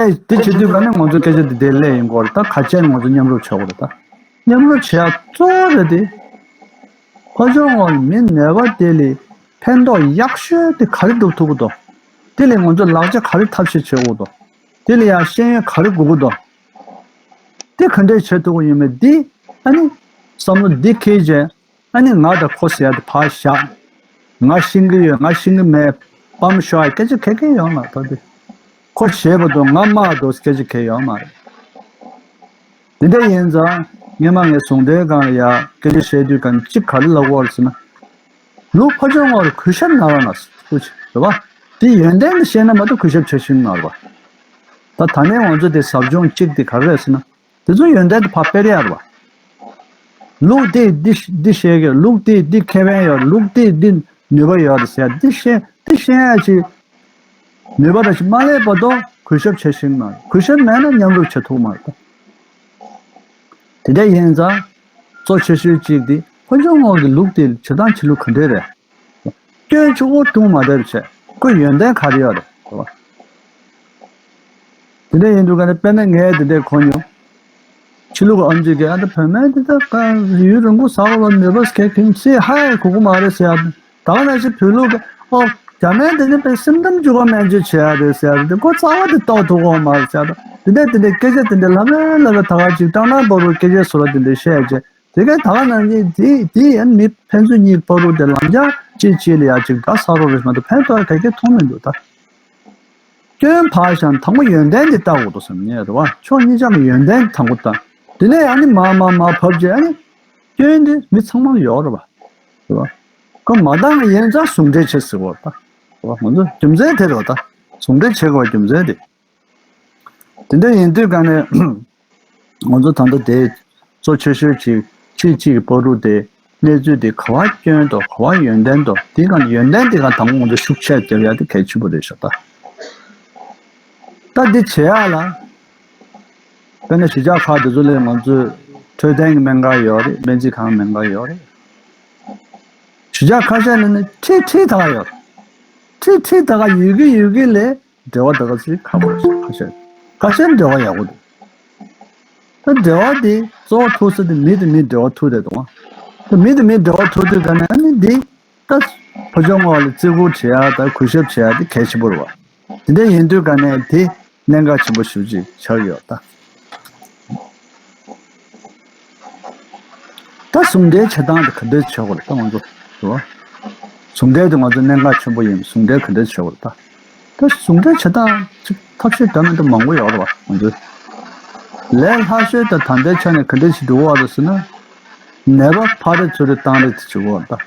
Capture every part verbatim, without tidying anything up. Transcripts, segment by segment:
དེ་བྱེད་དུས་ག་ནས་ང་ཚོ་སྐད་ཆ་དེ་དེ་ལས་ཡིན་སྐོར་ད་ག་ཅན་ང་ཚོ་མཉམ་རུབ་བྱེད་དགོས་རེད། ད་མཉམ་རུབ་བྱེད་ཡ་གཙོ་བོ་རེད་དེ། ཕོ་ཆུང་ངོ་མི་ནད་པ་དེ་ལས་ཕན་ཐོགས་ཡག་ཤོས་དེ་ག་རེ་སྒྲུབ་ཐུབ་ཀྱི་འདུག་དེ་ལས་ང་ཚོ་ལག་ཆ་ག་རེ་ཐབས་ཤེས་བྱེད་དགོས་འདུག་དེ་ལས་ཡང་ཤེས་ཡོན་ག་རེ་དགོས་ཀྱི་འདུག་དེ་ག་འདྲས་བྱེད་ཐུབ་ཀྱི་ཡོད་མེད་འདི་ཨ་ནི་བསམ་བློ་འདི་འཁྱེར་བྱས། ཨ་ནི་ང་དང་ཁོ་ཟེར་ཡ་དེ་ཕར་བཞག་ང་ཤེས་ཀྱི་ཡོད་ང་ཤེས་ཀྱི་མེད། ཕམ་ཤོག་ཡ་སྐད་ཆ་ག་གེ་ཡོད་མ་རེད་ད་དེ། ཁོ་ཞེད་པ་འདུག་ང་དམའ་འདུག་སྐད་ཆ་ག་གེ་ཡོད་མ་རེད། དེ་འདྲ་ཡིན་ཙང་སྔོན་མ་ངས་ཟུང་འབྲེལ་སྒང་ལ་ཡ་སྐད་ཆ་བཤད་དུས་གང་གཅིག་ག་རེ་ལབ་དགོས་རེད་ཟེར་ན། ལུག་ཕོ་ཆུང་ངོ་ལ་གུས་ཞབས་གནང་རོགས་གནང་ཟེར་ཐུགས་རྗེ་ཆེ་རེད་བ། དེ་ཡོན་ཏན་དེ་ཤེས་ན་མ་གཏོགས་གུས་ཞབས་བྱེད་ཤེས་མ་རེད་བ། ད་ད་ནས་ང་ཚོ་དེ་ཟབ་སྦྱོང་གཅིག་དེ་ག་རེ་རེད་ཟེར་ན། དེ་ཚོ་ཡོན་ཏན་དེ་ཕར་སྤེལ་ཡ་རེད་བ། ལུག་དེས་འདི་འདི་ཤེས་ཀྱི་ལུག་དེས་འདི་ཁེ་ཕན་ཡོད་ལུག་དེས་འདི་ནུས་པ་ཡོད་རེད་ཟེར་འདི་ཤེས་འདི་ཤེས་ཡ་ཅིག་ནུས་པ་ར་ཅིག་མ་སླེབས་བར་དུ་གུས་ཞབས་བྱེད་ཤེས་མ་རེད། གུས་ཞབས་མེད་ན་མཉམ་རུབ་བྱེད་ཐུབ་མ་རེད། དེ་འདྲ་ཡིན་ཙང་གཙོ་ཆེ་ཤོས་གཅིག་དེ་ཕོ་ཆུང་ངོ་གི་ལུག་དེ་བྱེད་སྟངས་བྱེད་ལུགས་ག་འདྲས་རེད། སྐྱོན་གཅིག་པོ་བྱུང་མ་བསྡད་པ་བྱས་ཁོ་ཡོན་ཏན་ག་རེ་ཡོད་རེད། དེ་འདྲ་ཡིན་དུས་ག་ནས་དཔེར་ན་ངས་དེ་འདྲས་གོ་མྱོང་། ཕྱི་ལུགས་ཨམ་ཆི་གིས་ཨ་ད་བུད་མེད་འདི་ད་ག་ཡུན་རིང་པོ་ཟ་བ་ལ་ནུས་པ་གལ་ཁེམ་སི་ཧའི་གོ་གི་མ་རེད་ཟེར་ཡ། ད་ག་ནང་བཞིན་བོད་ལུགས་ཀྱི་ཨོ་རྒྱ་སྨན་འདི་ནི་དཔེ་སེམས་གཏམ་བཅུ་ག་སྨན་བཅོས་བྱེད་ཡ་རེད་ཟེར་ཡ་རེད་དེ་ཁོ་རྩ་བ་དེ་རྟོགས་ཐུབ་ཀྱི་མ་རེད་ཟེར་ཡ། དེ་འདྲས་དེ་འདྲས་སྐད་ཆ་དེ་འདྲས་ལབ་ལ་ལབ་ལ་ད་ག་ཅིག་སྐྲག་སྣང་འབར་བོ་སྐད་ཆ་བཟོ་ལ་དེ་འདྲས་བཤད་ཡ་བྱས། དེ་གའི་ད་ག་ནང་བཞིན་དེ་དེ་ཡང་མི་ཕན་ཚུན་གཉིས་བར་དུ་དེ་ལམ་རྒྱགས་གཅིག་གཅིག་ལ་ཡ་གཅིག་དགའ་ས་རོ་རེད་མ་གཏོགས་ཕན་ཐོགས་ག་གེ་མཐོང་མི་འདུག་ད། སྐྱོན་ཕར་བཞག་དང་པོ་ཡོན་ཏན་དེ་ལྟ་དགོས་འདུག་བསམ་ངེས་རེད་བ། ཕྱོགས་གཉིས་ཆ་གི་ཡོན་ཏན་དང་པོ་ལྟ། དེ་ནས་ཨ་ནི་མ་མ་མ་བབས་རྗེས་ཨ་ནི་སྐྱོན་དེ་མི་ཚང་མར་ཡོད་རེད་བ། རེད་བ། ཁོ་མ་འདང་ཡིན་ཙང་ཟུང་འབྲེལ་བྱེད་ཟེར་བ་ད། རེད་བ། ང་ཚོ་རྒྱུ་མཚན་དེ་རེད་བ་ད། ཟུང་འབྲེལ་བྱེད་དགོས་རྒྱུ་མཚན་དེ། དེ་འདྲ་ཡིན་དུས་ག་ནས་ང་ཚོ་ད་ལྟ་དེ་གཙོ་ཆེ་ཤོས་ཅིག་གཅིག་གཅིག་གི་བར་དུ་དེ་གནས་ཚུལ་དེ་ག་བ་སྐྱོན་དང་ག་བ་ཡོན་ཏན་དང་དེའི་སྒང་ནས་ཡོན་ཏན་དེ་སྒང་དང་པོ་ང་ཚོ་ཤུགས་ཆེ་རྒྱབ་ཡ་དེ་གལ་ཆེན་པོ་རེད་ཤག་ད། ད་འདི་བྱེད་ཡ་ལ་དཔེར་ན་གཞིས་ཆགས་ཁག་དེ་ཚོ་ལས་ང་ཚོས་འཕྲོད་བསྟེན་གྱི་སྨན་ཁང་ཡོད་རེད། སྨན་རྩིས་ཁང་སྨན་ཁང་ཡོད་རེད། གཞིས་ཆགས་ཁ་ཤས་ལ་ནི་ཁྲིད་ཁྲིད་ད་ག་ཡོད་རེད། ཁྲིད་ཁྲིད་ད་ག་ཡོད་གི་ཡོད་གི་ལས། འབྲེལ་བ་ད་ག་ཚོད་ཁག་པོ་རེད་ཁ་ཤས། ཁ་ཤས་འབྲེལ་བ་ཡག་པོ་འདུག་ད་འབྲེལ་བ་དེ་གཙོ་བོ་ཐུག་ས་དེ་མི་དང་མི་འབྲེལ་བ་ཐུག་བསྡད་འདུག་ད་མི་དང་མི་འབྲེལ་བ་ཐུག་དུས་ག་ནས་ཨ་ནི་འདི་ད་ཕོ་ཆུང་ངོ་ལ་བརྩི་བཀུར་བྱེད་ཡ་ད་གུས་ཞབས་བྱེད་ཡ་དེ་གལ་ཆེན་པོ་རེད་བ། དེ་འདྲ་ཡིན་དུས་ག་ནས་དེ་གནད་འགག་ཆེན་པོ་ཞེ་ཅིག་ཆགས་ཡོད་ད། ད་ཟུང་འབྲེལ་བྱེད་སྟངས་དེ་ག་འདྲས་བྱེད་དགོས་རེད་ད་ང་ཚོ། རེད་བ། ཟུང་འབྲེལ་དེ་ང་ཚོ་གནད་འགག་ཆེན་པོ་ཡིན། ཟུང་འབྲེལ་ག་འདྲས་བྱེད་དགོས་རེད་ད། ད་ཟུང་འབྲེལ་བྱེད་སྟངས་ཅིག་ཐབས་ཤེས་འདྲ་མི་འདྲ་མང་པོ་ཡོད་རེད་བ་ང་ཚོའི། ལས་སླ་ཤོས་དང་ད་ལྟའི་ཆ་ནས་ག་འདྲས་ཞིག་འགྲོ་གི་ཡོད་རེད་ཟེར་ན། ནད་པ་ཕར་རེ་ཚུར་རེ་བཏང་རེས་དེ་བྱེད་དགོས་རེད་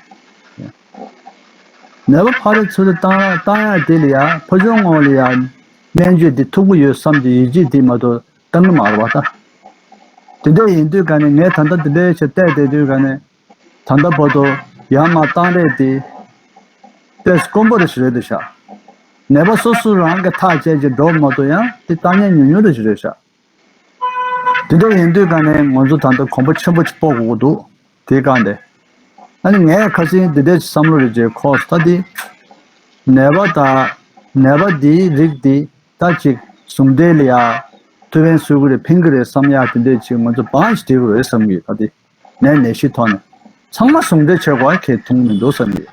ད། ནད་པ་ཕར་རེ་ཚུར་རེ་བཏང་བཏང་ཡ་དེ་ལ་ཡ་ཕོ་ཆུང་ངོ་ལ་ཡ་སྨན་བཅོས་འདི་ཐུབ་ཀྱི་ཡོད་བསམ་གྱི་ཡིད་ཆེས་དེ་མ་གཏོགས་བཏང་གི་མ་རེད་བ་ད། དེ་འདྲ་ཡིན་དུས་ག་ནས་ངས་ད་ལྟ་དེ་འདྲའི་ཆེད་བལྟས་བསྡད་དུས་ག་ནས་ད་ལྟ་བར་དུ་ཡར་མར་བཏང་རེས་དེ་ཏོག་ཙམ་དཀོན་པོ་རེ་ཞིག་རེད་འདུག་ཤག་ནད་པ་སོ་སོ་རང་གི་ཐག་བཅད་ཀྱི་འགྲོ་མ་གཏོགས་ཡང་དེ་བཏང་མཁན་ཉུང་ཉུང་རེ་ཞིག་རེད་ཤག་དེ་འདྲ་ཡིན་དུས་ག་ནས་ང་ཚོ་ད་ལྟ་གོམ་པ་ཆེན་པོ་ཅིག་སྤོ་དགོས་ཀྱི་འདུག་དེའི་སྒང་དེ། ཨ་ནི་ངས་ཁ་སང་འདི་འདྲའི་བསམ་བློ་རེ་བྱས་ཁོ་ད་དེ། ནད་པ་དང་ནད་པ་འདིའི་རིགས་འདི་ད་ཅིག་ཟུང་འབྲེལ་ལ་ཡ་ཐུགས་ཕན་གསོས་ཀྱི་རེད་ཕན་གྱི་རེད་བསམ་ཡ་དེ་འདྲའི་ཅིག་ང་ཚོ་བང་ཞིག་སྒྲིག་དགོས་རེད་བསམ་གྱི་ད་དེ། ནད་ནད་གཞི་ཐོག་ནས་ཚང་མ་ཟུང་འབྲེལ་བྱེད་དགོས་ཁེ་ཐུང་མི་འདུག་བསམ་གྱི།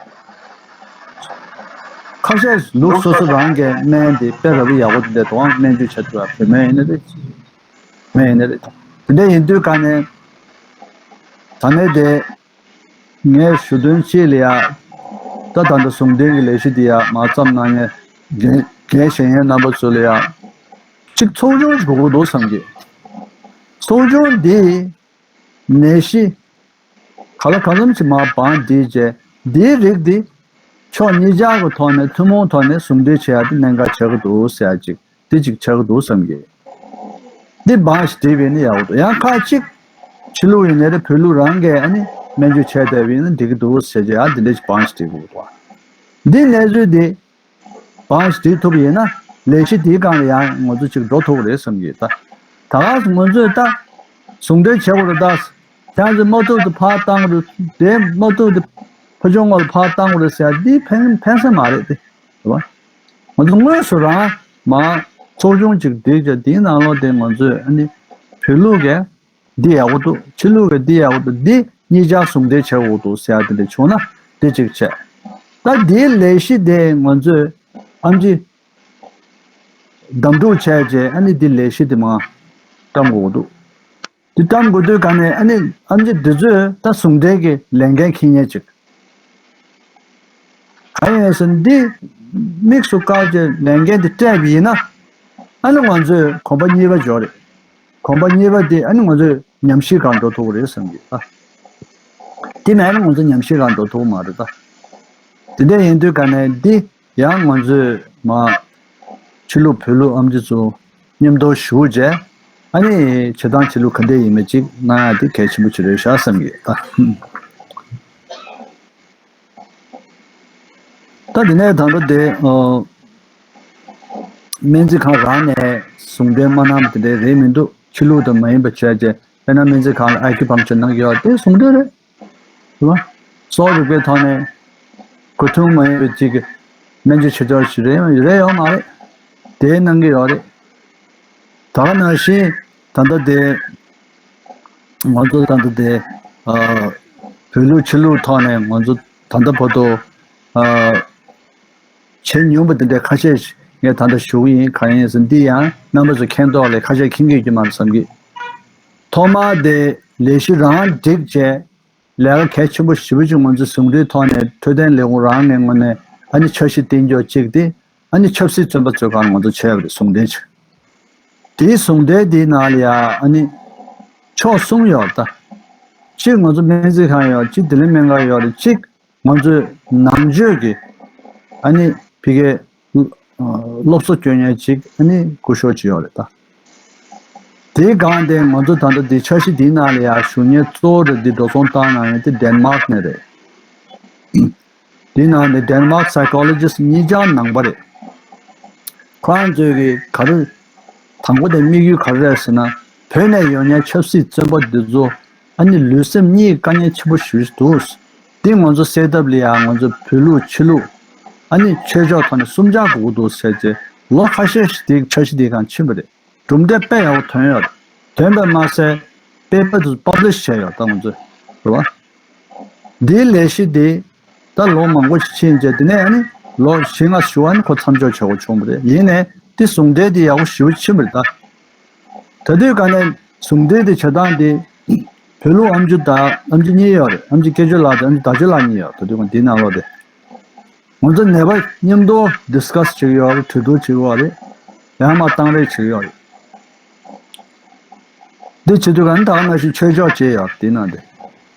ཁ་ཤས་ལུགས་སོ་སོ་རང་གི་སྨན་དེ་དཔེ་ར་བའི་ཡག་པོ་དེ་འདྲ་དང་སྨན་བཅོས་བྱ་ཐུབ་ཡ་བོད་སྨན་ཡིན་ན་རེད། སྨན་ཡིན་ན་རེད། དེ་འདྲ་ཡིན་དུས་ག་ནས་ད་ནས་དེ་ངས་ཞུ་དོན་གཅིག་ལ་ཡ་ད་ད་ལྟ་ཟུང་འབྲེལ་གྱི་ལས་གཞི་འདི་ཡ་མ་བརྩམས་གནང་མཁན་འགན་འགན་བཞེས་མཁན་རྣམ་པ་ཚོ་ལ་ཡ་གཅིག་ཚོགས་ཆུང་ཞིག་དགོས་ཀྱི་འདུག་བསམ་གྱི། ཚོགས་ཆུང་འདི་ནད་གཞི་ག་ལ་གང་འཚམ་ཞིག་མར་བང་བསྒྲིགས་རྗེས་འདིའི་རིགས་འདི་ཕྱོགས་གཉིས་ཆར་གྱི་ཐོག་ནས་ཐུན་མོང་ཐོག་ནས་ཟུང་འབྲེལ་བྱེད་ཡ་དེ་གནད་འགག་ཆགས་ཀྱི་འདུག་ཟེར་ཡ་ཅིག་དེ་ཅིག་ཆགས་ཀྱི་འདུག་བསམ་གྱི། འདི་བང་ཞིག་བསྒྲིགས་པ་ཡིན་ན་ཡག་པོ་འདུག་ཡང་ཁག་ཅིག་ཕྱི་ལུགས་ཡིན་ནའི་རེད་བོད་ལུགས་རང་གིས་ཨ་ནི་སྨན་བཅོས་བྱས་བསྡད་པ་ཡིན་ན་འགྲིག་གི་འདུག་ཟེར་བྱས་ཡ་འདི་འདྲ་ཞིག་བང་ཞིག་བསྒྲིགས་དགོས་འདུག་འདི་གནས་ཚུལ་འདི། བང་ཞིག་བསྒྲིགས་ཐུབ་པ་ཡིན་ན་ལས་གཞི་དེའི་སྒང་ལ་ཡང་ང་ཚོ་ཅིག་འགྲོ་ཐུབ་ཀྱི་རེད་བསམ་གྱི་ད། ད་ག་ང་ཚོས་ད་ཟུང་འབྲེལ་བྱེད་དགོས་རེད་ད། དེ་ཚོ་མ་ཐུབ་དུ་ཕར་བཏང་རུ་དེ་མ་ཐུབ་དུ་ཕ་ཆུང་ངོ་ལ་ཕར་བཏང་རུ་ཟེར་འདི་ཕན་ཕན་ས་མ་རེད་དེ་རེད་བ། ང་ཚོ་དངོས་སུ་རང་མ་ ཚོགས་ཆུང་ཅིག་བསྒྲིགས་བྱས་དེའི་ནང་ལོགས་དེ་ང་ཚོས་ཨ་ནི་བོད་ལུགས་ཀྱི་འདི་ཡག་པོ་འདུག་ཕྱི་ལུགས་ཀྱི་འདི་ཡག་པོ་འདུག་འདི་གཉིས་ཆར་ཟུང་འབྲེལ་བྱེད་དགོས་འདུག་ཟེར་ཡ་དེ་འདྲ་བྱུང་ན་འདི་གཅིག་བྱས། ད་འདིའི་ལས་གཞི་དེ་ང་ཚོས་ཨམ་ཆི་གདམ་འདུག་བྱས་རྗེས་ཨ་ནི་འདི་ལས་གཞི་དེ་མར་བཀྲམ་དགོས་འདུག་འདི་བཀྲམ་དགོས་དུས་ག་ནས་ཨ་ནི་ཨམ་ཆི་འདི་ཚོས་ད་ཟུང་འབྲེལ་གྱི་ལས་འགན་འཁྱེར་མཁན་ཅིག་གང་ཡིན་ཟེར་ན་འདི་དམིགས་སུ་བཀར་བྱས་ལས་འགན་འདི་སྤྲད་པ་ཡིན་ན་ཨ་ནི་ང་ཚོས་གོམ་པ་གཉིས་པ་འཇོག་རེད། གོམ་པ་གཉིས་པ་འདི་ཨ་ནི་ང་ཚོས་ཉམས་ཞིབ་སྒང་འགྲོ་ཐུབ་ཀྱི་རེད་བསམ་གྱི་ད། དེ་མེད་ན་ང་ཚོ་ཉམས་ཞིབ་སྒང་འགྲོ་ཐུབ་ཀྱི་མ་རེད་ད། དེ་འདྲ་ཡིན་དུས་ག་ནས་འདི་ཡང་ང་ཚོས་མ་ཕྱི་ལུགས་བོད་ལུགས་ཨམ་ཆི་ཚོ་མཉམ་དུ་ཞུགས་བྱས་ཨ་ནི་བྱེད་སྟངས་བྱེད་ལུགས་ག་འདྲ་ཡིན་མིན་ཅིག་གནང་ཡ་དེ་གལ་ཆེན་པོ་ཅིག་རེད་ཤག་བསམ་གྱི་ད། ད་དེ་ནས་ད་ལྟ་དེ་ཨ་སྨན་རྩིས་ཁང་རང་ནས་ཟུང་འབྲེལ་མ་གནང་བ་དེ་འདྲ་རེད་མི་འདུག་ཕྱི་ལུགས་དང་མ་ཡིན་པ་བྱས་རྗེས་དཔེར་ན་སྨན་རྩིས་ཁང་ལ་ཨ་ཀུ་པང་ཅར་གནང་གི་ཡོད་དེ་ཟུང་འབྲེལ་རེད། རེད་བ། སྲོག་རིག་པའི་ཐོག་ནས་ཁོ་ཐུན་མ་ཡིན་པའི་ཅིག་སྨན་བཅོས་བྱེད་ཐབས་ཤིག་རེད་རེད་ཡོད་མ་རེད། དེ་གནང་གི་ཡོད་རེད། ད་ག་ནང་བཞིན་ད་ལྟ་དེ་ང་ཚོ་ད་ལྟ་དེ་ཨ་བོད་ལུགས་ཕྱི་ལུགས་ཐོག་ནས་ང་ཚོ་ད་ལྟ་བར་དུ་ཨ་བྱེད་མྱོང་པ་དེ་འདྲ་ཁ་ཤས་ཤིག་ངས་ད་ལྟ་ཞུ་གི་ཡིན། གང་ཡིན་ཟེར་འདི་ཡང་རྣམ་པ་ཚོ་མཁྱེན་ཐོག་ལས་ཁ་ཤས་མཁྱེན་གྱི་ཡོད་ཀྱི་མ་རེད་བསམ་གི། ཐོག་མར་དེ་ལས་གཞི་རང་བསྒྲིགས་བྱས་ལས་ཀ་གལ་ཆེན་པོ་ཞེ་པོ་ཅིག་ང་ཚོ་ཟུང་འབྲེལ་ཐོག་ནས་འཕྲོད་བསྟེན་ལས་ཁུངས་རང་ནས་ངོས་ནས་ཨ་ནི་འཆར་གཞི་བཏིང་ཕྱོགས་གཅིག་དེ་ཨ་ནི་ཆབ་སྲིད་བཙོན་པ་ཚོའི་སྒང་ང་ཚོ་བྱས་པ་རེད་ཟུང་འབྲེལ་ཅིག་དེའི་ཟུང་འབྲེལ་དེའི་ནང་ལ་ཡ་ཨ་ནི་ཕྱོགས་གསུམ་ཡོད་ད། གཅིག་ང་ཚོ་སྨན་རྩིས་ཁང་ཡོད། གཅིག་བདེ་ལེགས་སྨན་ཁང་ཡོད་རེད། གཅིག་ང་ཚོའི་ནང་ཆོས་ཀྱི་ཨ་ནི་ཕ་གིའི་སློབ་གསོ་སྐྱོན་མཁན་ཅིག་ཨ་ནི་སྐུ་ཞབས་ཅིག་ཡོད་རེད་ད། དེའི་སྒང་དེ་ང་ཚོ་ད་ལྟ་འདི་འཆར་གཞི་འདིའི་ནང་ལ་ཡ་ཞུ་མཁན་གཙོ་བོ་རེད། འདི་འགྲོ་སོང་བཏང་གནང་མཁན་དེ་ཌེན་མཱག་ནས་རེད། འདིའི་ནང་ནས་ཌེན་མཱག་སའི་ཀོ་ལོ་ཇི་སི་གཉིས་ཆར་ནང་པ་རེད། ཁོ་རང་ཚོའི་གི་ག་རེ་དང་པོ་དེ་དམིགས་ཡུལ་ག་རེ་རེད་ཟེར་ན་བོད་ནས་ཡོང་མཁན་ཆབ་སྲིད་བཙོན་པ་འདི་ཚོ་ཨ་ནི་ལུས་སེམས་གཉིས་དཀའ་ངལ་ཆེན་པོ་ཞེ་པོ་ཅིག་འདུག་འདི་ང་ཚོ་སེལ་ཐབས་ལ་ཡང་ང་ཚོ་བོད་ལུགས་ཕྱི་ལུགས་ཨ་ནི་ཆོས་ཕྱོགས་ཐོག་ནས་གསུམ་ཆར་དགོས་ཀྱི་འདུག་ཟེར་བྱས་ལོ་ཁ་ཤས་ཤིག་དེའི་འཆར་གཞི་དེའི་སྒང་ཕྱིན་པ་རེད། གྲུབ་འབྲས་དཔེ་ཡག་པོ་ཐོན་ཡོད་རེད། ཐོན་པ་མ་ཟད་པེ་པར་དེ་ཚོ་པབ་ལི་ཤི་བྱས་ཡོད་ད་ང་ཚོས་རེད་བ། འདིའི་ལས་གཞི་དེ་ད་ལོ་མང་པོ་ཞིག་ཕྱིན་རྗེས་དེ་ནས་ཨ་ནི་ལོ་བཞི་ལྔ་ཞུ་བ་ནི་ཁོ་མཚམས་འཇོག་བྱེད་དགོས་བྱུང་བ་རེད། ཡིན་ནའི་དེ་ཟུང་འབྲེལ་དེ་ཡག་པོ་ཞེ་པོ་ཕྱིན་པ་རེད་ད། ད་དུས་ག་ནས་ཟུང་འབྲེལ་དེ་བྱེད་སྟངས་དེ་བོད་ལུགས་ཨམ་ཆི་དང་ཨམ་ཆི་གཉིས་ཡོད་རེད། ཨམ་ཆི་སྐྱེས་ཆོས་ལགས་དང་ཨམ་ཆི་ཟླ་ཆོས་ལགས་གཉིས་ཡོད། ད་དུས་ག་འདིའི་ནང་ལོགས་དེ་ང་ཚོ་ནད་པ་མཉམ་དུ་ཌི་སི་ཀ་སི་བྱེད་ཀྱི་ཡོད་རེད། གྲོས་བསྡུར་བྱེད་ཀྱི་ཡོད་རེད། ཡང་མ་བཏང་རེས་བྱེད་ཀྱི་ཡོད་རེད། འདི་བྱེད་དུས་ག་ནས་ད་ག་ནང་བཞིན་ཆོས་ཕྱོགས་བྱས་ཡོད་དེ་ནང་དེ།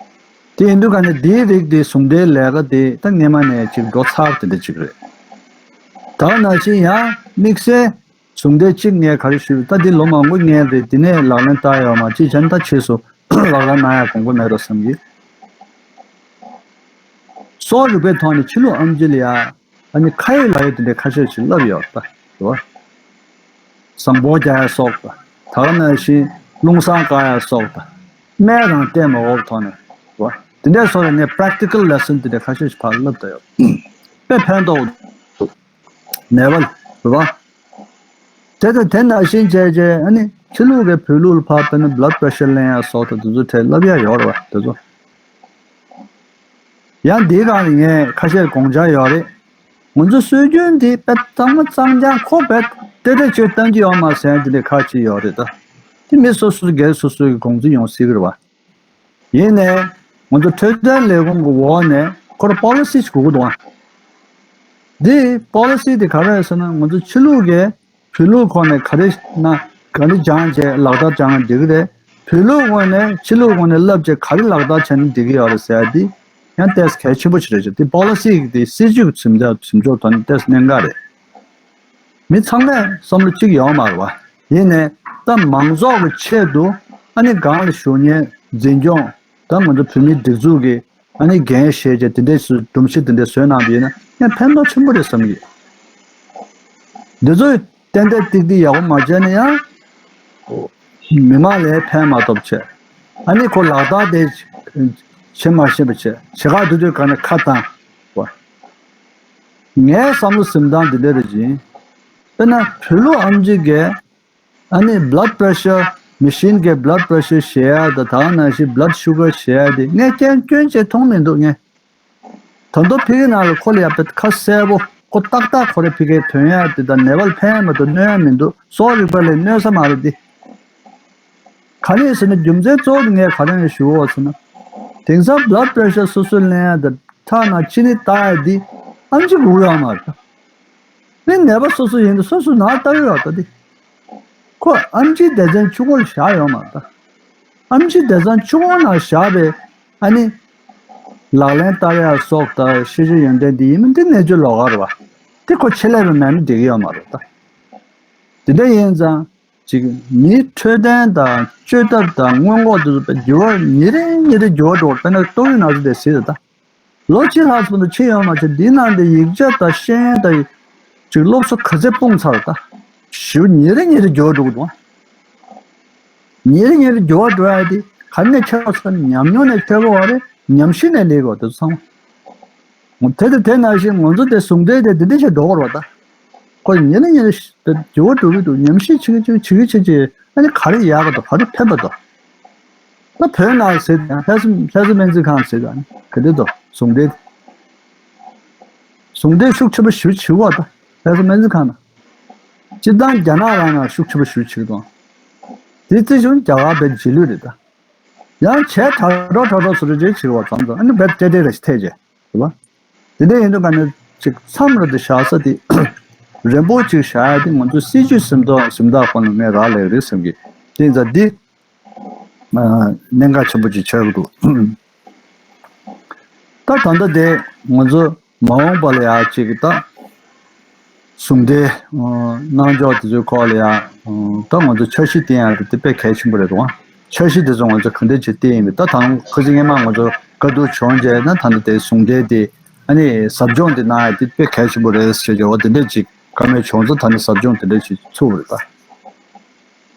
དེ་ཡིན་དུས་ག་ནས་འདིའི་རིགས་དེ་ཟུང་འབྲེལ་ལས་ཀ་དེ་ད་སྔས་མ་ནས་ཅིག་འགྲོ་ཚར་དེ་འདྲ་ཅིག་རེད། ད་ག་ནང་བཞིན་ཡང་དམིགས་བསལ་ཟུང་འབྲེལ་གཅིག་ངས་ག་རེ་ཞུས་ད་འདི་ལོ་མང་པོ་ངས་རེད་དེ་ནས་ལག་ལེན་བསྟར་ཡོད་མ་ཅིག་བྱས་ན་ད་ཕྱིས་སུ་ལག་ལེན་གནང་ཡ་དགོངས་པ་མེད་འགྲོ་བསམ་གྱི། སྲོག་རིག་པའི་ཐོག་ནས་ཕྱི་ལུགས་ཨམ་ཆི་ལ་ཡ། ཨ་ནི་ཁ་ཡོད་ལག་ཡོད་དེ་འདྲའི་ཁ་ཤས་ཤིག་བསླབས་ཡོད་ད། རེད་བ། བཟང་པོ་རྒྱག་ཡ་སོགས་དང་། ད་ག་ནང་བཞིན་རླུང་བཟང་བཀག་ཡ་སོགས་དང་། སྨན་རང་བསྟེན་མ་དགོས་པའི་ཐོག་ནས། རེད་བ། དེ་འདྲའི་སོགས་ལ་ངས་པྲེག་ཊི་ཀལ་ལེ་སོན་དེ་འདྲའི་ཁ་ཤས་ཤིག་ཕར་བསླབས་ད་ཡོད། དཔེ་ཕན་ཐོགས་འདུག་ནད་པ་ལ། རེད་བ། དེ་དང་དེ་ནང་བཞིན་བྱས་རྗེས་ཨ་ནི་ཕྱི་ལུགས་ཀྱི་བོད་ལུགས་ལ་ཕར་དཔེར་ན་བྷི་ལཌ་པེ་རེ་ཤར་ལེན་ཡ་སོགས་དང་དེ་ཚོ་ཁྲིད་བསླབ་ཡ་ཡོད་རེད་བ་དེ་ཚོ། ཡང་འདིའི་སྒང་ལ་ངས་ཁ་ཤས་དགོངས་འཆར་ཡོད་རེད། ང་ཚོ་སྲོལ་རྒྱུན་འདི་དཔེ་གཙང་མ་གཙང་རྐྱང་ཁོ་དཔེ་ཏེ་ཏེ་ཅིག་བཏང་གི་ཡོད་མ་ཟད་འདི་འདྲའི་ཁག་ཅིག་ཡོད་རེད་ད། དེ་མི་སོ་སོ་སྒེར་སོ་སོའི་དགོངས་ཚུལ་ཡོང་སྲིད་ཀྱི་རེད་བ། ཡིན་ནའི་ང་ཚོ་འཕྲོད་བསྟེན་ལས་ཁུངས་ཀྱི་འོག་ནས་ཁོ་རང་པོ་ལི་སི་ཅིག་དགོས་ཀྱི་འདུག་ཨ། འདི་པོ་ལི་སི་དེ་ག་རེ་རེད་ཟེར་ན་ང་ཚོ་ཕྱི་ལུགས་ཀྱི་བོད་ལུགས་ཁོ་ནས་ག་རེ་ན་ག་རེ་སྦྱངས་བྱས་ལག་བསྟར་སྦྱངས་ན་འགྲིག་གི་རེད། བོད་ལུགས་ངོས་ནས་ཕྱི་ལུགས་ངོས་ནས་བསླབ་བྱས་ག་རེ་ལག་བསྟར་བྱས་ན་འགྲིག་གི་ཡོད་རེད་ཟེར་ཡ་འདི་ཡང་ཏོག་ཙམ་གལ་ཆེན་པོ་ཞིག་རེད་ཅེས། འདི་པོ་ལི་སི་འདི་སྲིད་ཇུས་ཀྱི་འཛིན་གྲྭ་འཛིན་ཕྱོགས་ཐོག་ནས་ཏོག་ཙམ་གནད་འགག་རེད། མི་ཚང་མས་བསམ་བློ་གཅིག་ཡོད་མ་རེད་བ། ཡིན་ནའི་ད་མང་ཚོགས་ཀྱི་ཆེད་དུ་ཨ་ནི་སྒང་ལ་བཞུགས་མཁན་འཛིན་སྐྱོང་ད་ང་ཚོ་བོད་མིའི་སྒྲིག་འཛུགས་ཀྱི་ཨ་ནི་འགན་བཞེས་བྱས་དེ་འདྲའི་སུ་སྒྲོམ་གཞི་དེ་འདྲའི་བཟོས་གནང་པ་ཡིན་ན་ཡང་ཕན་ཐོགས་ཆེན་པོ་རེད་བསམ་གི། འདི་ཚོས་ཏན་ཏན་ཏིག་ཏིག་ཡག་པོ་མ་བྱས་ན་ཡང་མི་མང་ལ་ཕན་མ་ཐོགས་བྱས། ཨ་ནི་ཁོ་ལག་བསྟར་དེ་བྱེད་མ་ཤེས་པ་བྱས་བྱེད་ག་འདུག་དུས་ག་ནས་ཁ་བཏང་བ། ངའི་བསམ་བློ་ཟིན་སྟངས་འདི་འདྲ་རེད་ཅིང་། དཔེར་ན་བོད་ལུགས་ཨེམ་ཆི་གིས་ཨ་ནི་blood pressure machine གིས་blood pressure བཞེས་ཡ་དང་ད་ག་ནང་བཞིན་blood sugar བཞེས་ཡ་དེ་ངས་སྐྱོན་སྐྱོན་ཆེ་མཐོང་མི་འདུག་ངས། ད་དུང་ཕ་གི་ནང་ལ་ཁོ་ལ་ཡ་དཔེ་ཁ་གསལ་པོ་ཁོ་ཏག་ཏག་ཁོ་རའི་ཕ་གིའི་ཐོན་ཡ་དེ་དང་ནད་པ་ལ་ཕན་ཡ་མ་གཏོགས་གནོད་ཡ་མི་འདུག་གསོ་བ་རིག་པ་ལ་གནོད་ས་མ་རེད་དེ། ག་རེ་ཟེར་ན་རྒྱུ་མཚན་གཙོ་བོ་དེ་ངས་ག་རེ་ཞུ་འོ་ཟེར་ན། དེང་སང་blood pressure སོ་སོས་ལེན་ཡ་དང་ཁྲག་ནང་ཅི་ནི་བལྟ་ཡ་འདི་ཨེམ་ཆི་དགོས་ཡོད་མ་རེད། ནི་ནད་པ་སོ་སོ་ཡིན་དུས་སོ་སོ་ནང་ལྟ་གི་ཡོད་ད་དེ། ཁོ་ཨེམ་ཆིའི་སྡེ་ཚན་བཅུ་དགུ་ལ་བཞག་ཡོད་མ་རེད་ད། ཨེམ་ཆིའི་སྡེ་ཚན་བཅུ་དགུ་ནང་བཞག་པའི་ཨ་ནི་ལག་ལེན་བསྟར་ཡ་སོགས་དང་ཤེས་བྱ་ཡོན་ཏན་འདི་ཡིན་མིན་འདི་གནས་ཚུལ་ལོགས་ཀ་རེད་བ། དེ་ཁོ་ཆེད་ལས་པ་མེད་ན་འགྲིག་གི་ཡོད་མ་རེད་ད། དེ་འདྲ་ཡིན་ཙང་། ཅིག་མིའི་འཕྲོད་བསྟེན་དང་སྤྱོད་ཐབས་དང་སྔོན་འགོག་དེ་ཚོ་དཔེ་འགྱུར་བ་ཉིན་རེ་ཉིན་རེ་འགྱུར་བ་འགྲོ་བ། དཔེར་ན་ཏོག་དབྱིབས་ན་ཚ་དེ་གཟིགས་ད། ལོ་གཅིག་ལྷག་ཙམ་དུ་ཕྱིན་ཡོད་མ་ཆེ་འདིའི་ནང་དེ་ཡིག་ཆ་དང་ཤེས་ཡོན་དང་ཅིག་སློབ་གསོ་ག་ཚད་སྤུངས་ཚར་ད། ཞུ་ཉིན་རེ་ཉིན་རེ་འགྱུར་བ་འགྲོ་གི་འདུག་ཉིན་རེ་ཉིན་རེ་འགྱུར་བ་འགྲོ་ཡ་དེ་ག་ནས་ཁྱེར་བ་ཟེར་ན་ཉམས་མྱོང་ནས་ཁྱེར་དགོས་པ་རེད། ཉམས་ཞིབ་ནས་ལས་དགོས་དེ་ཚོ་ཚང་མ། དེ་དང་དེ་ནང་བཞིན་ང་ཚོ་དེ་ཟུང་འབྲེལ་དེ་འདི་འདྲ་ཞིག་འགྲོ་དགོས་རེད་པ་ད། ཁོ་ཉིན་རེ་ཉིན་རེ་ཞིག་དེ་འགྱུར་བ་འགྲོ་གི་འདུག་ཉམས་ཞིབ་བྱེད་ཀྱི་བྱེད་ཀྱི་བྱེད་ཀྱི་ཨ་ནི་ག་རེ་ཡག་ག་འདུག་ག་རེ་ཕན་པ་འདུག་ད་བོད་ནང་ཟེར་ཡང་ལྷ་ས་ལྷ་ས་སྨན་རྩིས་ཁང་ཟེར་ཡང་ག་འདྲ་འདུག་ཟུང་འབྲེལ། ཟུང་འབྲེལ་ཤུགས་ཆེན་པོ་ཞེ་པོ་བྱེད་དགོས་ད། ལྷ་ས་སྨན་རྩིས་ཁང་ནང་། སྤྱིར་བཏང་རྒྱ་ནག་རང་ནང་ཤུགས་ཆེན་པོ་ཞེ་པོ་བྱེད་ཀྱི་འདུག་དེ་རྩིས་ཞུ་རྒྱ་གར་བས་རྗེས་ལུས་རེད་ད། ཡང་བྱས་དྲག་གྲོགས་དྲག་གྲོགས་སུ་རེ་རེ་བྱེད་པ་ཙམ་ཙམ་ཨ་ནི་བས་ཏེ་ཏེ་རེ་ཞིག་ཐེ་རྗེ་རེད་བ། དེ་འདྲ་ཡིན་དུས་ག་ནས་ཅིག་མཚམས་རེ་དུ་བཞག་ས་དེ་རན་པོ་ཅིག་བཞག་ཡ་དེ་ང་ཚོ་སྲིད་ཇུས་ཟིན་ཐོ་ཟིན་ཐག་ཁོ་ན་ངས་རག་ལས་རེད་བསམ་གི། དེ་ཡིན་ཙང་འདི་གནད་འགག་ཆེན་པོ་ཅིག་ཆགས་ཀྱི་འདུག་ད་ད་ལྟ་དེ་ང་ཚོ་མ་འོངས་པ་ལ་ཡ་ཅིག་ད་ཟུང་འབྲེལ་གནང་ཕྱོགས་དེ་ཚོའི་སྐོར་ལ་ཡ་ད་ང་ཚོ་འཆར་གཞི་བཏིང་ཡ་དེ་དཔེ་གལ་ཆེན་པོ་རེད་འདུག་འཆར་གཞི་དེ་ཚོ་ང་ཚོ་ག་འདྲ་ཅིག་བཏིང་ཡིན་པས་ད་ད་ཁ་སང་སྔོན་མ་ང་ཚོ་བཀའ་བསྡུར་བྱུང་རྗེས་ན་ད་ལྟ་དེ་ཟུང་འབྲེལ་དེ་ཨ་ནི་ཟབ་སྦྱོང་དེ་གནང་ཡ་དེ་དཔེ་གལ་ཆེན་པོ་རེད་ཟེར་བྱས་འོ་དེ་འདྲ་ཅིག་བཀའ་མོལ་བྱུང་ཚེ་ད་ནི་ཟབ་སྦྱོང་དེ་འདྲ་ཅིག་ཚུགས་པ་རེད་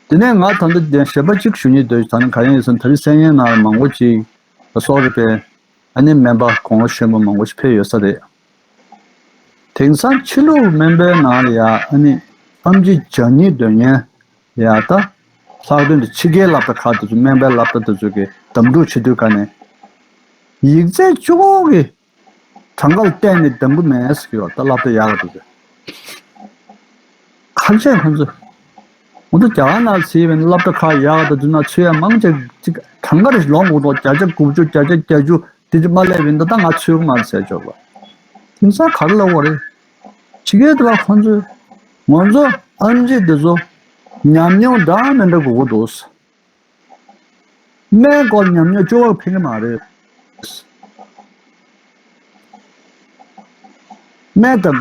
ད། དེ་ནས་ང་ད་ལྟ་དེ་ཞལ་པར་གཅིག་ཞུ་སྙིང་འདོད་ད་ནི་ག་རེ་ཡིན་ཟེར་ན་ད་རེས་གསན་མཁན་ནང་མང་པོ་ཅིག་གསོ་རིག་པའི་ཨ་ནི་སྨན་པ་དགུང་ལོ་གཞོན་པ་མང་པོ་ཞིག་ཕེབས་ཡོད་ས་རེད། དེང་སང་ཕྱི་ལུགས་སྨན་པའི་ནང་ལ་ཡ་ཨ་ནི་ཨེམ་ཆི་སྦྱང་སྙིང་འདོད་མཁན་ཡ་ད་ལྷག་དོན་དུ་ཕྱི་རྒྱལ་སློབ་གྲྭ་ཁག་དེ་ཚོ་སྨན་པའི་སློབ་གྲྭ་དེ་ཚོ་གི་གདམ་སྒྲུག་བྱེད་དུས་ག་ནས་ཡིག་ཚད་གཅིག་པོ་གི་གྲངས་ཀ་ལ་བལྟས་ནས་གདམ་གི་མེད་ཟེར་གི་ཡོད་ད་སློབ་གྲྭ་ཡག་ག་དེ་ཚོ། ག་རེ་བྱས་ཁོང་ཚོས། ང་ཚོ་རྒྱ་གར་ནང་ཕྱིན་པའི་སློབ་གྲྭ་ཁག་ཡག་དང་དེ་ནང་ཚུད་ཡ་མང་ཆེ་ཅིག་གྲངས་ཀ་རེ་ཞིག་ལོངས་དགོས་འདུག་བརྒྱ་ཆ་དགུ་བཅུ་བརྒྱ་ཆ་བརྒྱད་ཅུ་དེ་ཚོ་མ་སླེབས་པའི་འདི་ད་ང་ཚུད་ཀྱི་མ་རེད་ཟེར་ཆོག་པ། དེང་སང་ག་རེ་ལབ་དགོས་རེད། ཕྱི་རྒྱལ་དུ་བ་ཁོང་ཚོས་ང་ཚོ་ཨེམ་ཆི་འདི་ཚོ་ཉམས་མྱོང་འདྲ་མི་འདྲ་དགོས་ཀྱི་འདུག་སྨན་སྐོར་ཉམས་མྱོང་བཅོས་པ་ཕན་གྱི་མ་རེད། སྨན་དང་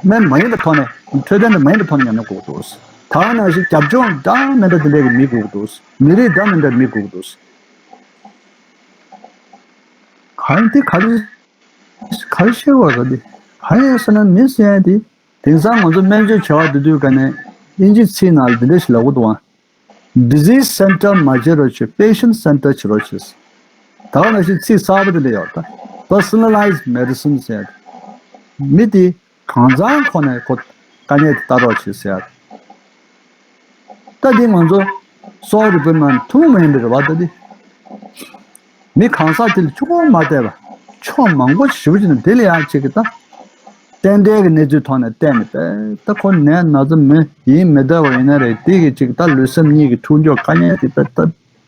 སྨན་མ་ཡིན་པའི་ཐོག་ནས་འཕྲོད་བསྟེན་དང་མ་ཡིན་པའི་ཐོག་ནས་ཉམས་མྱོང་དགོས་ཀྱི་འདུག་ད་ག་ནང་བཞིན་རྒྱབ་ལྗོངས་འདྲ་མི་འདྲ་དེ་འདྲ་གི་མི་དགོས་ཀྱི་འདུག་མི་རིགས་འདྲ་མི་འདྲ་མི་དགོས་ཀྱི་འདུག་གང་དེ་ག་རེ་ག་རེ་བཤད་དགོས་རེད་དེ། གང་ཡིན་ཟེར་ན་མི་ཟེར་ཡ་དེ་དེང་སང་ང་ཚོ་སྨན་བཅོས་བྱ་བ་དེ་དུས་ག་ནས་དབྱིན་ཇིའི་ཚིག་ནང་ལ་འདི་འདྲ་ཞིག་ལབ་ཀྱི་འདུག་ཨང་། Disease center མ་བྱེད་རོགས་བྱེད། Patient center བྱེད་རོགས་བྱེད། ད་ག་ནང་བཞིན་ཚིག་གསར་པ་དེ་འདྲ་ཡོད་ད། Personalized medicine ཟེར་ཡ་དེ། མི་དེ་གང་ཚང་ཁོ་ནས་ཁོ་དཀའ་ངལ་དེ་ལྟ་རོགས་བྱེད་ཟེར་ཡ་དེ། ད་འདི་ང་ཚོ་གསོ་བ་རིག་པའི་ནང་ཐུན་མོང་མ་ཡིན་པ་རེད་བ་ད་འདི། མི་གང་ཟག་དེ་ལ་ཆུ་བོ་མ་བལྟས་པ། ཕྱོགས་མང་པོ་ཞེ་པོ་ཅིག་ནས་དེ་ལ་ཡང་ཅིག་གི་ད། ཏན་ཏན་གྱི་གནས་ཚུལ་ཐོག་ནས་བལྟས་ནས་པས་ད་ཁོ་ནད་ན་ཚ་མི་ཡིན་མི་བདེ་བ་ཡིན་ན་རེད་དེ་གི་ཅིག་ད་ལུས་སེམས་གཉིས་ཀྱི་ཐུགས་འཇོག་དཀའ་ངལ་དེ་པས་ད་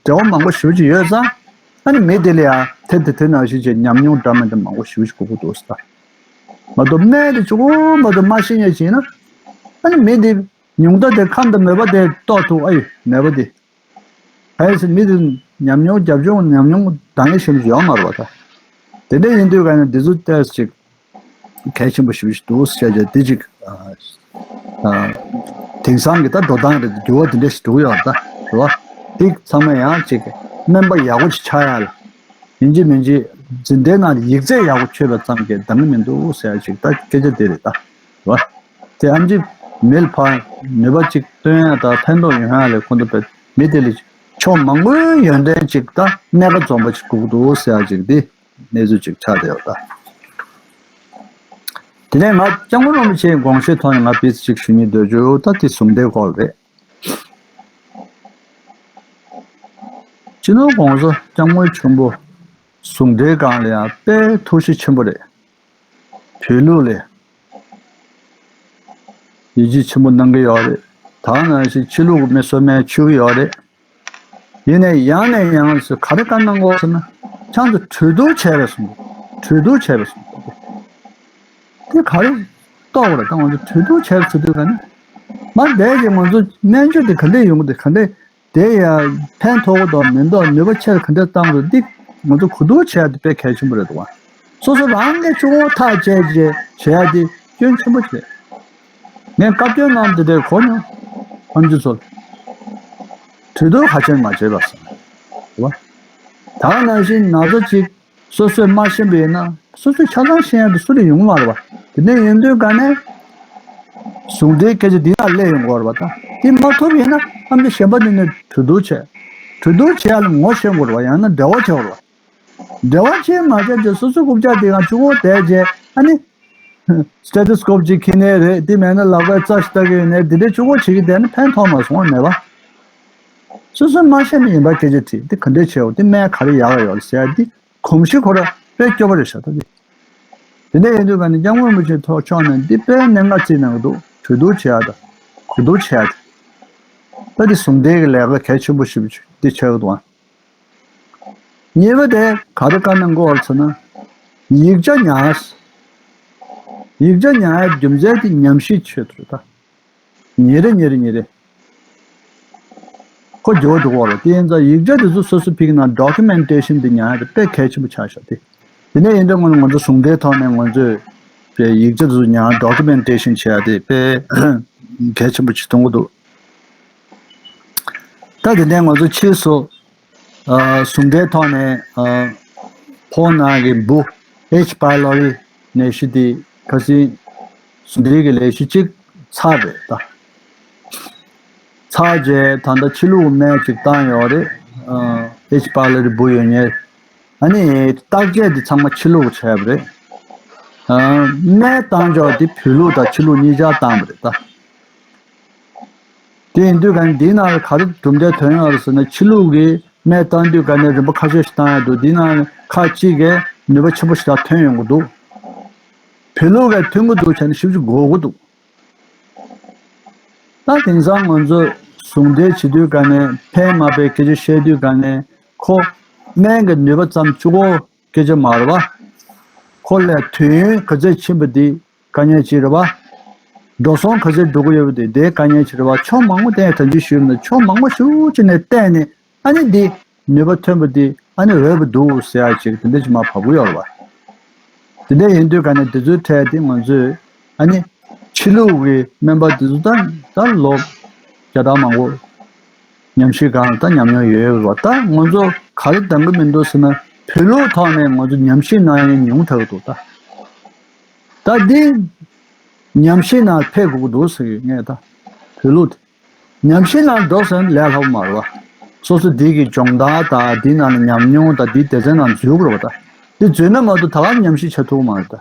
འབྲེལ་བ་མང་པོ་ཞེ་པོ་ཅིག་ཡོད་ཙང་། ཨ་ནི་མི་དེ་ལ་ཡང་དེ་དེ་དེ་ནང་བཞིན་ཅིག་ཉམས་མྱོང་འདྲ་མི་འདྲ་མང་པོ་ཞེ་པོ་ཅིག་དགོས་ཀྱི་འདུག་ཟེར་ད། མ་གཏོགས་སྨན་དེ་ཆུ་བོ་མ་གཏོགས་མ་ཤེས་ཉེ་ཅིག་ཡིན་ན། ཨ་ནི་མི་དེ་ཉུང་མཐའ་དེ་ཁམས་དང་མོས་པ་དེ་རྟོགས་ཐུབ་ཨ་ཡི་མེད་པ་དེ། གལ་སྲིད་མི་དེ་ཉམས་མྱོང་རྒྱབ་ལྗོངས་ཉམས་མྱོང་འདང་ངེས་ཤིག་ཡོད་མ་རེད་པ་ད། དེ་འདྲ་ཡིན་དུས་ག་ནས་འདི་ཚོ་ཏོག་ཙམ་ཅིག་གལ་ཆེན་པོ་ཞེ་པོ་ཞིག་འདུག་ཟེར་བྱས་འདི་ཅིག་དེང་སང་གི་ད་འགྲོ་སྟངས་རེད་འགྱུར་བ་འདི་འདྲ་ཞིག་འགྲོ་གི་ཡོད་རེད་ད་རེད་བ། འདི་ཚང་མ་ཡང་ཅིག་སྨན་པ་ཡག་པོ་ཞིག་ཆགས་ཡ་ལ་ཡིན་གཅིག་མིན་གཅིག་འཛིན་གྲྭའི་ནང་ལ་ཡིག་ཚད་ཡག་པོ་ཆོད་པ་ཙམ་གྱིས་འདང་གི་མི་འདུག་ཟེར་ཡ་ཅིག་ད་སྐད་ཆ་འདི་རེད་ད་རེད་བ། དེ་ཨམ་ཆི་མི་ལ་ཕར་ནུས་པ་གཅིག་སྟོན་ཡ་དང་ཕན་ཐོགས་ཡོང་ཡ་ལས་ཁོ་ཚོ་བས་མི་དེ་ལས་ཕྱོགས་མང་པོའི་ཡོན་ཏན་གཅིག་དང་གནད་འགག་འཛོམས་པ་གཅིག་དགོས་ཀྱི་འདུག་ཟེར་ཡ་གཅིག་འདི་གནས་ཚུལ་གཅིག་ཆགས་བསྡད་ཡོད་ད། དེ་ནས་ང་སྐྱབས་མགོན་རིན་པོ་ཆེའི་དགོངས་གཞི་ཐོག་ནས་ང་དཔེ་ཅིག་ཞུ་སྙིང་འདོད་རྒྱུ་ད་དེ་ཟུང་འབྲེལ་སྐོར་རེད། སྤྱི་ནོར་༸གོང་ས་༸སྐྱབས་མགོན་ཆེན་པོ་ཟུང་འབྲེལ་སྒང་ལ་ཡང་དཔེ་ཐུགས་གཤིས་ཆེན་པོ་རེད། བོད་ལུགས་ལ་ཡིད་ཆེས་ཆེན་པོ་གནང་གི་ཡོད་རེད། ད་ག་ནང་བཞིན་ཕྱི་ལུགས་མི་སོ་མའི་ཆོས་ཀྱི་ཡོད་རེད། ཡིན་ནའི་ཡང་ནས་ཡང་སུ་ག་རེ་བཀའ་གནང་དགོས་ཟེར་ན། ཁྱང་ཚོ་གྲོས་བསྡུར་བྱས་པས་སོང་། གྲོས་བསྡུར་བྱས་པས་སོང་། དེ་ག་རེ་རྟོགས་པ་རེད། ད་ང་ཚོ་གྲོས་བསྡུར་བྱས་ཟེར་དུས་ག་ནི། མ་འདས་ཀྱི་ང་ཚོ་སྨན་བཅོས་དེ་ག་འདྲས་ཡོང་གི་འདུག་ག་འདྲས་དེ་ཡང་ཕན་ཐོགས་དང་མི་འདུག་ནུས་པ་ཆེར་ག་འདྲས་བཏང་དགོས་འདི་ང་ཚོ་གོ་བསྡུར་བྱས་ཏེ་དཔེ་གལ་ཆེན་པོ་རེད་འདུག་བ། སོ་སོ་རང་གི་གཅུང་བོ་ཐག་བཅད་རྗེས་བྱས་ཏེ་སྐྱོན་ཆེན་པོ་ཞིག་རེད། ངས་བཀའ་བཀྱོན་གནང་དེ་འདྲའི་གོ་མྱོང་། ཨམ་ཆི་ཚོ་ལ། གྲོས་བསྡུར་ཁ་ཆེན་མ་བྱས་པ་སོང་། རེད་བ། ད་ག་ནང་བཞིན་ན་ཚ་གཅིག་སོ་སོས་མ་ཤེས་པ་ཡིན་ན་སོ་སོས་ཆ་ཚང་ཤེས་ཡ་དེ་སུ་ལ་ཡོང་གི་མ་རེད་བ། དེ་འདྲ་ཡིན་དུས་ག་ནས་ཟུང་འབྲེལ་སྐད་ཆ་འདི་ན་སླེབས་ཡོང་གི་རེད་བ། ད་དེ་མ་ཐུབ་ཡིན་ན་ཨམ་ཆི་གཞན་པ་འདི་ནས་གྲོས་བསྡུར་བྱས། གྲོས་བསྡུར་བྱས་ཡ་ལ་ངོ་ཤེས་དགོས་རེད་བ། ཡང་ན་འབྲེལ་བ་བྱེད་དགོས་རེད་བ། འབྲེལ་བ་བྱེད་མ་བྱས་རྗེས་སོ་སོའི་རྐུབ་བཀྱག་དེ་གང་གཅིག་པོ་བསྡད་རྗེས་ཨ་ནི། སི་ཊེ་ཐོ་སི་ཀོབ་ཅིག་འཁྱེར་ནའི་རེད། དེ་མེད་ན་ལག་པའི་རྩ་ཞིག་ལྟ་གི་ཡོད་ནའི་དེ་འདྲའི་གཅིག་པོ་བྱེད་ཀྱི་བསྡད་ན་ཕན་ཐོགས་མ་སོང་བ་མེད་པ། སོ་སོས་མ་ཤེས་ན་ཡིན་པ་སྐད་ཆ་དྲིས་དེ་ག་འདྲས་བྱས་འོ་དེ་སྨན་ག་རེ་ཡག་ཡོད་ཟེར་ཡ་དེ་གོམས་གཤིས་ཁོ་ར་དཔེ་སྐྱོ་པོ་རེད་ཤག་ད་དེ། དེ་འདྲ་ཡིན་དུས་ག་ནས་སྐྱབས་མགོན་རིན་པོ་ཆེ་ཐོག་ཕྱོགས་ནས་འདི་དཔེ་གནད་འགག་བརྩིས་གནང་གི་འདུག་གྲོས་བསྡུར་བྱེད་ཡ་དང་གོ་བསྡུར་བྱེད་ཡ་དེ། ད་འདི་ཟུང་འབྲེལ་གྱི་ལས་ཀ་གལ་ཆེན་པོ་ཞིག་འདི་ཆགས་ཀྱི་འདུག་ཨ། གཉིས་པ་དེ་ག་རེ་བཀའ་གནང་དགོས་ཟེར་ན། ཡིག་ཆ་ཉར། ཡིག་ཆ་ཉར་ཡ་རྒྱུ་མཚན་དེ་ཉམས་ཞིབ་ཆེད་དུ་རེད་ད། ཉིན་རེ་ཉིན་རེ་ཉིན་རེ། ཁོ་འགྱུར་བ་འགྲོ་གི་རེད། དེ་ཡིན་ཙང་ཡིག་ཆ་དེ་ཚོ་སོ་སོ་ཕིག་ན་ཌོ་ཀུ་མེན་ཊེ་ཤན་དེ་ཉར་ཡ་དེ་དཔེ་གལ་ཆེན་པོ་ཆགས་ཤག་དེ། དེ་ནས་ཡིན་དུས་ང་ང་ཚོ་ཟུང་འབྲེལ་ཐོག་ནས་ང་ཚོས་པའི་ཡིག་ཆ་དེ་ཚོ་ཉར་ཌོ་ཀུ་མེན་ཊེ་ཤན་བྱེད་ཡ་དེ་དཔེ་གལ་ཆེན་པོ་ཆགས་མཐོང་གི་འདུག་ད་དེ་ནས་ང་ཚོ་ཕྱིས་སུ། ཨ། ཟུང་འབྲེལ་ཐོག་ནས། ཨ། ཕོ་ནང་གི་འབུ་ཨེཆ་པའི་ལོ་རི་ནད་གཞི་དེ་ཁ་སང་ཟུང་འབྲེལ་གྱི་ལས་གཞི་གཅིག་ཚར་རེད་ད། ཚར་རྗེས་ད་ལྟ་ཕྱི་ལུགས་སྨན་གཅིག་བཏང་ཡོད་རེད། ཨ། ཨེཆ་པའི་ལོ་རི་འབུ་ཡོད་མཁན། ཨ་ནི་བརྟག་དཔྱད་དེ་ཚང་མ་ཕྱི་ལུགས་བྱས་པ་རེད། ཨ། སྨན་བཏང་ཕྱོགས་དེ་བོད་ལུགས་དང་ཕྱི་ལུགས་གཉིས་ཆར་བཏང་བ་རེད་ད། དེ་ཡིན་དུས་ག་ནས་འདིའི་ནང་ལ་ག་རེ་གྲུབ་འབྲས་ཐོན་ཡོད་རེད་ཟེར་ན། ཕྱི་ལུགས་ཀྱི་སྨན་བཏང་དུས་ག་ནས་རིམ་པ་ཁ་ཤས་ཤིག་བཏང་ཡོད་འདུག་འདིའི་ནང་ལ་ཁག་གཅིག་གིས་ནུས་པ་ཆེན་པོ་ཞིག་ཐོན་ཡོང་གི་འདུག་བོད་ལུགས་ཀྱིས་ཐོན་གྱི་འདུག་བྱས་ན་ཞིབ་ཅིག་དགོས་ཀྱི་འདུག་ད་དེང་སང་ང་ཚོ་ཟུང་འབྲེལ་བྱེད་དུས་ག་ནས་ཕན་མ་ཕན་སྐད་ཆ་བཤད་དུས་ག་ནས་ཁོ་སྨན་གྱི་ནུས་པ་ཙམ་གཅིག་པོ་སྐད་ཆ་མ་རེད་བ། ཁོ་ལ་དུས་ཡུན་ག་ཚད་ཕྱིན་པ་འདི་དཀའ་ངལ་ཅིག་རེད་བ། འགྲོ་སོང་ག་ཚད་འགྲོ་གི་ཡོད་པ་འདི་དེ་དཀའ་ངལ་ཅིག་རེད་བ། ཕྱོགས་མང་པོ་བསྟན། ད་ཅི་ཞུས་ན་ཕྱོགས་མང་པོ་ཞེ་པོ་ཅིག་ནས་བལྟས་ནས་ཨ་ནི་འདི་ནུས་པ་ཐོན་པ་འདི་ཨ་ནི་འོས་པ་འདུག་ཟེར་ཡ་ཅིག་དེ་འདྲ་ཅིག་མར་བབས་ཀྱི་ཡོད་རེད་བ། དེ་འདྲ་ཡིན་དུས་ག་ནས་དེ་ཚོའི་གྲས་དེ་ང་ཚོས་ཨ་ནི་ཕྱི་ལུགས་ཀྱི་སྨན་པ་དེ་ཚོ་ད་ད་ལོ་བརྒྱ་ཕྲག་མང་པོ། ཉམས་ཞིབ་སྒང་ལ་ད་ཉམས་མྱོང་ཡོད་ཡོད་པ། ད་ང་ཚོ་ག་རེ་འདང་གི་མི་འདུག་ཟེར་ན། བོད་ལུགས་ཐོག་ནས་ང་ཚོ་ཉམས་ཞིབ་གནང་ཡ་ཉུང་དྲགས་འདུག་ད་ད་འདི་ཉམས་ཞིབ་ནང་ཕེབས་དགོས་ཀྱི་འདུག་ཟེར་གི། ངས་ད་བོད་ལུགས་དེ་ཉམས་ཞིབ་ནང་འགྲོ་ཟེར་ན་ལས་སླ་པོ་མ་རེད་བ། སོ་སོ་འདི་གི་སྦྱོང་བརྡར་དང་འདི་ནང་ལ་ཉམས་མྱོང་དང་འདི་སྡེ་ཚན་ནང་འཛུལ་དགོས་རེད་བ། ད་འདི་འཛུལ་ན་མ་གཏོགས་ད་ག་ཉམས་ཞིབ་བྱེད་ཐུབ་ཀྱི་མ་རེད་ད།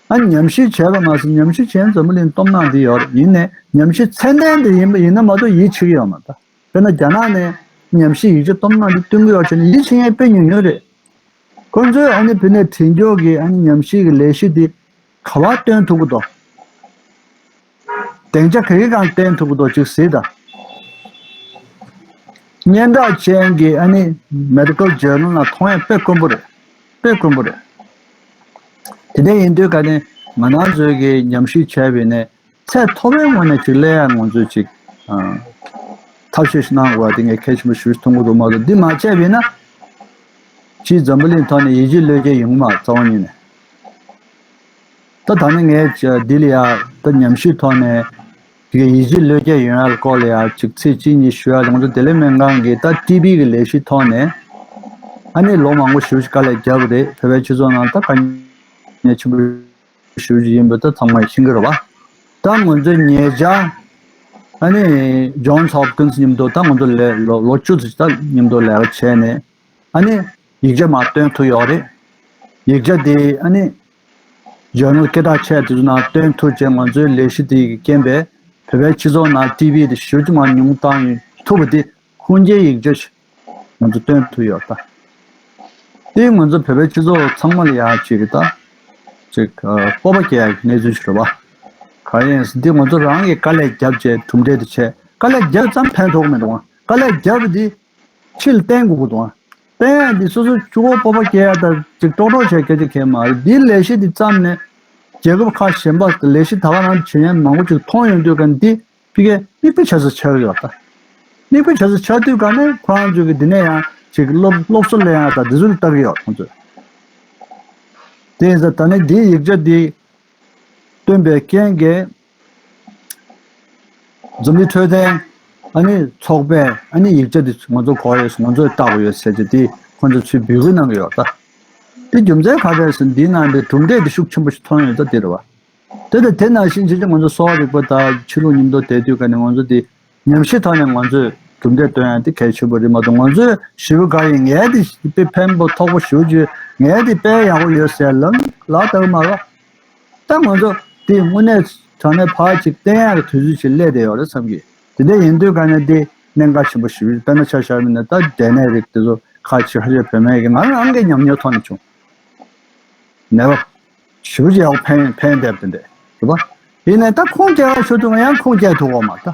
ཨ་ནི་ཉམས་ཞིབ་བྱས་པ་མ་ཟད་ཉམས་ཞིབ་བྱས་ན་འཛམ་བུ་གླིང་སྟོབས་ནག་འདི་ཡོད་རེད། ཡིན་ནའི་ཉམས་ཞིབ་ཚད་ལྡན་དེ་ཡིན་པ་ཡིན་ན་མ་གཏོགས་ཡིད་ཆེས་ཀྱི་ཡོད་མ་རེད། དཔེར་ན་རྒྱ་ནག་ནས་ཉམས་ཞིབ་ཡིག་ཆ་སྟོབས་ནག་འདི་བཏོན་གྱི་ཡོད་བྱས་ནས་ཡིད་ཆེས་མཁན་དཔེ་ཉུང་ཉུང་རེད། ཁོ་ཚོས་ཨ་ནི་བོད་ནས་བྲིས་མགྱོགས་ཀྱི་ཨ་ནི་ཉམས་ཞིབ་ཀྱི་ལས་གཞི་འདི་ག་པར་བཏོན་ཐུབ་ཀྱི་འདུག་སྡིངས་ཆ་ག་གི་སྒང་བཏོན་ཐུབ་ཀྱི་འདུག་ཅིག་གཟིགས་དང་། སྙན་གྲགས་ཅན་གྱི་ཨ་ནི་མེ་ཌི་ཀལ་ཇར་ནལ་ནང་མཐོང་ཡ་དཔེ་དཀོན་པོ་རེད། དཔེ་དཀོན་པོ་རེད། དེ་འདྲ་ཡིན་དུས་ག་ནས་ང་རང་ཚོའི་གི་ཉམས་ཞིབ་བྱས་པ་ཡིན་ནའི་ཚད་མཐོ་པོའི་ངོས་ནས་ཅིག་སླེབས་ཡ་ང་ཚོས་ཅིག་ཨ། ཐབས་ཤེས་ཤིག་གནང་དགོས་པ་དེ་ངས་གལ་ཆེན་པོ་ཞེ་པོ་ཅིག་མཐོང་གི་འདུག་མ་གཏོགས་འདི་མ་བྱས་པ་ཡིན་ན། སྤྱིའི་འཛམ་བུ་གླིང་ཐོག་ནས་ཡིད་ཆེས་བློས་འགེལ་ཡོང་གི་མ་རེད། རྩ་བ་ཉིད་ནས། ད་ད་ནི་ངས་འདི་ལ་ཡ་ད་ཉམས་ཞིབ་ཐོག་ནས་དེ་གའི་ཡིད་ཆེས་བློས་འགེལ་ཡོང་ཡ་སྐོར་ལ་ཡ་ཅིག་ཚིག་གཅིག་གཉིས་ཞུ་ཡ། ང་ཚོ་བདེ་ལེགས་སྨན་ཁང་གི་ད་ཊི་བི་གི་ལས་གཞི་ཐོག་ནས་ཨ་ནི་ལོ་མང་པོ་ཞེ་པོ་ཅིག་དཀའ་ལས་བརྒྱབ་པ་རེད། བོད་པའི་སྤྱི་ཚོགས་ནང་ད་དཀའ་ངལ་ཆེན་པོ་ཞེ་པོ་ཅིག་ཡིན་པ་ད་ཚང་མས་ཤེས་ཀྱི་རེད་བ། ད་ང་ཚོའི་ཉེ་ཆར་ཨ་ནི་ཇོན་སི་ཧོབ་ཀིན་སི་མཉམ་དུ་ད་ང་ཚོ་ལས་ལོ་ལོ་བཅུ་ཙམ་ད་མཉམ་དུ་ལས་ཀ་བྱས་ནས་ཨ་ནི་ཡིག་ཆ་མར་བཏོན་ཐུབ་ཡོད་རེད། ཡིག་ཆ་དེ་ཨ་ནི་ ཇོར་ནལ་སྐད་གྲགས་ཆེ་དེ་ཚོ་ནང་བཏོན་ཐུབ་བྱས། ང་ཚོའི་ལས་གཞི་དེ་ཡི་རྐྱེན་པས་བོད་པའི་སྤྱི་ཚོགས་ནང་ཊི་ཝི་དེ་ཞེ་པོ་ཅིག་མར་ཉུང་བཏང་ཐུབ་པ་དེ་ཁུངས་སྐྱེལ་ཡིག་ཆ་ཞིག་ང་ཚོ་བཏོན་ཐུབ་ཡོད་ད། དེ་ང་ཚོ་བོད་པའི་སྤྱི་ཚོགས་ཚང་མ་ལ་ཡང་ཅིག་ད་ཅིག་སྤོབས་པ་སྐྱེ་ཡག་གི་གནས་ཚུལ་ཞིག་རེད་བ། གང་ཡིན་ཟེར་འདི་ང་ཚོ་རང་གིས་དཀའ་ལས་བརྒྱབ་བྱས་གྲུབ་འབྲས་དེ་བྱས། དཀའ་ལས་བརྒྱབ་ཙམ་ཕན་ཐོགས་མི་འདུག་བ། དཀའ་ལས་བརྒྱབ་པ་འདི་ཕྱི་ལ་བསྟན་དགོས་ཀྱི་འདུག་ཨ། བསྟན་ཡ་འདི་སོ་སོ་གཅིག་པོ་སྤོབས་པ་སྐྱེ་ཡ་དང་ཅིག་ཀྲོག་ཀྲོག་བྱས་སྐད་ཆ་གང་ཡང་མ་རེད། འདིའི་ལས་གཞི་འདི་བརྩམས་ནས་རྒྱལ་ཁབ་ཁག་གཞན་པ་ལ་ལས་གཞི་ད་ག་རང་བྱེད་མཁན་མང་པོ་ཅིག་མཐོང་ཡོང་དུས་ཀ་འདི་ཕ་གིའི་མིག་དཔེ་བྱ་ས་ཆགས་ཀྱི་ཡོད་ད། མིག་དཔེ་བྱ་ས་ཆགས་དུས་ཀ་ནས་ཁོ་རང་ཚོས་ཀྱི་འདི་ནས་ཡང་ཅིག་སློབ་སློབ་གསོ་ལེན་ཡ་དང་འདི་ཚོ་ལ་ལྟ་གི་ཡོད་ཁོང་ཚོས། དེ་ཡིན་ཙང་ད་ནི་འདིའི་ཡིག་ཆ་འདི་བཏོན་པའི་རྐྱེན་གྱིས། འཛམ་གླིང་འཕྲོད་བསྟེན་ཨ་ནི་ཚོགས་པས་ཨ་ནི་ཡིག་ཆ་འདི་ང་ཚོ་གོ་ཡོད། ང་ཚོས་བལྟ་དགོས་ཡོད་ཟེར་གྱི་འདི་ཁོང་ཚོས་ཚུར་འབོད་སྐུལ་གནང་གི་ཡོད་ད། འདི་རྒྱུ་མཚན་ག་རེ་རེད་ཟེར་ན། འདིའི་ནང་འདི་གྲུབ་འབྲས་འདི་ཤུགས་ཆེན་པོ་ཞིག་ཐོན་ཡོད་ད། འདི་རེད་བ། དེ་དང་དེ་ནང་བཞིན་བྱས་ཙང་ང་ཚོ་གསོ་བ་རིག་པ་དང་ཕྱི་ལུགས་མཉམ་དུ་བསྡད་དུས་ཀ་ནས་ང་ཚོ་འདི་ཉམས་ཞིབ་ཐོག་ནས་ང་ཚོས་གྲུབ་འབྲས་སྟོན་ཡ་འདི་གལ་ཆེན་པོ་རེད་མ་གཏོགས། ང་ཚོས་ཞེ་པོ་ག་ཡིན་ངས་འདི་དཔེ་ཕན་པོ་ཐོགས་པོ་ཞེ་པོ་ཅིག་ངས་འདི་དཔེ་ཡག་པོ་ཡོད་ཟེར་ལབ་ལབ་ལྟ་གི་མ་རེད། ད་ང་ཚོ་དེ་དངོས་གནས་དྲང་གནས་ཕར་ཅིག་བསྟན་ཡག་གི་དུས་ཚོད་ཅིག་སླེབས་བསྡད་ཡོད་རེད་བསམ་གི། དེ་འདྲ་ཡིན་དུས་ཀ་ནས་དེ་གནད་འགག་ཆེན་པོ་ཞེ་པོ་རེད། དཔེར་ན་ཆ་བཞག་པ་ཡིན་ན་ད་འབྲས་ནད་རིགས་དེ་ཚོ་ཁག་ཆེ་ཁ་ཤས་བོད་སྨན་གྱི་ང་རང་གི་ཉམས་མྱོང་ཐོག་ནས་བྱུང་། ནད་པ་ཞེ་པོ་ཅིག་ཡག་པོ་ཕན་ཕན་བསྡད་པ་དེ་འདྲ་རེད་པ། ཡིན་ནའི་ད་ཁུངས་སྐྱེལ་ཡག་ཞུ་དུས་ང་ཡང་ཁུངས་སྐྱེལ་ཐུབ་ཀྱི་མ་རེད་ད།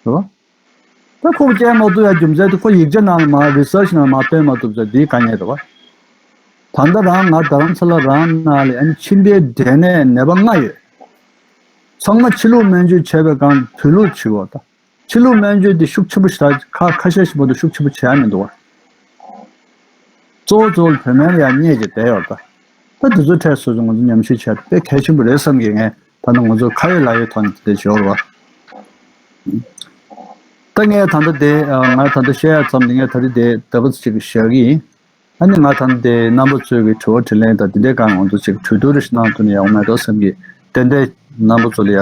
རེད་པ། ད་ཁུངས་སྐྱེལ་མ་ཐུབ་ཡ་རྒྱུ་མཚན་དེ་ཁོ་ཡིག་ཆ་ནང་ལ་མ་རི་སར་ཆི་ནང་ལ་མ་སྤེལ་མ་ཐུབ་ཙང་འདིའི་དཀའ་ངལ་རེད་པ། ད་ལྟ་རང་ང་རྡ་རམ་ས་ལ་རང་ནང་ལ་ཨ་ནི་མཆིན་པའི་འབྲས་ནད་ནད་པ་ལྔ་ཡོད། ཚང་མ་ཕྱི་ལུགས་སྨན་བཅོས་བྱས་པའི་སྒང་བོད་ལུགས་བྱེད་དགོས་ད། ཕྱི་ལུགས་སྨན་བཅོས་འདི་ཤུགས་ཆེན་པོ་ཞིག་ད་ཁ་ཁ་ཤས་ཤིག་མ་གཏོགས་ཤུགས་ཆེན་པོ་བྱས་མི་འདུག་བ། གཙོ་བོ་གཙོ་བོ་བོད་སྨན་ལ་ཡང་བསྙད་ཀྱི་བསྡད་ཡོད་ད། ད་དེ་ཚོའི་ཐད་སོ་སོ་ང་ཚོ་ཉམས་ཞིབ་བྱས་ཏེ་དཔེ་གལ་ཆེན་པོ་རེད་བསམ་གི། ངས་ད་ནི་ང་ཚོ་ཁ་ཡོད་ལག་ཡོད་ཐོག་ནས་དེ་འདྲ་བྱེད་དགོས་རེད་བ། ད་ངས་ད་ལྟ་དེ་ང་ད་ལྟ་བཤད་ཡ་ཙམ་དེ་ངས་ད་རེས་དེ་ད་ག་ཚོད་ཅིག་བཞག་གི་ཡིན། ཨ་ནི་ང་ད་ལྟ་དེ་རྣམ་པ་ཚོས་ཀྱི་དྲི་བ་དྲིས་ལན་དང་དེ་འདྲའི་སྒང་ང་ཚོ་ཅིག་གྲོས་བསྡུར་རེ་ཞིག་གནང་ཐུབ་ན་ཡག་པོ་མེད་འགྲོ་བསམ་གི། ཏན་ཏན་རྣམ་པ་ཚོ་ལ་ཡ་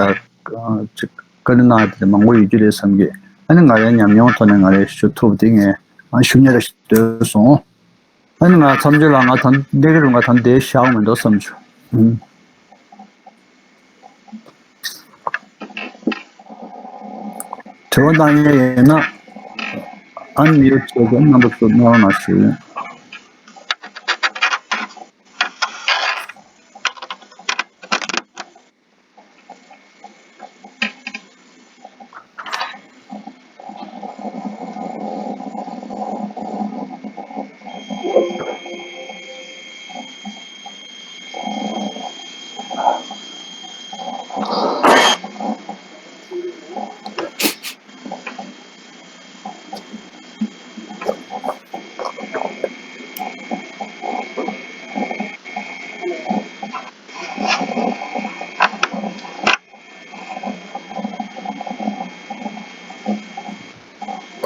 ཅིག་བཀའ་འདྲི་གནང་ཡ་དེ་མང་པོ་ཡོད་རྒྱུ་རེད་བསམ་གི། ཨ་ནི་ང་རའི་ཉམས་མྱོང་ཐོག་ནས་ང་རའི་ཞུ་ཐུབ་དེ་ངས་ང་ཞུ་སྙན་རེ་ཞུ་འདོད་སོང་། ཨ་ནི་ང་མཚམས་སྦྱོར་ལ་ང་ད་འདི་གི་རུ་ང་ད་འདི་བཞག་མི་འདུག་བསམ་བྱུང་། ཨུམ། དྲི་བ་བཏང་ཡས་ཡིན་ན་ཨན་མིའུ་ཊི་བྱས་ཏེ་རྣམ་པ་ཚོ་གནང་རོགས་གནང་ཞུ།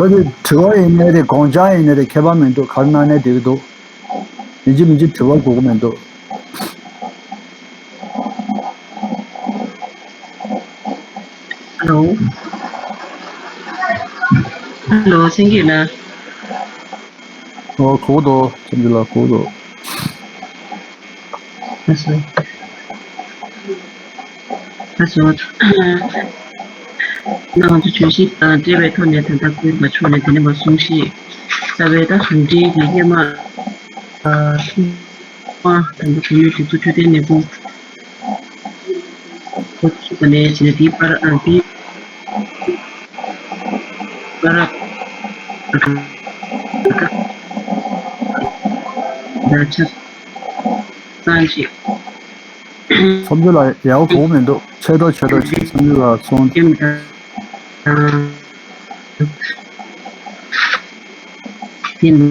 ཁོ་ཚོས་དྲི་བ་ཡིན་ནའི་རེད། དགོངས་འཆར་ཡིན་ནའི་རེད། ཁྱད་པར་མི་འདུག་ག་རེ་གནང་ནའི་འགྲིག་གི་འདུག་ཡིན་གཅིག་མིན་གཅིག་དྲི་བ་དགོས་ཀྱི་མི་འདུག་ཧ་ལོ། ཧ་ལོ། སེང་གེ་ལགས། ཨོ། གོ་གི་འདུག་མཚམས་སྦྱོར་ལགས། གོ་གི་འདུག་ལགས་སོ། ལགས་སོ། ང་ཚོ་བརྗོད་གཞི་དང་འབྲེལ་བའི་ཐོག་ནས་ད་ལྟ་སྐུ་ངོ་མཆོག་ནས་དེ་ནས་མར་གསུང་བཤད་རྩ་བའི་ད་གཞུང་འབྲེལ་གྱི་སྔོན་མ། ཨ། ཐོག་མ་ད་ལྟ་བོད་མིའི་སྒྲིག་འཛུགས་འཕྲོད་བསྟེན་ལས་ཁུངས་འགོ་ཚུགས་པ་ནས་བྱས་ནས་དེའི་བར། ཨ། དེའི་བར་ད་ཆ་ཚང་ཞིག་མཚམས་སྦྱོར་ལགས་ཡག་པོ་གོ་གི་མི་འདུག་ཆད་ཐོ་ཆད་ཐོ་བྱས། མཚམས་སྦྱོར་ལགས་གསུང་། དེ་ནི་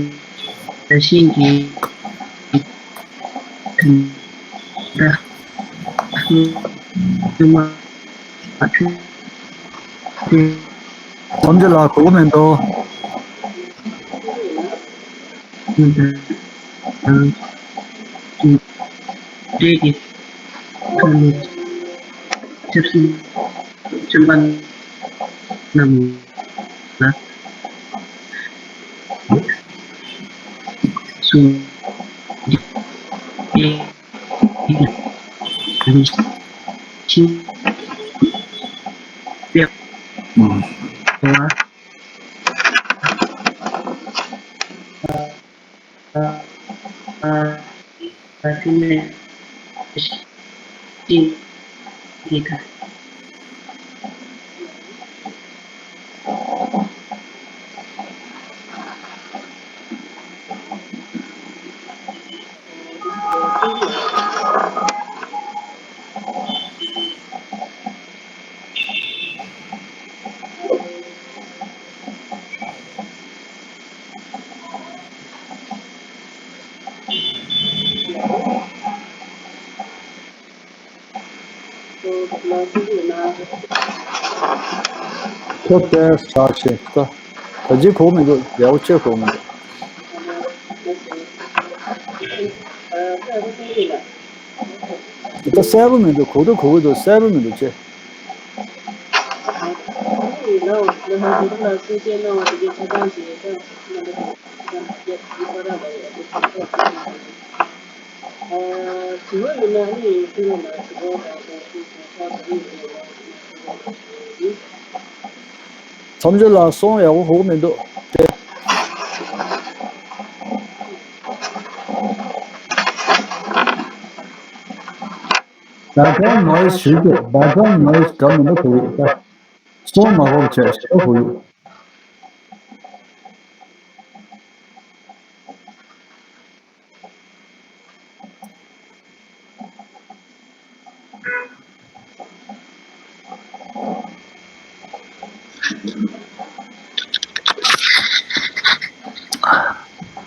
ད་ཤིང་གི་དུམ་བུ་མ་ཐུབ་སྟེ། མཚམས་སྦྱོར་ལགས་གོ་གི་མི་འདུག་འབྲེལ་གྱི་ཐོག་ནས་ཆབ་སྲིད་བཙོན་པ་རྣམས་ལ་སུ་འདྲེ། ཤིང་ཡོད་པ། དེ་ནས་ཤིང་འདི་དང་། ཁྱོད་ཏེ་ཆགས་ཤིག་ད། ད་ཅི་གོ་མི་འདུག་ཡག་པོ་ཅི་གོ་མི་འདུག་ད་གསལ་པོ་མི་འདུག་གོ་ད་གོ་གི་འདུག་གསལ་པོ་མི་འདུག་ཅེ། མཚམས་སྦྱོར་ལ་སོང་ཡག་པོ་གོ་གི་མི་འདུག་དེ། Background noise ཞུས་ཏེ་background noise འདྲ་མི་འདུག་གོ་གི་ད། སོང་མ་གོ་བྱས་ཞེ་པོ་གོ་གི།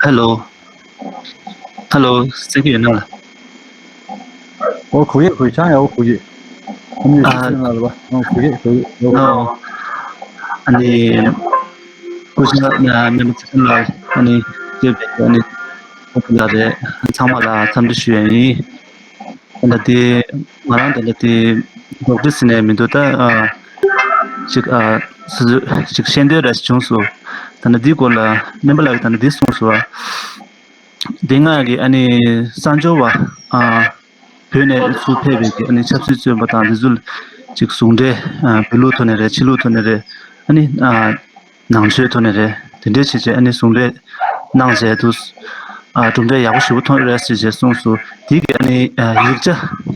Hello. Hello. གསན་གྱི་ཡོད་ན་ལགས། ཨོ་གོ་གི་གོ་གི་ཡག་པོ་གོ་གི། ཨ་ནི་ཨ། ཅི་ཟེར་ན་ལབ་པ། ཨོ་གོ་གི་གོ་གི་ཨོ། ཨ་ནི། སྐུ་ཞབས་ན་མེམ་བར་ཚེ་རིང་ལགས་ཨ་ནི་སྐྱོད་པའི་ཨ་ནི་སྐུ་ཞབས་ལགས་རེད། ཚང་མ་ལ་འཚམས་འདྲི་ཞུ་ཡ་ཡིན། ད་ལྟ་དེ་ང་རང་ད་ལྟ་དེ་ཌོག་ཊར་ཟེར་ནས་མི་འདུག་ད་ཨ། ཅིག་ཨ། སོ་སོ་ཅིག་ཤེས་འདོད་ར་ཞིག་བྱུང་སོང་། ད་ལྟ་འདིའི་སྐོར་ལ་སྨན་པ་ལགས་ཀྱིས་ད་ལྟ་འདི་གསུངས་སོང་བ། དེ་སྔ་གི་ཨ་ནི་གསར་འབྱོར་བ་ཨ། བོད་ནས་ཚུར་ཕེབས་པའི་གི་ཨ་ནི་ཆབ་སྲིད་བཙོན་པ་དང་འདི་ཚོ་ལ་ཅིག་ཟུང་འབྲེལ་ཨ། བོད་ལུགས་ཐོག་ནས་རེད་ཕྱི་ལུགས་ཐོག་ནས་རེད་ཨ་ནི་ཨ། ནང་ཆོས་ཐོག་ནས་རེད་དེ་འདྲས་བྱས་བྱས་ཨ་ནི་ཟུང་འབྲེལ་གནང་བྱས་འདུག་ཨ། གྲུབ་འབྲས་ཡག་པོ་ཞེ་པོ་ཐོན་རེད་ཟེར་བྱས་གསུངས་སོང་། དེ་གི་ཨ་ནི་ཨ། ཡིག་ཆ་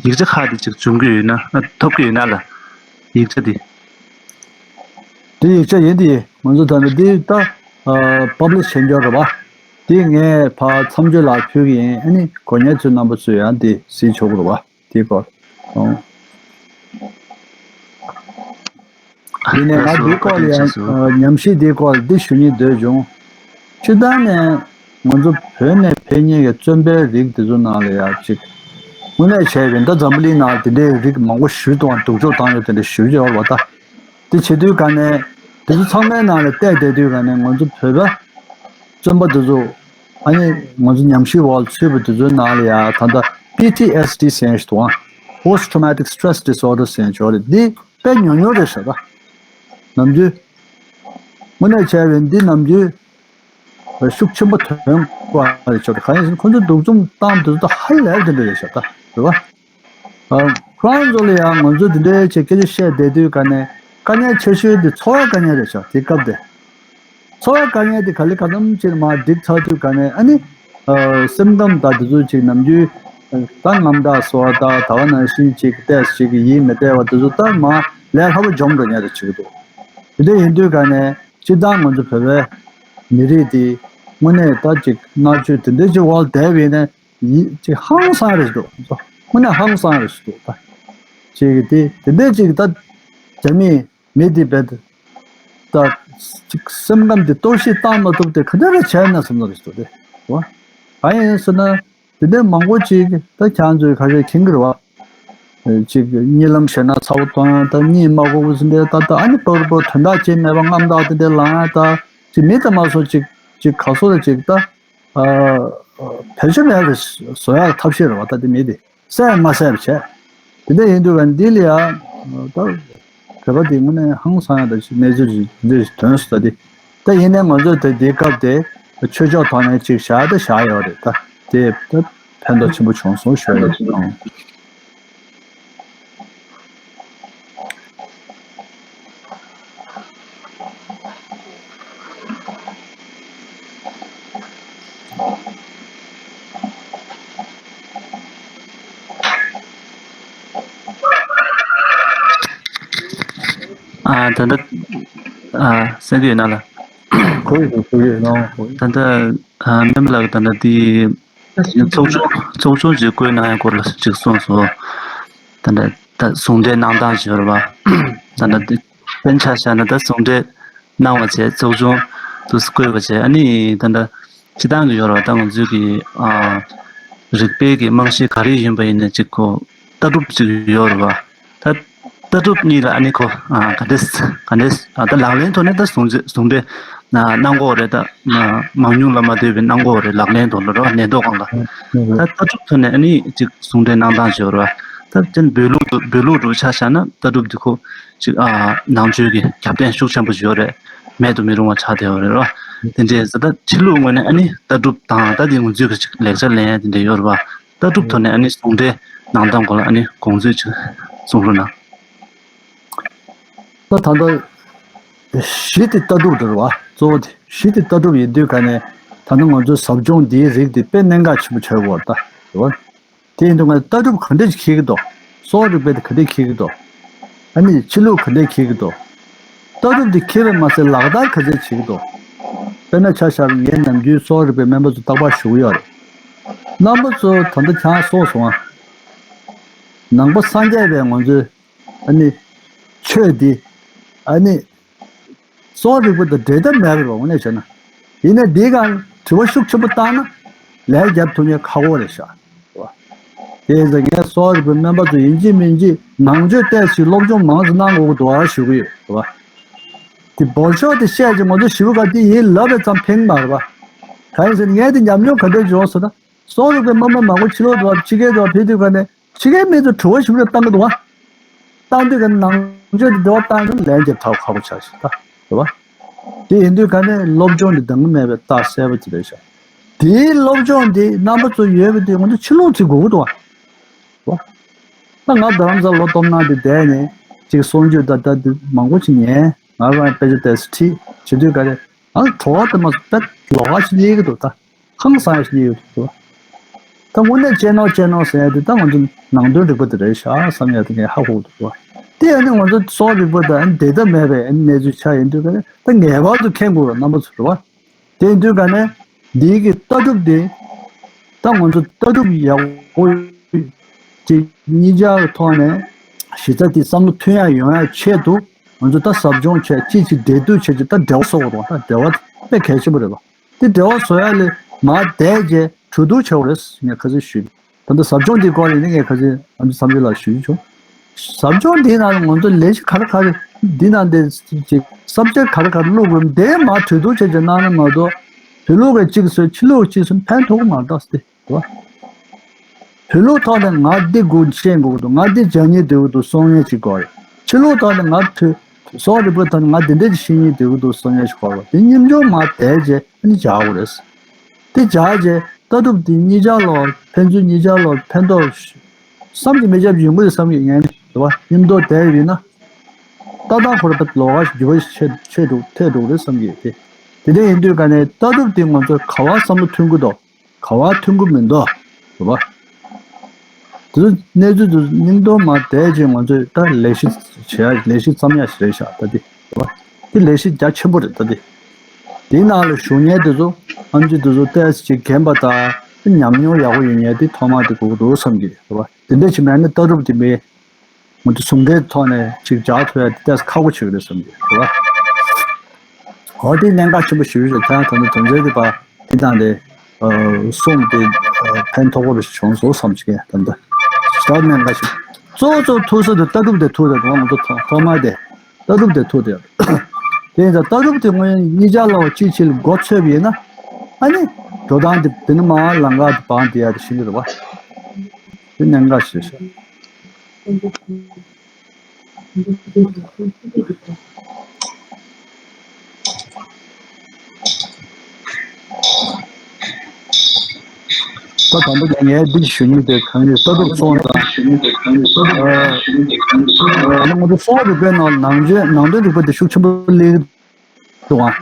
ཡིག་ཆ་ཁག་དེ་ཅིག་འབྱུང་གི་ཡོད་ན་ཨ། ཐོབ་ཀྱི་ཡོད་ན་ལ་ཡིག་ཆ་དེ། དེ་ཡིག་ཆ་ཡིན་དེ་ང་ཚོ་ད་ནི་དེ་ད་པབ་ལི་ཤི་བྱེད་འགྱུར་རེད་པ། དེ་ངས་ཕར་མཚམས་སྦྱོར་ལ་ཕུལ་གི་ཡིན། ཨ་ནི་གོ་མཁན་ཚོས་རྣམ་པ་ཚོས་ཡང་དེ་གཟིགས་ཆོག་གི་རེད་པ། དེའི་སྐོར། ཨོ། དེ་ནས་ང་འདིའི་སྐོར་ལ་ཡང་ཉམས་ཞིབ་འདིའི་སྐོར་ལ་འདི་ཞུ་སྙིང་འདོད་བྱུང་། སྤྱིར་བཏང་ནས་ང་ཚོ་བོད་ནས་ཕེབས་མཁན་གྱི་བཙོན་པའི་རིགས་དེ་ཚོ་ནང་ལ་ཡང་ཅིག་དངོས་གནས་བྱས་པའི་ད་འཛམ་བུ་གླིང་ནང་དེ་འདྲའི་རིགས་མང་པོ་ཞེ་པོ་འདུག་སྡུག་སྦྱོང་བཏང་ཡོད་དེ་འདྲ་ཞེ་པོ་ཅིག་ཡོད་རེད་པ་ད། དེ་བྱེད་དུས་ག་ནས་དེ་ཚོ་ཚང་མའི་ནང་ལ་བལྟས་བསྡད་དུས་ག་ནས་ང་ཚོ་བོད་པ་བཙོན་པ་དེ་ཚོ་ཨ་ནི་ང་ཚོ་ཉམས་ཞིབ་འོག་ལ་ཚུད་པ་དེ་ཚོའི་ནང་ལ་ཡ་ད་ལྟ་པི་ཊི་ཨེས་ཌི་ཟེར་ཡ་ཞིག་འདུག་ཨ། Post traumatic stress disorder ཟེར་ཡ་ཅིག་ཡོད་རེད། འདི་དཔེ་ཉུང་ཉུང་རེད་ཤག་ད། ནམ་རྒྱུན་དངོས་གནས་བྱས་པའི་འདི་ནམ་རྒྱུན་ཤུགས་ཆེན་པོ་ཐོན་དགོས་རེད་ཤག་ད། གང་ཡིན་ཟེར་ན་ཁོ་ཚོ་སྡུག་སྦྱོང་བཏང་དུས་ད་ཧ་ལས་པ་དེ་འདྲ་རེད་ཤག་ད་རེད་བ། ཨ། ཁོ་རང་ཚོ་ལ་ཡང་ང་ཚོ་འདི་འདྲའི་ཆེད་སྐད་ཆ་བཤད་བསྡད་དུས་ག་ནས་དཀའ་ངལ་ཆེ་ཤོས་འདི་འཚོ་བའི་དཀའ་ངལ་རེད་ཤག་དེ་སྐབས་དེ། འཚོ་བའི་དཀའ་ངལ་དེ་ག་ལེ་ག་ཙམ་ཅིག་མར་འགྲིག་ཚར་དུས་ག་ནས་ཨ་ནི། ཨ། སེམས་ཁམས་དང་དེ་ཚོ་ཅིག་ནམ་རྒྱུན་ད་རྔམ་དྲག་བཟོ་བ་དང་ད་ག་ནང་བཞིན་ཅིག་ཏོག་ཙམ་ཅིག་ཡིད་མི་བདེ་བ་དེ་ཚོ་ད་མར་ལས་སླ་པོ་འཇོམས་འགྲོ་མཁན་རེ་བྱེད་ཀྱི་འདུག་དེ་འདྲ་ཡིན་དུས་ག་ནས་སྤྱིར་བཏང་ང་ཚོ་བོད་པའི་མི་རིགས་འདི་དངོས་གནས་ད་ཅིག་མནར་གཅོད་དེ་འདྲ་ཅིག་འོག་བསྡད་པ་ཡིན་ན། ཡིད་ཅིག་ཧང་སང་རེ་ཞིག་འདུག་དངོས་གནས་ཧང་སང་རེ་ཞིག་འདུག་ད་ཅིག་དེ་དེ་འདྲ་ཅིག་ད་རྒྱ་མི་མི་དེ་བས་ད་ཅིག་སེམས་ཁམས་དེ་གཏོར་བཤིག་བཏང་མ་ཐུབ་དེ་ག་འདྲ་རེ་བྱས་ན་བསམ་ན་རེ་ཞིག་འདུག་དེ་རེད་བ། གང་ཡིན་ཟེར་ན་དེ་འདྲ་མང་པོ་ཅིག་ད་ཁྱེད་ཚོས་ཁ་ཤས་མཁྱེན་གི་རེད་བ། ཅིག་གཉིད་ལམ་ཞེད་སྣང་ཚ་པོ་གཏོང་ཡ་ད་གཉིད་མ་ཁུག་པ་ཟིན་འདྲ་ད་ད་ཨ་ནི་པོར་པོར་དོན་དག་ཅིག་མེད་པ་རྔམ་དག་དེ་འདྲ་ལངས་ཡ་ད་ཅིག་མི་དེ་མ་སོང་ཅིག་ཅིག་ག་སོ་ད་ཅིག་ད། བེད་སྤྱོད་མེད་པའི་བཟོ་ཡག་ཐབས་ཤེས་རེད་བ། ད་དེ་མི་དེ་བསད་མ་བསད་པ་བྱས། དེ་འདྲ་ཡིན་དུས་ག་འདི་ལ་ཡ་ད་བོད་པ་དེ་དངོས་གནས་ཧང་སང་ཡ་ད་ཅིག་གནས་ཚུལ་ཞིག་འདི་ཐོན་སོང་། ད་དེ་ད་ཡིན་ནའི་ང་ཚོས་ད་དེའི་སྐབས་དེ་ཆོས་ཕྱོགས་ཐོག་ནས་ཅིག་བཞག་ད་བཞག་ཡོད་རེད། ད་དེ་ད་ཕན་ཐོགས་ཆེན་པོ་བྱུང་སོང་ཞུ་ཡ་རེད། ཨ་ད་ལྟ་ཨ་གསན་གྱི་ཡོད་ན་ལགས། གོ་ཡོད་གོ་ཡོད་ནོ། ད་ལྟ་ཨ་སྨན་པ་ལགས་ད་ལྟ་དེ་ཚོགས་ཆུང་ཚོགས་ཆུང་ཅིག་བསྐོས་གནང་ཡ་སྐོར་ལ་ཅིག་གསུངས་སོང་། ད་ལྟ་ད་ཟུང་འབྲེལ་གནང་སྟངས་ཅིག་ཡོད་རེད་པ། ད་ལྟ་དེ་དཔེར་ན་ཆ་བཞག་ན་ད་ཟུང་འབྲེལ་གནང་བ་བྱས། ཚོགས་ཆུང་དུ་བསྐོས་པ་བྱས། ཨ་ནི་ད་ལྟ་སྤྱིར་བཏང་གི་ཡོད་རེད་པ། ད་ང་ཚོའི་གི་ཨ་རིག་པའི་གི་རྨང་གཞི་ག་རེ་ཡིན་པ་ཡིན་ནའི་ཅིག་ཁོ་ལྟ་གྲུབ་ཅིག་ཡོད་རེད་པ། ད་ལྟ་གྲུབ་གཉིས་ལ་ཨ་ནི་ཁོ་ཨ་ག་འདྲས་ག་འདྲས་ཨ་ད་ལག་ལེན་ཐོག་ནས་ད་ཟུང་འབྲེལ་ཟུང་འབྲེལ་ན་གནང་གི་ཡོད་རེད། ད་མ་མང་ཉུང་ལ་མ་ལྟོས་པའི་གནང་གི་ཡོད་རེད། ལག་ལེན་ཐོག་ལ་རེད་པ། ནད་ཐོག་སྒང་ལ་ད་ལྟ་གྲུབ་ཐོག་ནས་ཨ་ནི་ཅིག་ཟུང་འབྲེལ་གནང་སྟངས་ཅིག་ཡོད་རེད་པ། ད་ཅན་བོད་ལུགས་བོད་ལུགས་འདྲ་ཆ་བཞག་ན་ལྟ་གྲུབ་འདི་ཁོ་ཅིག་ཨ་ནང་ཆོས་ཀྱི་ཁྱབ་སྟངས་ཤུགས་ཆེན་པོ་ཅིག་ཡོད་རེད། མེད་དུ་མི་རུང་བ་ཆགས་བསྡད་ཡོད་རེད་པ། དེ་འདྲའི་ཟེར་ད་ཕྱི་ལུགས་ངོས་ནས་ཨ་ནི་ལྟ་གྲུབ་དང་ད་དེ་ང་ཚོའི་གི་ཅིག་ལེགས་ཆ་ལེན་ཡ་དེ་འདྲ་ཡོད་རེད་པ། ལྟ་གྲུབ་ཐོག་ནས་ཨ་ནི་ཟུང་འབྲེལ་གནང་སྟངས་སྐོར་ལ་ཨ་ནི་དགོངས་ཚུལ་ཅིག་གསུང་རོགས་གནང་། ད་ད་ལྟ་གཞི་དེ་ལྟ་གྲུབ་རེད་པ། གཙོ་བོ་དེ་གཞི་དེ་ལྟ་གྲུབ་ཡིན་དུས་ག་ནས་ད་ལྟ་ང་ཚོའི་ཟབ་སྦྱོང་འདིའི་རིགས་དེ་དཔེ་གནད་འགག་ཆེན་པོ་ཆགས་ཡོད་རེད་ད། རེད་པ། དེ་ཡིན་དུས་ང་ལྟ་གྲུབ་ག་འདྲས་འཁྱེར་གྱི་འདུག་གསོ་བ་རིག་པའི་དེ་ག་འདྲས་འཁྱེར་གྱི་འདུག་ཨ་ནི་ཕྱི་ལུགས་ག་འདྲས་འཁྱེར་གྱི་འདུག་ལྟ་གྲུབ་དེ་འཁྱེར་བས་མ་ཟད་ལག་བསྟར་ག་ཚད་བྱེད་ཀྱི་འདུག་དཔེར་ན་ཆ་བཞག་ངས་ནམ་རྒྱུན་གསོ་བ་རིག་པའི་སྨན་པ་ཚོ་རྟག་པར་ཞུ་གི་ཡོད་རེད། རྣམ་པ་ཚོ་ད་ལྟ་ཆང་གསོག་སོང་ཨ། ནང་པ་སངས་རྒྱས་པའི་ང་ཚོའི་ཨ་ནི་ཆོས་འདི་ཨ་ནི་གསོ་བ་རིག་པ་དང་འབྲེལ་ཐབས་མེད་པ་རེད་པ། དངོས་གནས་བྱས་ན། ཡིན་ནའི་འདིའི་སྒང་དྲི་བ་ཤུགས་ཆེན་པོ་བཏང་ན་ལན་རྒྱབ་ཐུབ་མཁན་ཁག་པོ་རེད་ཤག་དེ་ཡིན་ཙང་ངས་གསོ་བ་རིག་པའི་སྨན་པ་ཚོ་ཡིན་གཅིག་མིན་གཅིག་ནང་ཆོས་ཏོག་ཙམ་སློབ་སྦྱོང་མང་ཙམ་གནང་དགོས་ཀྱི་འདུག་ཨ་ཞུ་གི་ཡོད་རེད་པ། དེ་འབོར་ཤོག་དེ་བཤད་ཅིག་ང་ཚོ་ཞི་བ་ག་དེ་ཡིན་ལབ་པའི་ཙམ་ཕན་གྱི་མ་རེད་པ། གང་ཡིན་ཟེར་ན་ངས་དེ་ཉམས་མྱོང་ག་འདྲ་བྱུང་ཟེར་ན། གསོ་བ་རིག་པའི་སྨན་པ་མང་པོ་ཕྱི་ལོགས་འགྲོ་བ་ཕྱི་རྒྱལ་འགྲོ་བ་ཕེབས་དུས་ག་ནས་ཕྱི་རྒྱལ་མི་ཚོ་དྲི་བ་ཞིབ་ཕྲ་བཏང་གི་འདུག་བ། བཏང་དུས་ག་ནས་ནང་ཆོས་དེ་འབྲེལ་བ་བཏང་ན་ལན་འདེབས་ཐབས་ཁག་པོ་ཆགས་ཤག་ད་རེད་བ། དེ་ཡིན་དུས་ག་ནས་སློབ་སྦྱོང་དེ་འདང་གི་མེད་པའི་རྟགས་གསལ་པོ་དེ་རེད་ཤག་དེའི་སློབ་སྦྱོང་དེ་རྣམ་པ་ཚོ་ཡོད་པའི་དུས་ང་ཚོ་ཕྱི་ལོགས་ཚུད་དགོས་ཀྱི་འདུག་བ། ད་ང་རྡ་རམ་ས་ལ་ལོ་སྟོང་ནང་དེ་བསྡད་ནས་ཅིག་གསུང་ཆོས་ད་ལྟ་དེ་མང་པོ་ཅིག་ཉན། ང་རང་དཔེ་ཆ་དེ་ཚོ་ཁྲིད་བྱེད་དུས་ག་རེ་ང་ཚོ་བྲོ་བ་དེ་མ་སོང་ད་ལོགས་ཀ་ཞིག་རྙེད་ཀྱི་འདུག་ད་ཧང་སང་ཡ་ཞིག་རྙེད་ཀྱི་འདུག་ད་དངོས་གནས་དཔྱད་ནོར་དཔྱད་ནོར་ཟེར་ཡ་དེ་ད་ང་ཚོ་ནང་དོན་རིག་པ་དེ་རེད་ཤག་བསམ་ཡ་དེ་ངས་ཧ་གོ་གི་འདུག་དེ་ཡང་ནི་ང་ཚོ་གསོ་བ་རིག་པ་དང་ཨ་ནི་འབྲེལ་ཐབས་མེད་པའི་ཨ་ནི་གནས་ཚུལ་ཆགས་ཡིན་དུས་ག་རེ་ད་ངེས་པར་དུ་མཁྱེན་དགོས་པ་རྣམ་པ་ཚོ་རེད་བ། དེ་ཡིན་དུས་ག་ནས་འདིའི་གི་ལྟ་གྲུབ་དེ་ད་ང་ཚོ་ལྟ་གྲུབ་ཡག་པོ་ཅིག་གཉིས་ཆར་གྱི་ཐོག་ནས་གཞི་རྩ་དེ་བསམ་བློ་མཐུན་ཡག་ཡོང་ཡག་ཆེད་དུ་ང་ཚོ་ད་ཟབ་སྦྱོང་བྱས་ཅིག་ཅིག་འབྲེལ་གཏུག་བྱས་ཅིག་ད་འབྲེལ་བ་བཟོ་དགོས་རེད་བ། ད་འབྲེལ་བ་དཔེ་གལ་ཆེན་པོ་རེད་བ། དེ་འབྲེལ་བ་བཟོ་ཡག་ལས་མར་བསྡད་རྗེས་གྲོས་བསྡུར་བྱེད་དགོས་རེད་ངས་ཁ་སང་ཞུས། ད་ལྟ་ཟབ་སྦྱོང་འདིའི་སྐོར་ལ་ནི་ངས་ཁ་སང་ཨ་མཆོག་བསམ་གྲུབ་ལགས་ཞུ་རྒྱུ་བྱུང་། ཟབ་སྦྱོང་འདིའི་ནང་ལ་ང་ཚོ་ལས་གཞི་ག་རེ་ག་རེ་འདི་ནང་འདི་ཅིག་སབ་ཇེག་ག་རེ་ག་རེ་བླུག་དགོས་འདི་མར་གྲོས་བསྡུར་བྱས་བྱས་གནང་ན་མ་གཏོགས་བོད་ལུགས་ཀྱི་གཅིག་བཟོས་ཕྱི་ལུགས་ཀྱི་གཅིག་བཟོས་ཕན་ཐོགས་ཀྱི་མ་རེད་ད་ཟེར་ཏེ་རེད་བ། བོད་ལུགས་ཐོག་ནས་ང་འདི་དགོས་ཤེས་དགོས་ཀྱི་འདུག་ང་འདི་སྦྱང་སྙིང་འདོད་ཀྱི་འདུག་གསུང་མཁན་ཅིག་དགོས་རེད། ཕྱི་ལུགས་ཐོག་ནས་ང་ཐོས་གསོ་བ་རིག་པའི་ཐོག་ནས་ང་འདི་འདྲ་ཅིག་ཤེས་སྙིང་འདོད་ཀྱི་འདུག་གསུང་མཁན་ཅིག་དགོས་རེད་བ། དེ་མཉམ་འཇོག་མར་བསྡད་རྗེས་ཨ་ནི་སྦྱང་དགོས་རེད། དེ་སྦྱར་རྗེས་ལྟ་གྲུབ་འདི་གཉིས་ཆར་ལོག་ཕན་ཚུན་གཉིས་ཆར་ལོག་ཕན་ཐོགས་བསམ་གྱིས་མི་ཁྱབ་ཡོང་གི་རེད་བསམ་གྱི་ངས་རེད་བ། མཉམ་དུ་བསྡད་ཡོད་ན་ལྟ་སྟངས་ཁོ་རང་ད་ལོགས་ཀ་ཞིག་འགྱུར་བ་ཞིག་ཆེ་ཆེ་འགྲོ་ཐེབས་འགྲོ་གི་རེད་བསམ་གྱི་ཡོད་དེ། དེ་འདྲ་ཡིན་དུས་ག་ནས་ལྟ་གྲུབ་འདི་ང་ཚོས་ག་བ་བསམ་བློ་མཐུན་གྱི་འདུག་ག་བ་མཐུན་གྱི་མི་འདུག་རེད་བ། དེ་ཚོ་གནས་ཚུལ་དེ་ཚོ་མཉམ་དུ་མར་བསྡད་རྗེས་ང་ཚོས་ད་ལས་གཞི་བྱེད་ཡ་ལས་གཞི་བརྩམ་ཡ་ཞིག་རེད་ཤག་ད་འདི་རེད་བ། འདི་ལས་གཞི་རྒྱ་ཆེན་པོ་རེད་ད་འདི། དེའི་ནང་ལ་ཞུགས་མཁན་དེ་ཚོ་ཨེམ་ཆི་དེ་ཚོ་ཏོག་ཙམ་ཅིག་རྒན་པ་དང་ཉམས་མྱོང་ཡག་པོ་ཡོད་མཁན་དེ་ཐོག་མར་དེ་དགོས་ཀྱི་འདུག་བསམ་གྱི་རེད་བ། དེ་འདྲ་ཅིག་མེད་ན་ལྟ་གྲུབ་དེ་མི་ང་ཚོ་ཟུང་འབྲེལ་ཐོག་ནས་ཅིག་སྦྱར་ཐུབ་ཡ་དེ་ཏོག་ཙམ་ཁག་པོ་ཆགས་ཀྱི་རེད་བསམ་གྱི་རེད་བ། འོ་དེ་གནད་འགག་ཆེན་པོ་ཞིག་རེད། དེ་ཡང་དོན་དུ་དོན་ཚན་དེ་པ་དེ་དང་དེ་གསུམ་དེ་ཕན་ཐོགས་པོ་བྱུང་སོང་བསམ་གྱི་ད་ལྟ་ཞེ་དྲག་གནད་འགག་ཆེ། གཙོ་བོ་གཙོ་ཐུག་ས་དེ་ལྟ་གྲུབ་དེ་ཐུག་དེ་ང་ཚོ་ཐོག་ཐོག་མ་དེ་ལྟ་གྲུབ་དེ་ཐུག་དེ་དེ་ཡིན་ཙང་ལྟ་གྲུབ་དེ་དངོས་གནས་གཉིས་ཆར་ལ་བ་གཅིག་གཅིག་ལ་མགོ་ཚོས་པ་ཡིན་ན་ཨ་ནི་འགྲོ་སྟངས་དེ་དེ་ནི་མ་ལམ་ཁ་དེ་བང་དེ་ཡ་དེ་ཤིན་ཏུ་རེད་བ། དེ་གནད་འགག་ཆེ་ཤག་ད་དང་པོ་ངས་འདི་ཞུ་སྙིང་དེ་གང་ཡིན་ལྟ་གྲུབ་སོང་དང་ཨ་ང་ཚོ་གསོ་བ་རིག་པའི་ནང་ནང་ཆོས་ནང་དོན་རིག་པ་དེ་ཤུགས་ཆེན་པོ་སླེབས་འདུག་ཨ།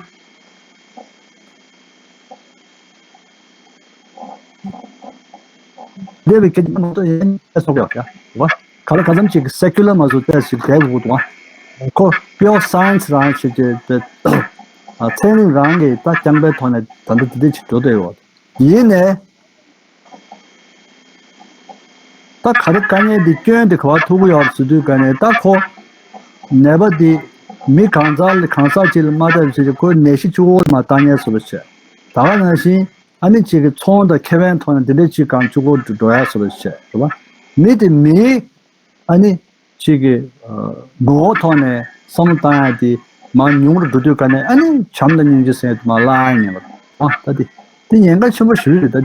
འདས་པའི་སྐད་ཆ་མ་གཏོགས་ཡང་སོགས་ཡོད་ཡ། ག་ལ་ག་ཙམ་ཅིག་སེ་ཀུ་ལར་མ་བཟོ་ཏོག་ཙམ་ཞིག་བསྡད་དགོས་འདུག་ཨ། ཁོ་pure science རང་བྱེད་ཀྱི་པའི་ཚན་རིག་རང་གི་ད་རྐྱང་པའི་ཐོག་ནས་ད་ལྟ་དེ་འདྲ་ཅིག་འགྲོ་བསྡད་ཡོད། ཡིན་ནའི། ད་ག་རེ་དཀའ་ངལ་འདི་སྐྱོན་དེ་ག་བ་ཐུག་གི་ཡོད་ཟེར་དུས་ག་ནས་ད་ཁོ་ནད་པ་འདི་མི་གང་ཟག་ལ་གང་ཟག་ཅིག་ལ་མ་བཏབ་ཟེར་གྱི་ཁོའི་ནད་གཞི་གཅིག་པོ་མ་བཏང་ཉན་བཟོ་འདྲ་བྱས། ད་ག་ནང་བཞིན་ཨ་ནི་གཅིག་གི་ཚོང་དང་ཁེ་ཕན་ཐོག་ནས་འདི་འདྲ་གཅིག་གང་གཅིག་པོ་འགྲོ་ཡ་བཟོ་འདྲ་བྱས་རེད་བ། མི་དེ་མིའི་ཨ་ནི་གཅིག་གི་དགོས་མཁོ་ཐོག་ནས་བསམ་བློ་བཏང་ཡ་དེ་མར་ཉུང་རུ་འགྲོ་དུས་ག་ནས་ཨ་ནི་བྱམས་དང་སྙིང་རྗེ་ཟེར་ཡ་དེ་མར་བརླག་ཡ་ཉན་པ་རེད་བ། ད་དེ་དེ་ཉེན་ཁ་ཆེན་པོ་ཞེ་པོ་རེད། ད་དེ།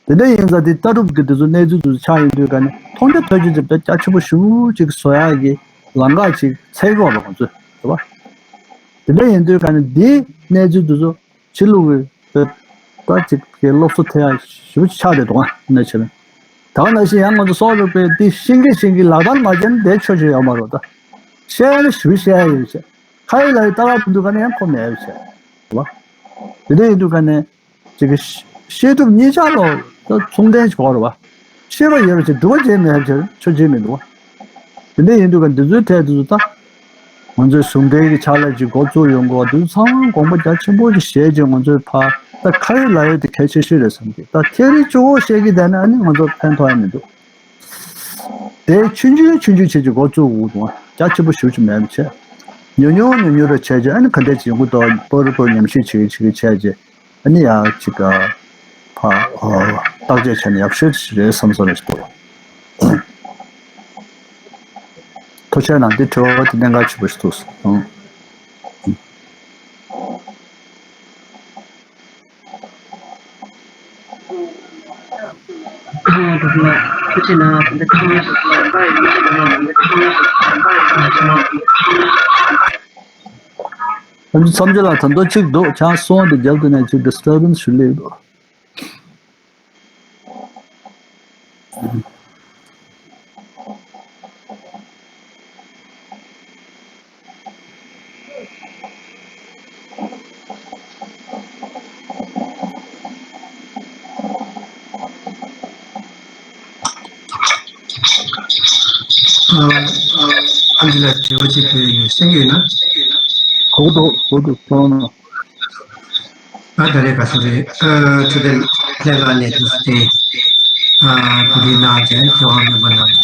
དེ་འདྲ་ཡིན་ཙང་དེ་ལྟ་གྲུབ་ཀྱི་དེ་ཚོ་གནས་ཚུལ་དེ་ཚོ་ཆགས་ཡོང་དུས་ག་ནས་མཐོང་རྒྱ་ཐོས་རྒྱ་ཅིག་དཔེ་རྒྱ་ཆེན་པོ་ཞེ་པོ་ཅིག་བཟོ་ཡག་གི་ལམ་ཁ་ཅིག་འཚོལ་དགོས་པ་ང་ཚོས་རེད་བ། དེ་འདྲ་ཡིན་དུས་ག་ནས་དེའི་གནས་ཚུལ་དེ་ཚོ་ཕྱི་ལུགས་ཀྱི་དཔེ་ད་ཅིག་གི་སློབ་གསོ་ཐེབས་ཡག་ཞེ་པོ་ཅིག་ཆགས་བསྡད་འདུག་ཨ་ནི་བྱས་ན། ད་ག་ནང་བཞིན་ཡང་ང་ཚོ་སོག་རུ་པས་འདི་ཤེས་ཀྱི་ཤེས་ཀྱི་ལག་བསྟར་མ་བྱས་ན་དེ་ཆོས་ཅིག་ཡོད་མ་རེད་ད། བཤད་ན་ཞེ་པོ་བཤད་ཡག་ཡོད་བྱས། ཁ་ཡིག་ལ་ཡི་ལྟ་བ་དེ་འདུག་ག་ནས་ཡང་ཁོ་མེད་བྱས་རེད་བ། དེ་འདྲ་ཡིན་དུས་ག་ནས། ཅིག་གི་ཤེས་ཐུབ་གཉིས་ཆ་ལོ་ད་མཚུངས་ལྡན་ཞིག་གོ་རེད་བ། ཤེས་པ་ཡོད་པ་ཅིག་སྒྲུབ་པ་བྱེད་མེད་པ་ཅིག་ཆོས་བྱེད་མི་འདུག་བ། དེ་འདྲ་ཡིན་དུས་ག་འདི་ཚོའི་ཐད་དུ་ད་ང་ཚོའི་ཟུང་འབྲེལ་གྱི་ཕྱག་ལས་ཅིག་འགོ་བཙུགས་ཡོང་དགོས་པ་འདི་ཚོ་ཚང་མ་དགོངས་པ་རྒྱ་ཆེན་པོ་ཅིག་བཞེས་ཅིག་ང་ཚོའི་ཕ་ད་ཁ་ཡོད་ལག་ཡོད་དེ་གལ་ཆེ་ཤོས་རེད་བསམ་གི། ད་ཐད་རི་གཅིག་པོ་བཤད་ཀྱི་བསྡད་ན་ཨ་ནི་ང་ཚོ་ཕན་ཐོགས་ཡ་མི་འདུག་དེ་ཆུང་ཆུང་ཆུང་ཆུང་བྱེད་ཀྱི་འགོ་བཙུགས་དགོས་འདུག་རྒྱ་ཆེན་པོ་ཞེ་པོ་ཅིག་མེད་པ་བྱས། ཉུང་ཉུང་ཉུང་ཉུང་རེ་བྱས་རྗེས་ཨ་ནི་ག་འདྲས་ཅིག་ཡོང་གི་འདུག་པོར་པོར་ཉམས་ཞིབ་བྱེད་ཀྱི་བྱེད་ཀྱི་བྱས་རྗེས་ཨ་ནི་ཡང་ཅིག་ཕ་བརྟག་དཔྱད་བྱས་ནས་ཡག་ཤོས་ཅིག་རེད་བསམ་བསམ་རེ་ཞིག་འདུག་ཐུགས་རྗེ་གནང་། འདི་དྲི་བ་དེ་གནད་འགག་ཆེན་པོ་ཞིག་འདུག་ཨང་། བསམ་རྒྱུ་ལ་ད་དུང་གཅིག་འདུག་ཆང་སོང་དེ་རྒྱབ་ཏུ་ནས་ཅིག་disturbance་ཞིག་སླེབས་འདུག་ཨ་འདི་ལ་དྲི་བ་ཅིག་ཕུལ་ཡོད། གསན་གྱི་ཡོད་ན། གོ་གི་འདུག་གོ་གི་འདུག་ཁོང་ཨ་ད་རེས་ག་ཚོད་རེད། ཨ་ཚོད་དེ་ལས་ཀ་ནས་དུས་སུ་དེ་ཨ་གོ་སྒྲིག་གནང་བྱས་ཁྱེད་རང་མེམ་པར་རྣམས་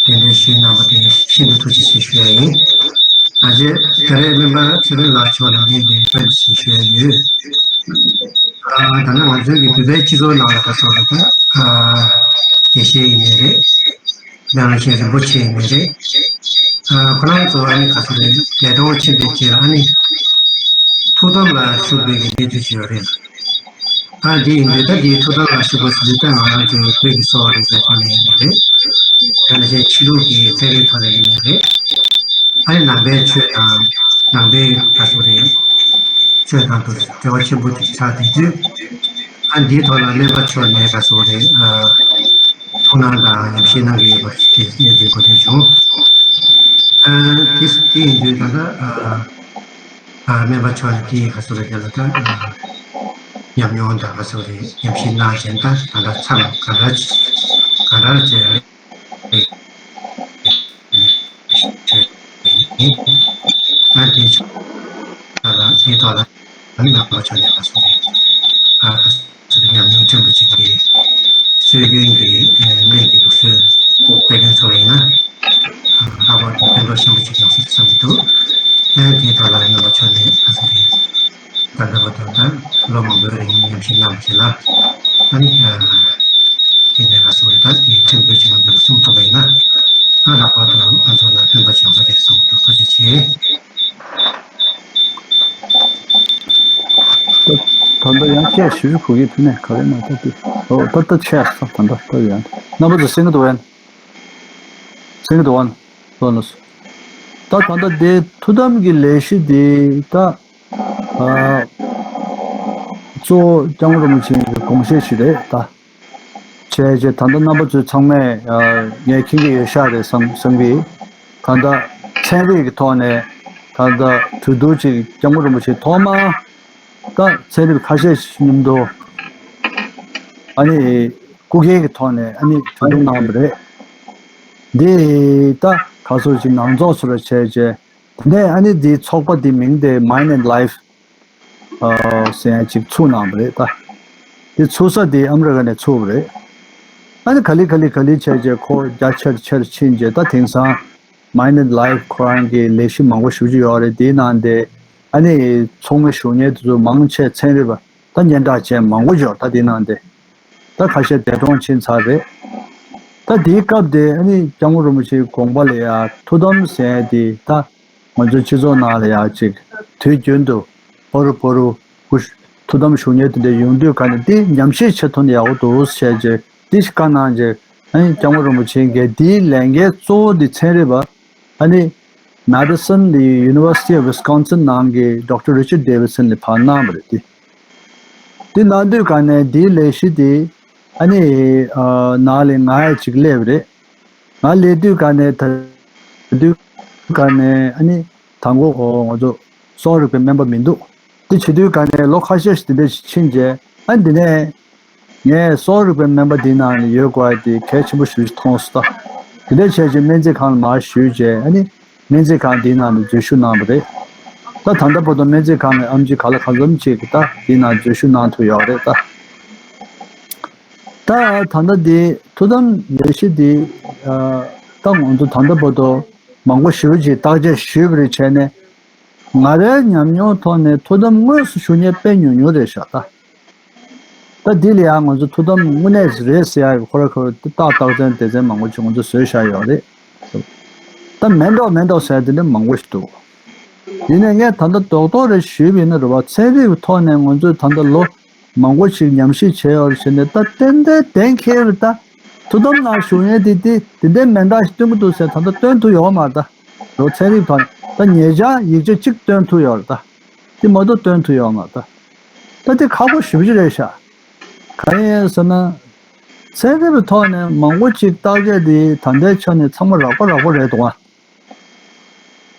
གདན་འདྲེན་ཞུས་གནང་བ་དེ་ཤིན་ཏུ་ཐུགས་རྗེ་ཆེ་ཞུ་ཡ་ཡིན། ཨ་ཅེ་ད་རེས་མེམ་པར་ཚེ་རིང་ལགས་མཆོག་ལ་ངས་དེ་བཀའ་འདྲི་ཞིག་ཞུ་ཡ་ཡོད། ཨ་ད་ནི་ང་ཚོའི་གི་བོད་པའི་སྤྱི་ཚོགས་ནང་ལ་ག་ཚོད་རེད། ཨ་དགེ་བཤེས་ཡིན་ནའི་རེད། ནང་བཞིན་རིན་པོ་ཆེ་ཡིན་ནའི་རེད། ཨ་ཁོ་རང་ཚོ་ཨ་ནི་ག་ཚོད་རེད། འདས་གྲོངས་ཕྱིན་པའི་རྗེས་ལ་ཨ་ནི་ཐུགས་དམ་ལ་བཞུགས་པའི་གི་གནས་ཚུལ་ཅིག་ཡོད་རེད། ཨ་འདི་ཡིན་དུས་ད་འདིའི་ཐུགས་དམ་ལ་བཞུགས་པ་ཟེར་དུས་ད་ང་རང་ཚོའི་བོད་ཀྱི་གསོ་བ་རིག་པའི་ཐོག་ནས་ཡིན་ནའི་རེད། དེ་ནང་བཞིན་ཕྱི་ལུགས་ཀྱི་ཚན་རིག་ཐོག་ནས་ཡིན་ནའི་རེད། ཨ་ནི་ནང་པའི་ཆོས་དང་ནང་པའི་ག་ཚོད་རེད། ཆོས་དང་དུ་འབྲེལ་བ་ཆེན་པོ་དེ་ཆགས་བསྡད་དུས། ཨ་འདིའི་ཐོག་ལ་སྨན་པ་མཆོག་ནས་ག་ཚོད་རེད། ཨ་ཐུགས་སྣང་དང་ཉམས་ཞིབ་གནང་གི་ཡོད་པ་ཞིག་དེ་གནས་ཚུལ་གོ་ཐོས་བྱུང་། ཨ་དེ་དེ་ཡིན་དུས་ད་ལྟ་ཨ་ཨ་སྨན་པ་མཆོག་ནས་དེ་ག་ཚོད་རེད། དེ་ལ་ད་ཨ་ཉམས་མྱོང་དང་ག་ཚོད་རེད། ཉམས་ཞིབ་གནང་བྱས་ད་ད་ལྟ་མཚམས་ག་འདྲ་ག་འདྲ་བྱས་རེད། ཨ་དེ་ཆོ་ལ་དེ་ཐོག་ལ་ནང་པ་ཆོས་ལས་ཁ་སོ་རེད། ཨ་ཁ་སོ་རེད། ཉམས་མྱོང་ཕྲན་བུ་ཅིག་གི་སྲོལ་རྒྱུན་གྱི་སྨན་གྱི་ལུགས་སྲོལ་སྤེལ་མཁན་ཚོ་ལ་ཡིན་ན་ལྷག་པར་དུ་ཕན་ཐོགས་ཆེན་པོ་ཅིག་ཡོང་སྲིད་བསམ་གྱི་འདུག་ཨ་དེ་ཐོག་ལ་ནང་པ་ཆོས་ལས་ཁ་སོ་རེད། ད་ལྟ་བར་དུ་ད་ལོ་མང་པོའི་རིང་ཉམས་ཞིབ་གནང་བ་ཞིག་ལ་ཨ་ནི་དེ་ནས་ང་ཚོ་ད་དེ་ཕྲན་བུ་ཅིག་ང་ཚོ་ལ་གསུང་ཐུབ་པ་ཡིན་ན་ཨ་ལྷག་པར་དུ་ང་ཚོ་ལ་ཕན་པ་བྱུང་ས་རེད་གསུངས་འདུག་ཐུགས་རྗེ་ཆེ། ད་ལྟ་ཡང་སྐད་ཞུ་རྒྱུ་གོ་གི་ཕི་ནས་ག་རེ་ན་ད་དེ་ཨོ་ད་ལྟ་ཆེ་ས་ད་ལྟ་ད་ཡང་རྣམ་པ་ཚོ་གསན་གི་འདུག་ཨན། གསན་གི་འདུག་ཨན། ལོ་ལོ་སོ། ད་ད་ལྟ་དེ་ཐུགས་དམ་གྱི་ལས་གཞི་དེ་ད། ཨ། གཙོ་བོ་སྐྱབས་མགོན་རིན་པོ་ཆེ་གི་དགོངས་བཞེད་ཞིག་རེད་ད། བྱས་རྗེས་ད་ལྟ་རྣམ་པ་ཚོས་ཚང་མས་ཨ་ངས་མཁྱེན་གྱི་ཡོད་ཤག་རེད་བསམ་བསམ་གི། ད་ལྟ་ཚན་རིག་གི་ཐོག་ནས་ད་ལྟ་གྲོས་བསྡུར་ཅིག་སྐྱབས་མགོན་རིན་པོ་ཆེ་ཐོག་མར་ད་ཚན་རིག་ཁ་ཤས་ཤིག་མཉམ་དུ་ཨ་ནི་སྐུ་སྒེར་གྱི་ཐོག་ནས་ཨ་ནི་གྲོས་བསྡུར་གནང་བ་རེད། འདི་ད་ ག་ཚོད་ཅིག་ནང་འཛུགས་ཚུལ་ལ་བྱས་རྗེས། དེ་ནས་ཨ་ནི་འདིའི་ཚོགས་པ་འདི་མིང་དེ་Mind and Life ཨ་ཟེར་ཡ་ཅིག་ཚུགས་གནང་བ་རེད་ད། དེ་ཚུགས་ས་དེ་ཨ་མི་རི་ཀ་ནས་ཚུགས་པ་རེད། ཨ་ནི་ག་ལེ་ག་ལེ་ག་ལེ་བྱས་རྗེས་ཁོ་རྒྱ་ཆེར་ཆེར་ཕྱིན་རྗེས། ད་དེང་སང་Mind and Life ཁོ་རང་གི་ལས་གཞི་མང་པོ་ཞེ་པོ་ཅིག་ཡོད་རེད། དེའི་ནང་དེ་ཨ་ནི་ཚོགས་མི་བཞུགས་མཁན་དེ་ཚོ་མང་ཆེ་ཚན་རིག་པ་ད་སྙན་གྲགས་ཅན་མང་པོ་ཡོད་རེད། ད་དེའི་ནང་དེ་ད་ཁ་ཤས་འདས་གྲོངས་ཕྱིན་ཚར་རེད། ད་དེའི་སྐབས་དེ་ཨ་ནི་སྐྱབས་མགོན་རིན་པོ་ཆེའི་དགོངས་པ་ལ་ཡ་ཐུགས་དམ་ཟེར་ཡ་དེ་ད་ང་ཚོའི་སྤྱི་ཚོགས་ནང་ལ་ཡ་ཅིག་དུས་རྒྱུན་དུ་ཕོ་རུ་ཕོ་རུ་སྐུ་ཐུགས་དམ་བཞུགས་མཁན་དེ་འདྲ་ཡོང་དུས་ག་ནས་དེ་ཉམས་ཞིབ་བྱེད་ཐུབ་ན་ཡག་པོ་འདུག་ཟེར་བྱས་དེ་ཞིག་བཀའ་གནང་རྗེས། ཨ་ནི་སྐྱབས་མགོན་རིན་པོ་ཆེ་གིས་དེའི་ལས་འགན་གཙོ་བོ་དེ་ཚན་རིག་པ་ཨ་ནི་Madison the University of Wisconsin ནང་གི་Doctor Richard Davidson ལ་ཕར་གནང་བ་རེད་དེ། དེ་གནང་དུས་ག་ནས་དེའི་ལས་གཞི་དེ་ཨ་ནི་ཨ་ནང་ལ་ང་ཡ་ཅིག་སླེབས་རེད། ང་སླེབས་དུས་ག་ནས་ད་དུས་ག་ནས་ཨ་ནི་དང་པོ་ང་ཚོ་གསོ་བ་རིག་པའི་སྨན་པ་མི་འདུག་དེ་བྱེད་དུས་ག་ནས་ལོ་ཁ་ཤས་ཤིག་དེ་འདྲ་ཞིག་ཕྱིན་རྗེས། ཨ་འདི་ནས་ངས་གསོ་བ་རིག་པའི་སྨན་པ་འདིའི་ནང་ནས་ཡོད་དགོས་ཡ་དེ་གལ་ཆེན་པོ་ཞིག་མཐོང་སོང་ད། དེ་འདྲ་བྱས་རྗེས་སྨན་རྩིས་ཁང་ལ་མར་ཞུས་རྗེས། ཨ་ནི་སྨན་རྩིས་ཁང་འདིའི་ནང་ནས་འཛུལ་ཞུགས་གནང་བ་རེད། ད་ད་ལྟ་བར་དུ་སྨན་རྩིས་ཁང་གི་ཨེམ་ཆི་ག་ལ་གང་འཚམ་ཅིག་གི་ད་འདིའི་ནང་འཛུལ་ཞུགས་གནང་ཐུབ་ཡོད་རེད་ད། ད་ད་ལྟ་འདི་ཐུགས་དམ་ལས་གཞི་འདི་ཨ་ད་ང་ཚོ་ད་ལྟ་བར་དུ་མང་པོ་ཞེ་པོ་ཅིག་བརྟག་དཔྱད་ཞུས་པ་རེད་བྱས་ནས། ང་རའི་ཉམས་མྱོང་ཐོག་ནས་ཐུགས་དམ་དངོས་སུ་ཞུ་མཁན་དཔེ་ཉུང་ཉུང་རེད་ཤག་ད། ད་འདི་ལ་ཡང་ང་ཚོ་ཐུགས་དམ་དངོས་གནས་རེད་ཟེར་ཡག་གི་ཁོ་ར་ཁོ་ར་རྟགས་རྟགས་མཚན་སྡེ་ཚན་མང་པོ་ཅིག་ང་ཚོ་བཟོས་བཞག་ཡོད་རེད། ད་མེད་མདོག་མེད་མདོག་ཟེར་དེ་འདྲ་མང་པོ་ཞིག་འདུག་ཡིན་ནའི་ངས་ད་ལྟ་རྡོག་རྡོག་རེ་ཞུས་པ་ཡིན་ན་རེད་བ། ཚན་རིག་གི་ཐོག་ནས་ང་ཚོས་ད་ལྟ་ལོ་མང་པོ་ཞིག་ཉམས་ཞིབ་བྱས་ཡོད་རེད་བྱས་ནས། ད་ཏན་ཏན་གཏན་འཁེལ་བ་ད་ཐུགས་དམ་ནང་བཞུགས་མཁན་དེ་དེ་དེ་འདྲའི་མེད་མདོག་ཞིག་སྟོན་གྱི་འདུག་ཟེར་ད་ལྟ་སྟོན་ཐུབ་ཡོད་མ་རེད་ད། ལོ་ཚན་རིག་ཐོག་ནས་ད་ཉེ་ཆར་ཡིག་ཆ་གཅིག་སྟོན་ཐུབ་ཡོད་རེད་ད། དེ་མ་གཏོགས་སྟོན་ཐུབ་ཡོད་མ་རེད་ད། ད་དེ་ཁག་པོ་ཞེ་པོ་ཅིག་རེད་ཤག་གང་ཡིན་ཟེར་ན། ཚན་རིག་པའི་ཐོག་ནས་མང་པོ་ཅིག་བརྟག་དཔྱད་དེ་ད་ལྟའི་ཆ་ནས་ཚང་མ་རགས་པ་རགས་པ་རེད་འདུག་ཨ།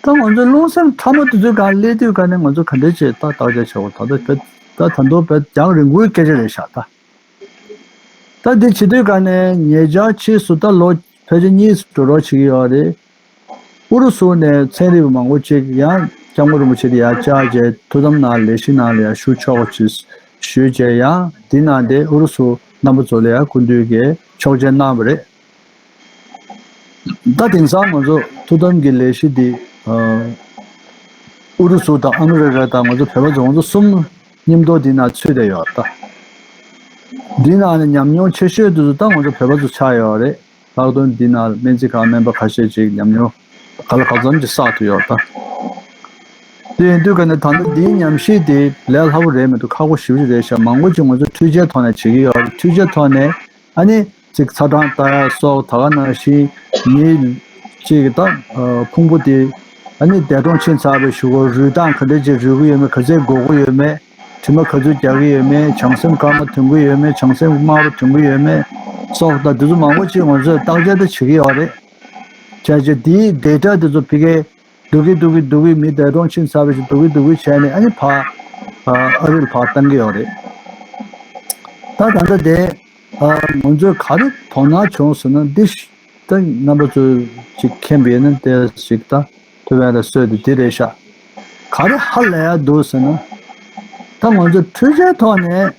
ད་ང་ཚོའི་རླུང་སེམས་ཕྲ་མོ་དེ་ཚོའི་སྒང་སླེབས་དུས་ག་ནས་ང་ཚོ་ག་འདྲ་བྱས་ད་བརྟག་དཔྱད་བྱེད་དགོས། ད་ལྟ་བེད་ད་ད་དུང་བེད་རྒྱང་རིང་པོའི་སྐད་ཆ་རེད་ཤག་ད། ད་འདི་བྱེད་དུས་ག་ནས་ཉེ་ཆར་ཕྱིས་སུ་ད་ལོ་ཕལ་ཆེར་གཉིས་སུ་འགྲོ་རོགས་བྱེད་ཀྱི་ཡོད་རེད། ཨུ་རུ་སུ་ནས་ཚན་རིག་པ་མང་པོ་ཅིག་ཡང་སྐྱབས་མགོན་རིན་པོ་ཆེ་དེ་ཡར་བཅར་རྗེས་ཐུགས་དམ་ནང་ལས་གཞི་ནང་ལ་ཡང་ཞུགས་ཆོག་ཅེས་ཞུས་རྗེས། ཡང་འདི་ནང་དེ་ཨུ་རུ་སུ་རྣམ་པ་ཚོ་ལ་ཡང་སྐུ་མདུན་གྱིས་ཆོག་མཆན་གནང་བ་རེད། ད་དེང་སང་ང་ཚོ་ཐུགས་དམ་གྱི་ལས་གཞི་འདི་ཨུ་རུ་སུ་དང་ཨ་མི་རི་ཀ་དང་ང་ཚོ་བོད་པ་ཚོ་ང་ཚོ་གསུམ་མཉམ་དུ་འདི་ནང་ཚུད་བསྡད་ཡོད་ད། འདི་ནང་ནས་ཉམས་མྱོང་ཆེ་ཤོས་དེ་ཚོ་ད་ང་ཚོ་བོད་པ་ཚོ་ཆགས་ཡོད་རེད། ལྷག་དོན་འདི་ནང་སྨན་རྩིས་ཁང་སྨན་པ་ཁ་ཤས་ཅིག་ཉམས་མྱོང་ག་ལ་གང་འཚམ་ཅིག་བསགས་ཐུབ་ཡོད་ད། དེ་ཡིན་དུས་ག་ནས་ད་ལྟ་འདིའི་ཉམས་ཞིབ་དེ་ལས་སླ་པོ་རེད་མི་འདུག་ཁག་པོ་ཞེ་པོ་ཅིག་རེད་ཤག་མང་པོ་ཅིག་ང་ཚོ་འཕྲུལ་ཆས་ཐོག་ནས་བྱེད་ཀྱི་ཡོད་རེད། འཕྲུལ་ཆས་ཐོག་ནས་ཨ་ནི་ཅིག་ཚ་གྲང་ལྟ་ཡ་སོགས། ད་ག་ནང་བཞིན་མི་གཅིག་གི་ད་ཕུང་པོ་དེ་ཨ་ནི་འདས་གྲོངས་ཕྱིན་ཚར་བའི་གཞུག་གུ་རུལ་སྟངས་ག་འདྲ་ཅིག་རུལ་གི་ཡོད་མེད། ག་ཚད་འགོར་གི་ཡོད་མེད། དྲི་མ་ག་ཚོད་རྒྱག་གི་ཡོད་མེད། བྱང་སེམས་དཀར་མ་ཐོན་གི་ཡོད་མེད། བྱང་སེམས་དམར་པོ་ཐོན་གི་ཡོད་མེད་སོགས་དང་། དེ་ཚོ་མང་པོ་ཅིག་ང་ཚོས་བརྟག་དཔྱད་ད་བྱེད་ཀྱི་ཡོད་རེད། བྱས་རྗེས་དེའི་ཌེ་ཊ་དེ་ཚོ་ཕ་གིར་བསྡུ་གི་བསྡུ་གི་བསྡུ་གི་མི་འདས་གྲོངས་ཕྱིན་ཚར་བའི་ཞིག་བསྡུ་གི་བསྡུ་གི་བྱས་ནས་ཨ་ནི་ཕར་ཨ་རི་ལ་ཕར་བཏང་གི་ཡོད་རེད། ད་ད་ལྟ་དེ་ང་ཚོས་ག་རེ་དོ་སྣང་བྱུང་ཟེར་ན། འདི་ད་རྣམ་པ་ཚོས་ཅིག་མཁྱེན་པ་ཡིན་ན་དེ་ཞིག་ད་ཐུབ་པ་ལ་གསོལ་དེ་འདི་རེད་ཤག་ག་རེ་ཧ་ལས་ཡ་འདུག་ཟེར་ན། ད་ང་ཚོ་འཕྲུལ་ཆས་ཐོག་ནས་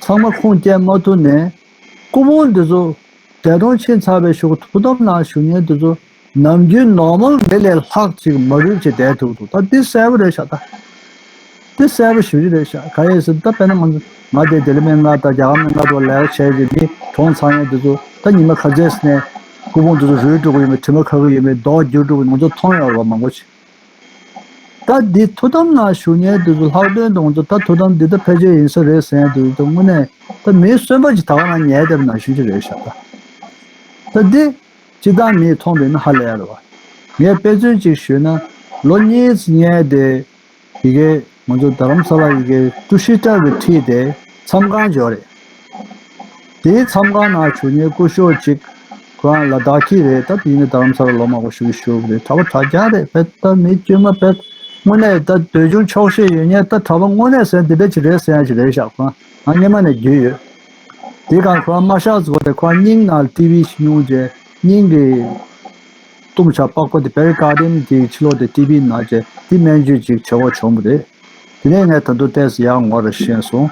ཚང་མ་ཁུངས་སྐྱེལ་མ་ཐུབ་ནས་སྐུ་ཕུང་འདི་ཚོ་འདས་གྲོངས་ཕྱིན་ཚར་བའི་གཞུག་གུ་ཐུགས་དམ་ནང་བཞུགས་མཁན་འདི་ཚོ་ནམ་རྒྱུན་ནོར་མལ་མི་ལས་ལྷག་ཅིག་མ་རུལ་ཅིག་བསྡད་ཐུབ་འདུག་ད་འདི་གསལ་པོ་རེད་ཤག་ད། དེ་གསལ་པོ་ཞེ་པོ་ཅིག་རེད་ཤག་ག་ཡིན་ཟེར་ན་ད་དཔེར་ན་ང་ང་དེ་ལྡི་ལི་སྨན་ཁང་དང་རྒྱ་གར་སྨན་ཁང་དུ་ལས་ཀ་བྱས་རྗེས་མི་གྲོངས་ཚར་མཁན་དེ་ཚོ་ད་ཉི་མ་ག་ཚད་ནས་སྐུ་ཕུང་དེ་ཚོ་རུལ་འགྲོ་གི་ཡོད་མེད། དྲི་མ་ཁ་གི་ཡོད་མེད། མདོག་འགྱུར་འགྲོ་གི་ཡོད་མེད། ང་ཚོ་མཐོང་ཡོད་རེད་བ་མང་པོ་ཞིག་ད་འདི་ཐུགས་དམ་ནང་བཞུགས་མཁན་དེ་ཚོ་ལྷག་དོན་དུ་ང་ཚོ་ད་ཐུགས་དམ་འདི་ད་ཕལ་ཆེར་ཡིན་ས་རེད་ཟེར་མཁན་དེ་ཚོ་དངོས་གནས་ད་མིའི་གསོན་པོ་ཅིག་ད་ག་རང་ཉལ་བསྡད་པ་ནང་བཞིན་ཅིག་རེད་ཤག་ད་ད་འདི། སྤྱིར་བཏང་མིས་མཐོང་བས་ན་ཧ་ལས་ཡ་རེད་བ། ངས་དཔེ་མཚོན་ཅིག་ཞུས་ན། ལོ་གཉིས་ཙམ་སྔོན་དེ་ཡི་གེ་ང་ཚོ་རྡ་རམ་ས་ལ་ཡི་གེ་ཀྲུ་ཤི་ཏ་གི་ཁྲིད་དེ་མཚམས་ཁང་འབྱོར་རེད། དེའི་མཚམས་ཁང་ནང་བཞུགས་མཁན་སྐུ་ཞབས་ཅིག་ཁོ་རང་ལ་དྭགས་ཁྱི་རེད། ད་དེ་ཡིན་ན་རྡ་རམ་ས་ལ་ལོ་མང་པོ་བཞུགས་བཞུགས་རེད། གྲྭ་པ་གྲྭ་རྒྱག་རེད། བེད་ད་མི་དཀྱུས་མ་བེད་དངོས་གནས་ད་འདོད་ཆུང་ཆོག་ཤེས་ཡོད་མཁན། ད་གྲྭ་པ་དངོས་གནས་ཟེར་འདི་འདྲ་ཅིག་རེད་ཟེར་ཡ་ཅིག་རེད་ཤག་ཁོ་རང་ང་སྔོན་མ་ནས་རྒྱུས་ཡོད། དེ་གང་ཁོ་རང་མ་ཤག་ཟེར་བ་དེ་ཁོ་རང་སྙིང་ནང་ལ་ཊི་བི་ཞིག་སྙུང་རྗེས་སྙིང་གི་ གཏུམ་ཆ་པགས་པ་དེ་བེ་རི་ཀར་ཌི་ཡན་དེའི་ཕྱི་ལོགས་དེ་ཊི་བི་ནང་བྱས་དེ་སྨན་བཅོས་ཅིག་བྱེད་དགོས་བྱུང་བ་རེད། དེ་ནས་ངས་ད་དུང་ཏོག་ཙམ་ཡར་ངོ་ར་ཤེས་སོང་།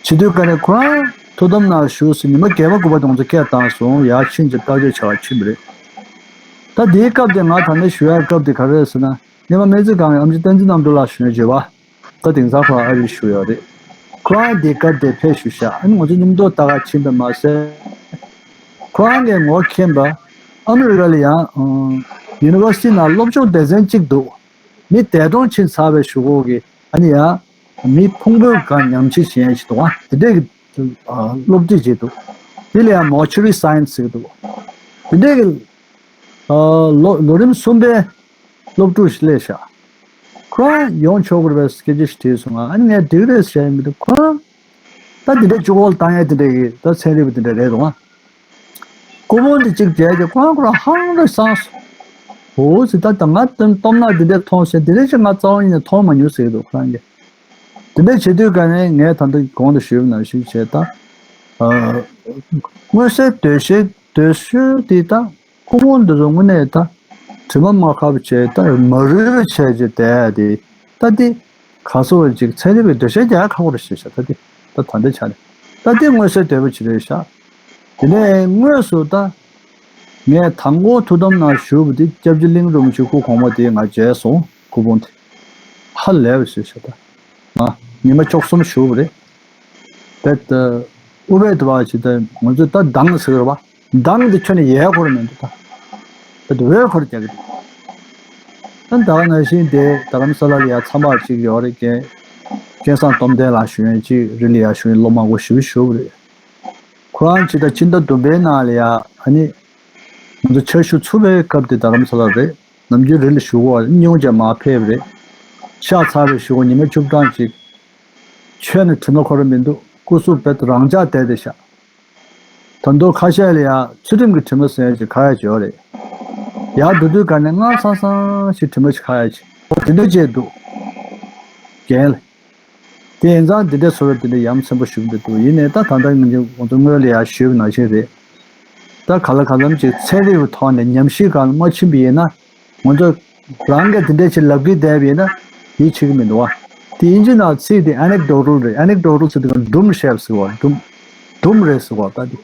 བྱེད་དུས་ཀ་ནས་ཁོ་རང་ཐུགས་དམ་ནང་བཞུགས་སུ་ཉི་མ་བརྒྱད་པ་དགུ་པ་དེ་ང་ཚོ་སྐད་བཏང་སོང་། ཡར་ཕྱིན་ཅིག་བརྟག་དཔྱད་བྱ་བར་ཕྱིན་པ་རེད། ད་དེའི་སྐབས་དེ་ང་ད་ནས་ཞུ་ཡག་སྐབས་དེ་ག་རེ་རེད་ཟེར་ན། སྔོན་མ་སྨན་རྩིས་ཁང་གི་ཨེམ་ཆི་བསྟན་འཛིན་རྣམ་གྲོལ་ལགས་ཞུ་ཡག་བརྗོད་པ། ད་དེང་སང་ཁོ་རང་ཨ་རིར་བཞུགས་ཡོད་རེད། ཁོ་རང་དེ་སྐབས་དེ་ཕེབས་བཞུགས་ཤག་ཨ་ནི་ང་ཚོ་མཉམ་དུ་ལྟ་ག་ཕྱིན་པ་མ་ཟད། ཁོ་རང་གིས་ངོ་མཁྱེན་པ། ཨ་མི་རི་ཀ་ལ་ཡང་ཡུ་ནི་ཝར་སི་ཊི་ནང་སློབ་སྦྱོང་སྡེ་ཚན་གཅིག་འདུག་མི་འདས་གྲོངས་ཕྱིན་ཚར་བའི་གཞུག་གུ་གི་ཨ་ནི་ཡང་མི་ཕུང་པོའི་སྒང་ཉམས་ཞིབ་བྱེད་ཡག་ཞིག་འདུག་ཨ། དེ་འདྲས་ཀྱི་སློབ་ཁྲིད་བྱེད་འདུག་དེ་ལ་ཡང་མོར་ཅུ་རི་སའེན་སི་ཟེར་གྱི་འདུག་དེ་འདྲས་ཀྱི་ལོ་ལོ་རིམ་གསུམ་པའི་སློབ་ཕྲུག་ཞིག་སླེབས་ཤག་ཁོ་རང་ཡོང་ཆོག་གི་རེད་པས་སྐད་ཆ་ཞིག་དྲིས་སོང་ང་། ཨ་ནི་ངས་འགྲིག་རེད་ཟེར་ཡ་མི་འདུག་ཁོ་རང་ད་འདི་འདྲའི་གཅིག་པོ་ལ་བཏང་ཡ་དེ་འདྲ་གི་ད་ཚན་རིག་པ་དེ་འདྲ་རེད་འདུག་ཨ། སྐུ་ཕུང་དེ་གཅིག་མཇལ་རྗེས་ཁོ་རང་ཁོ་རང་ཧང་རེ་སངས་སོང་། འོ་ཟེར། ད་ད་ང་སྟོན་སྟོབས་ནག་འདི་འདྲ་མཐོང་ཟེར་འདི་འདྲ་ཅིག་ང་རྩ་བ་ཉིད་ནས་མཐོང་མ་མྱོང་ཟེར་གི་འདུག་ཁོ་རང་གིས། དེ་འདྲ་བྱེད་དུས་ག་ནས་ངས་ད་ལྟ་གོང་དུ་ཞུས་པ་ནང་བཞིན་བྱས་ད། ཨ། མངོན་གསལ་དོད་ཤོས་དོད་ཤོས་དེ་ད། ཁོ་བོ་འདི་ཚོ་དངོས་གནས་ད་དྲི་མ་མ་ཁ་པོ་བྱས་ད་མ་རུལ་བ་བྱས་བྱས་བསྡད་དེ་ད་འདི་ག་སོ་བ་ཅིག་ཚན་རིག་པའི་འགྲེལ་བཤད་རྒྱག་ཁག་པོ་རེད་ཤག་ད་འདི་ད་ད་ལྟའི་ཆ་ནས་ད་འདི་མངོན་གསལ་དོད་པོ་ཅིག་རེད་ཤག་དེ་ནས་དངོས་སུ་ད་ངས་དང་པོ་ཐུགས་དམ་ནང་བཞུགས་པ་དེ་སྐྱབས་རྗེ་གླིང་རིན་པོ་ཆེ་སྐུ་གོང་མ་དེ་ང་མཇལ་སོང་། སྐུ་ཕུང་དེ་ཧ་ལས་པ་ཞིག་ཤག་ད་ང་ཉི་མ་བཅུ་གསུམ་བཞུགས་པ་རེད། དེ་ལྟ་ཨུ་བེ་དུ་བ་ཅི་ད་ང་ཚོས་ད་མདང་ཟེར་བ། མདང་དེ་ཁྱོན་ནས་ཡལ་ཁོར་མི་འདུག་ད། ད་དུ་བས་ཁོར་རྒྱག་གི་འདུག་ད་ད་ག་ནང་བཞིན་དེ་རྡ་རམ་ས་ལ་ལ་ཡ་ཚང་མ་གཅིག་ཡོད་རེད། རྒན་རྒན་བསམ་སྟོབས་ལྡན་ལགས་ཞུ་ཡོན་གཅིག་རི་ལ་ཡ་ཞུ་ཡོན་སློབ་མ་སྐོར་ཞིབ་ཞུ་བ་རེད། ཁོ་རང་ཅི་ད་ཕྱི་ཟླ་བདུན་པའི་ནང་ལ་ཡ་ཨ་ནི་ང་ཚོ་ཆ་ཤུ་ཚུགས་པའི་སྐབས་དེ་རྡ་རམ་ས་ལ་རེད། ནམ་རྒྱུན་རི་ལ་བཞུགས་པ་སྙུང་རྗེས་མར་ཕེབས་རེད། ཤག་ཚར་བའི་གཞུག་གུ་ཉི་མ་བཅུ་གྲངས་ཅིག་ཁྱོན་ནས་དྲི་མ་ཁོ་ར་མི་འདུག་སྐུ་གཟུགས་རྦད་དེ་རང་འཇགས་བསྡད་དེ་ཤག་ད་དུང་ཁ་ཤས་ལ་ཡང་ཚུལ་ཁྲིམས་ཀྱི་དྲི་མ་ཟེར་ཡ་ཅིག་ཁ་ཡ་ཅིག་ཡོད་རེད། ཡར་འགྲོ་དུས་ག་ནས་སྔ་སང་སང་ཞིག་དྲི་མ་ཅིག་ཁ་ཡ་ཅིག་འོ་དེ་འདྲ་བྱས་འདུག་རྒན་ལགས། དེ་ཡིན་ཙང་འདི་འདྲའི་བཟོ་འདྲ་འདི་འདྲ་ཡ་མཚན་པོ་ཞིག་འདུག་ཡིན་ནའི་ད་ད་ལྟ་ང་ཚོ་སྔོན་ལ་ཡར་ཞུས་པ་ནང་བཞིན་རེད། ད་ག་ལ་གང་འཚམ་ཅིག་ཚན་རིག་གི་ཐོག་ནས་ཉམས་ཞིབ་སྒང་ལ་མ་ཕྱིན་པ་ཡིན་ན། ང་ཚོ་རང་གིས་དེ་འདྲ་ཞིག་ལབ་ཀྱི་བསྡད་པ་ཡིན་ན་ཡིད་ཆེས་ཀྱི་མི་འདུག་བ། དེ་དབྱིན་ཇི་ནང་ཚིག་དེ་anecdotal རེད། anecdotal ཟེར་དུས་སྒྲུང་བཤད་པ་ཟེར་བ། སྒྲུང་སྒྲུང་རེད་ཟེར་བ་ད་དེ།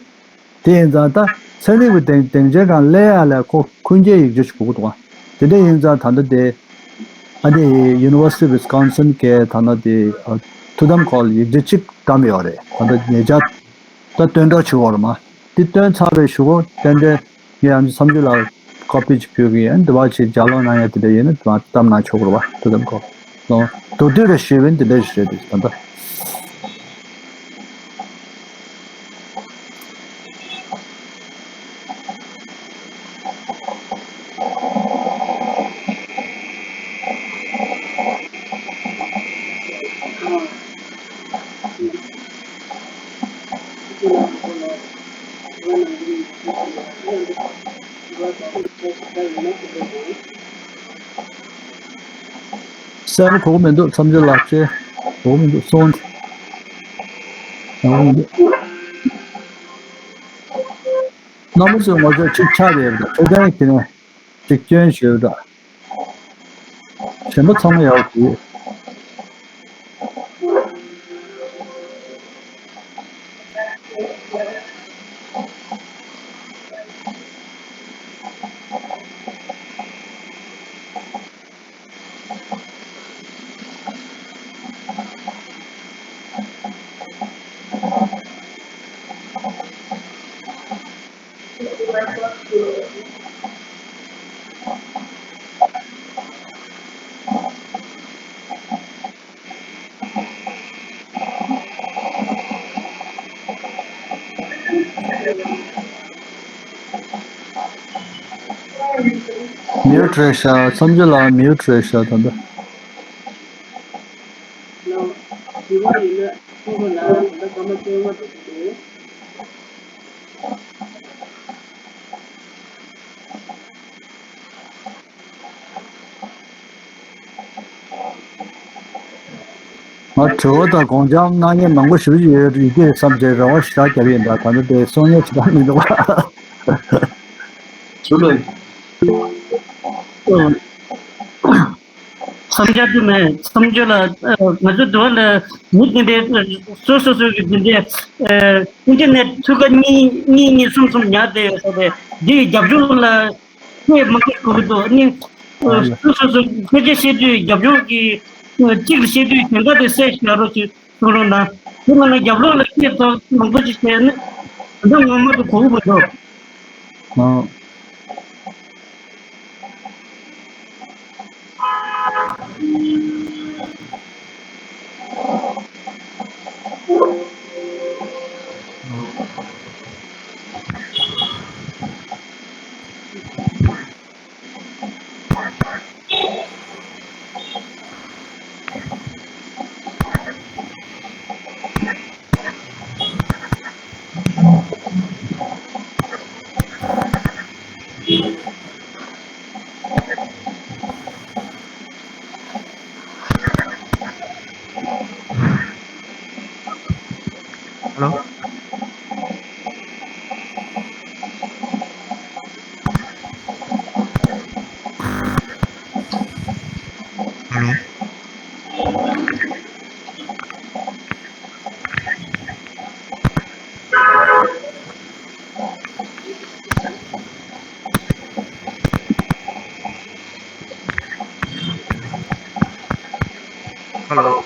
དེ་ཡིན་ཙང་ད་ཚན་རིག་པའི་སྡིངས་སྡིངས་ཆའི་སྒང་སླེབས་ཡ་ལ་ཁོ་ཁུངས་སྐྱེལ་ཡིག་ཆ་ཞིག་དགོས་ཀྱི་འདུག་བ། དེ་འདྲ་ཡིན་ཙང་ད་ལྟ་དེ་ཨ་ནི་University of Wisconsin གི་ད་ལྟ་དེ་ཐུགས་དམ་སྐོར་ལ་ཡིག་ཆ་གཅིག་བདམས་ཡོད་རེད། ད་ལྟ་ཉེ་ཆར། ད་སྟོན་ཐོག་བྱེད་དགོས་རེད་མ། འདི་སྟོན་ཚར་བའི་གཞུག་གུ་ཏན་ཏན་ངས་ཨ་ནི་མཚམས་གཅོད་ལ་ཀོ་པི་ཅིག་ཕུལ་གི་ཡིན། འདི་བ་ཅིག་ལྗགས་ཀློག་གནང་ཡ་དེ་འདྲ་ཡིན་ན་དེ་བ་བཏབ་གནང་ཆོག་གི་རེད་བ། དེ་ཙམ་གོ་ལོ། མདོར་བསྡུས་རེ་ཞུས་པ་ཡིན། དེ་འདྲ་ཞིག་རེད་འདུག་ད་ལྟ། གསལ་པོ་གོ་གི་མི་འདུག་མཚམས་སྦྱོར་ལག་ཁྱེར་གོ་གི་མི་འདུག་སོང་། གོ་གི་མི་འདུག་རྣམ་པ་ཚོས་ང་ཚོ་གཅིག་ཆགས་ཡོད་པ་འདྲ། འཕྲོད་བསྟེན་གྱི་ནས་གཅིག་སྐྱོན་ཞུས་པ་འདྲ། གཞན་པ་ཚང་མ་ཡག་པོ་འདུག་མིའུ་ཊི་རེད་ཤག་མཚམས་སྦྱོར་ལ་མིའུ་ཊི་རེད་ཤག་ད་ལྟ། ང་དྲི་བ་དང་དགོངས་འཆར་གནང་མཁན་མང་པོ་ཞེ་པོ་ཅིག་ཡོད་རེད་དེ་བསམ་བྱས་རེ་བ་ཞེ་དྲག་བརྒྱབ་ཡིན་ད། ད་ནི་དེ་གསུང་མཁན་ཞེ་དྲག་མི་འདུག་བ། ཞུ་ལ། བསམ་འཆར་དུ་མེད། བསམ་འཆར་ལ་ང་ཚོ་འདི་བ་ལ་མི་དེ་འདྲའི་སོ་སོ་སོ་གི་དེ་འདྲའི་ཨིན་ཊར་ནེཊ་ཐུག་ག་གཉིས་གཉིས་གཉིས་གསུམ་གསུམ་ཉར་བསྡད་ཡོད་ས་དེ་འདི་རྒྱབ་ལྗོངས་ལ་ཁྱེད་མ་ཁྱེད་གོ་གི་འདུག་ཨ་ནི། ཨ་ཡ། སོ་སོ་སོ་སྐད་ཆ་བཤད་དུས་རྒྱབ་ལྗོངས་ཀྱི་གཅིག་ལ་བཤད་དུས་གཞན་པ་དེ་གསལ་བཞག་རོགས་ཞེས་གསུང་རོགས་གནང་། དེ་མིན་ན་རྒྱབ་ལོགས་ལ་བཤད་ཐོག་མང་པོ་ཅིག་བཤད་ན་ད་ངོ་མ་དུ་གོ་གི་མི་འདུག་ཨ། Hello? Hello? Hello.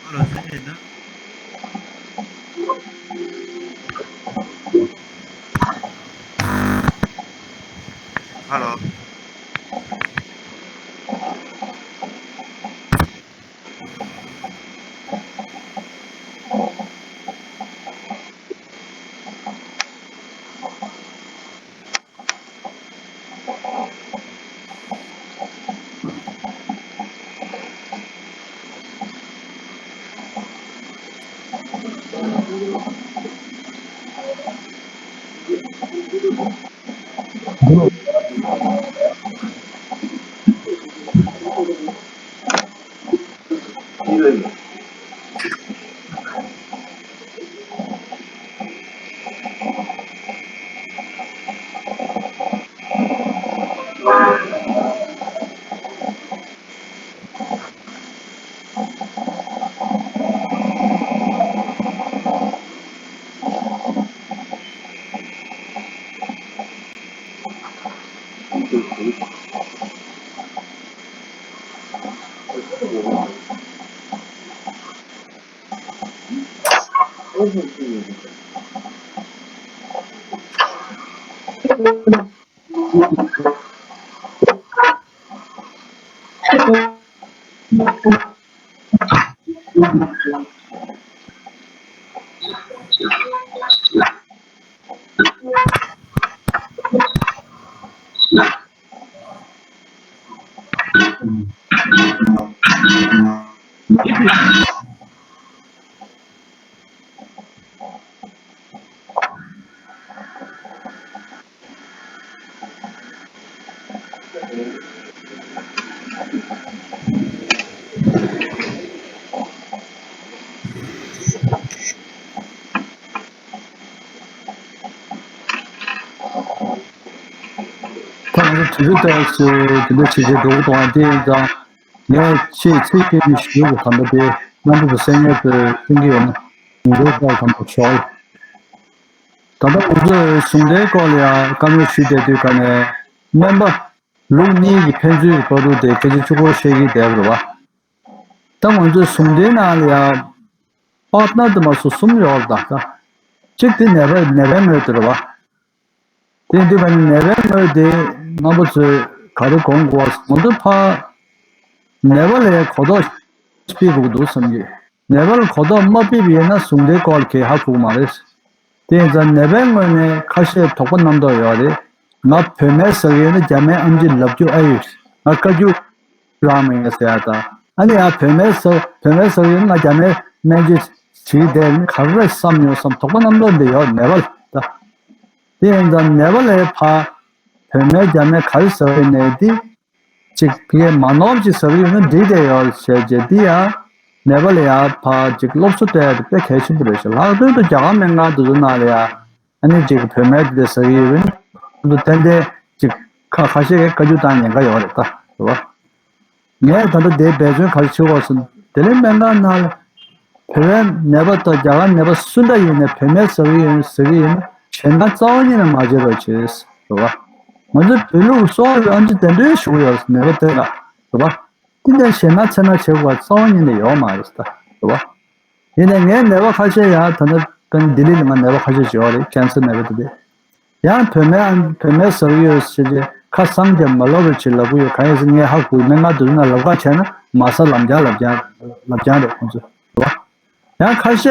Hello, ས་ཆ་ཡིན་ན། Hello. ད་ང་ཚོ་དུས་ཚོད་ལྟར་སུ་དེ་འདྲ་བྱེད་ཀྱི་འགྲོ་གི་འདུག་ཨ། དེ་ཡིན་ཙང་ངས་ཆེས་ཚིག་སྐྱོན་ཞུ་གི་དམ་པ་དེ་རྣམ་པ་ཚོ་གསན་མཁན་ཚོས་གསན་གྱི་ཡོད་ན་ངོ་སྤྲོད་གནང་དང་པོ་ཞོག་ད་ལྟ་ང་ཚོས་གཞུང་འབྲེལ་སྐོར་ལ་ཡང་བཀའ་མོལ་ཞུས་བསྡད་དུས་ག་ནས་སྨན་པ་ལུགས་གཉིས་ཀྱི་ཕན་ཚུན་གྱི་བར་དུ་དེ་སྐད་ཆ་གཅིག་པོ་བཤད་ཀྱི་བསྡད་པ་རེད་བ། ད་ང་ཚོའི་གཞུང་འབྲེལ་ནང་ལ་ཡང་པར་ཊི་ནར་དུ་མ་སོ་གསུམ་ཡོད་རེད་ད། གཅིག་དེ་ནད་པ་ནད་པའི་ངོས་དེ་རེད་བ། དེ་ཡིན་དུས་ག་ནས་ནད་པའི་ངོས་དེ་རྣམ་པ་ཚོས་ག་རེ་དགོངས་དགོས་པ་ང་ཚོ་ཕ་ནད་པ་ལ་གོ་རྟོགས་སྤེལ་དགོས་འདུག་བསམ་གྱི། ནད་པ་ལ་གོ་རྟོགས་མ་སྤེལ་བ་ཡིན་ན་གཞུང་འབྲེལ་སྐོར་ལ་གང་ཡང་ཧ་གོ་གི་མ་རེད། དེ་ཡིན་ཙང་ནད་པའི་ངོས་ནས་ཁ་ཤས་དོགས་པ་རྣམ་རྟོག་ཡོད་རེད། ང་བོད་སྨན་ཟ་གི་ཡོད་ན་རྒྱ་སྨན་ཨེམ་ཆི་ལབ་རྒྱུ་ཨེ་ཡོད། ང་བཀའ་བཀྱོན་རང་མི་ཡིན་ཟེར་ཡ་དང་། ཨ་ནི་ཡང་བོད་སྨན་ཟ་བོད་སྨན་ཟ་གི་ཡོད་ན་ང་རྒྱ་སྨན་སྨན་བཅོས་བྱེད་ཀྱི་བསྡད་ཡོད་ན་ག་རེ་བསམ་ཡོང་བསམ་དོགས་པ་རྣམ་རྟོག་འདི་ཡོད་ནད་པ་ལ་ད། དེ་ཡིན་ཙང་ནད་པ་ལ་ཕར་བོད་སྨན་རྒྱ་སྨན་ག་རེ་ཟ་གི་ཡོད་ནའི་དེ། གཅིག་གིས་མ་ནོར་ཅིག་ཟ་གི་ཡོད་ན་འགྲིག་བསྡད་ཡོད་ཟེར་རྗེས་འདི་ཡང་ ནད་པ་ལ་ཡང་ཕར་ཅིག་སློབ་གསོ་སྤྲད་ཡ་དེ་དཔེ་གལ་ཆེན་པོ་རེད་ཤག་ལྷག་དོན་དུ་རྒྱ་གར་སྨན་ཁང་དེ་ཚོ་ནང་ལ་ཡང་ཨ་ནི་ཅིག་བོད་སྨན་དེ་འདྲ་ཟ་གི་ཡོད་པ་ཡིན་ན་ཏན་ཏན་ཅིག་ཁ་ཁ་ཤས་ཀྱིས་བཀའ་བཀྱོན་བཏང་ཉེན་ཁ་ཡོད་རེད་ད། རེད་བ། ངས་ད་ལྟ་དེ་འབད་བརྩོན་ག་རེ་བྱེད་དགོས་ཟེར་ན། བདེ་ལེགས་སྨན་ཁང་ནང་ལ་བོད་པའི་ནད་པ་དང་རྒྱ་གར་ནད་པ་སུ་འདྲ་ཡིན་ནའི་བོད་སྨན་ཟ་གི་ཡོད་ཟ་གི་ཡིན་ན་ཞེད་སྣང་རྩ་བ་ཉིད་ནས་མ་བྱེད་རོགས་བྱེད། རེད་བ། ང་ཚོའི་བོད་ལུགས་གསོ་བ་རིག་ཨེམ་ཆི་གདན་འདྲེན་ཞུ་གི་ཡོད་ནད་པ་དེ་ལ། རེད་བ། དེ་འདྲའི་ཞེད་སྣང་འཚེར་སྣང་བྱེད་དགོས་པ་རྩ་བ་ཉིད་ནས་ཡོད་མ་རེད་ད། རེད་བ། ཡིན་ནའི་ངའི་ནད་པ་ཁ་ཤས་ཡང་ད་ལྟ་ལྡི་ལི་ལ་ང་ནད་པ་ཁ་ཤས་ཡོད་རེད། ཀན་སར་ནད་པ་དེ་འདྲ། ཡང་བོད་སྨན་བོད་སྨན་ཟ་གི་ཡོད་ཟེར་གྱི་ཁ་གསང་རྒྱབ་མ་ལབ་རོགས་བྱེད་ལབ་གི་ཡོད། གང་ཡིན་ཟེར་ངས་ཧ་གོ་སྨན་ཁང་དེ་ཚོ་ནང་ལབ་ཁ་བྱས་ན་མ་ཟ་ལབ་རྐྱང་ལབ་རྐྱང་ལབ་རྐྱང་རེད་ཁོང་ཚོས། རེད་བ། ཡང་ཁ་ཤས་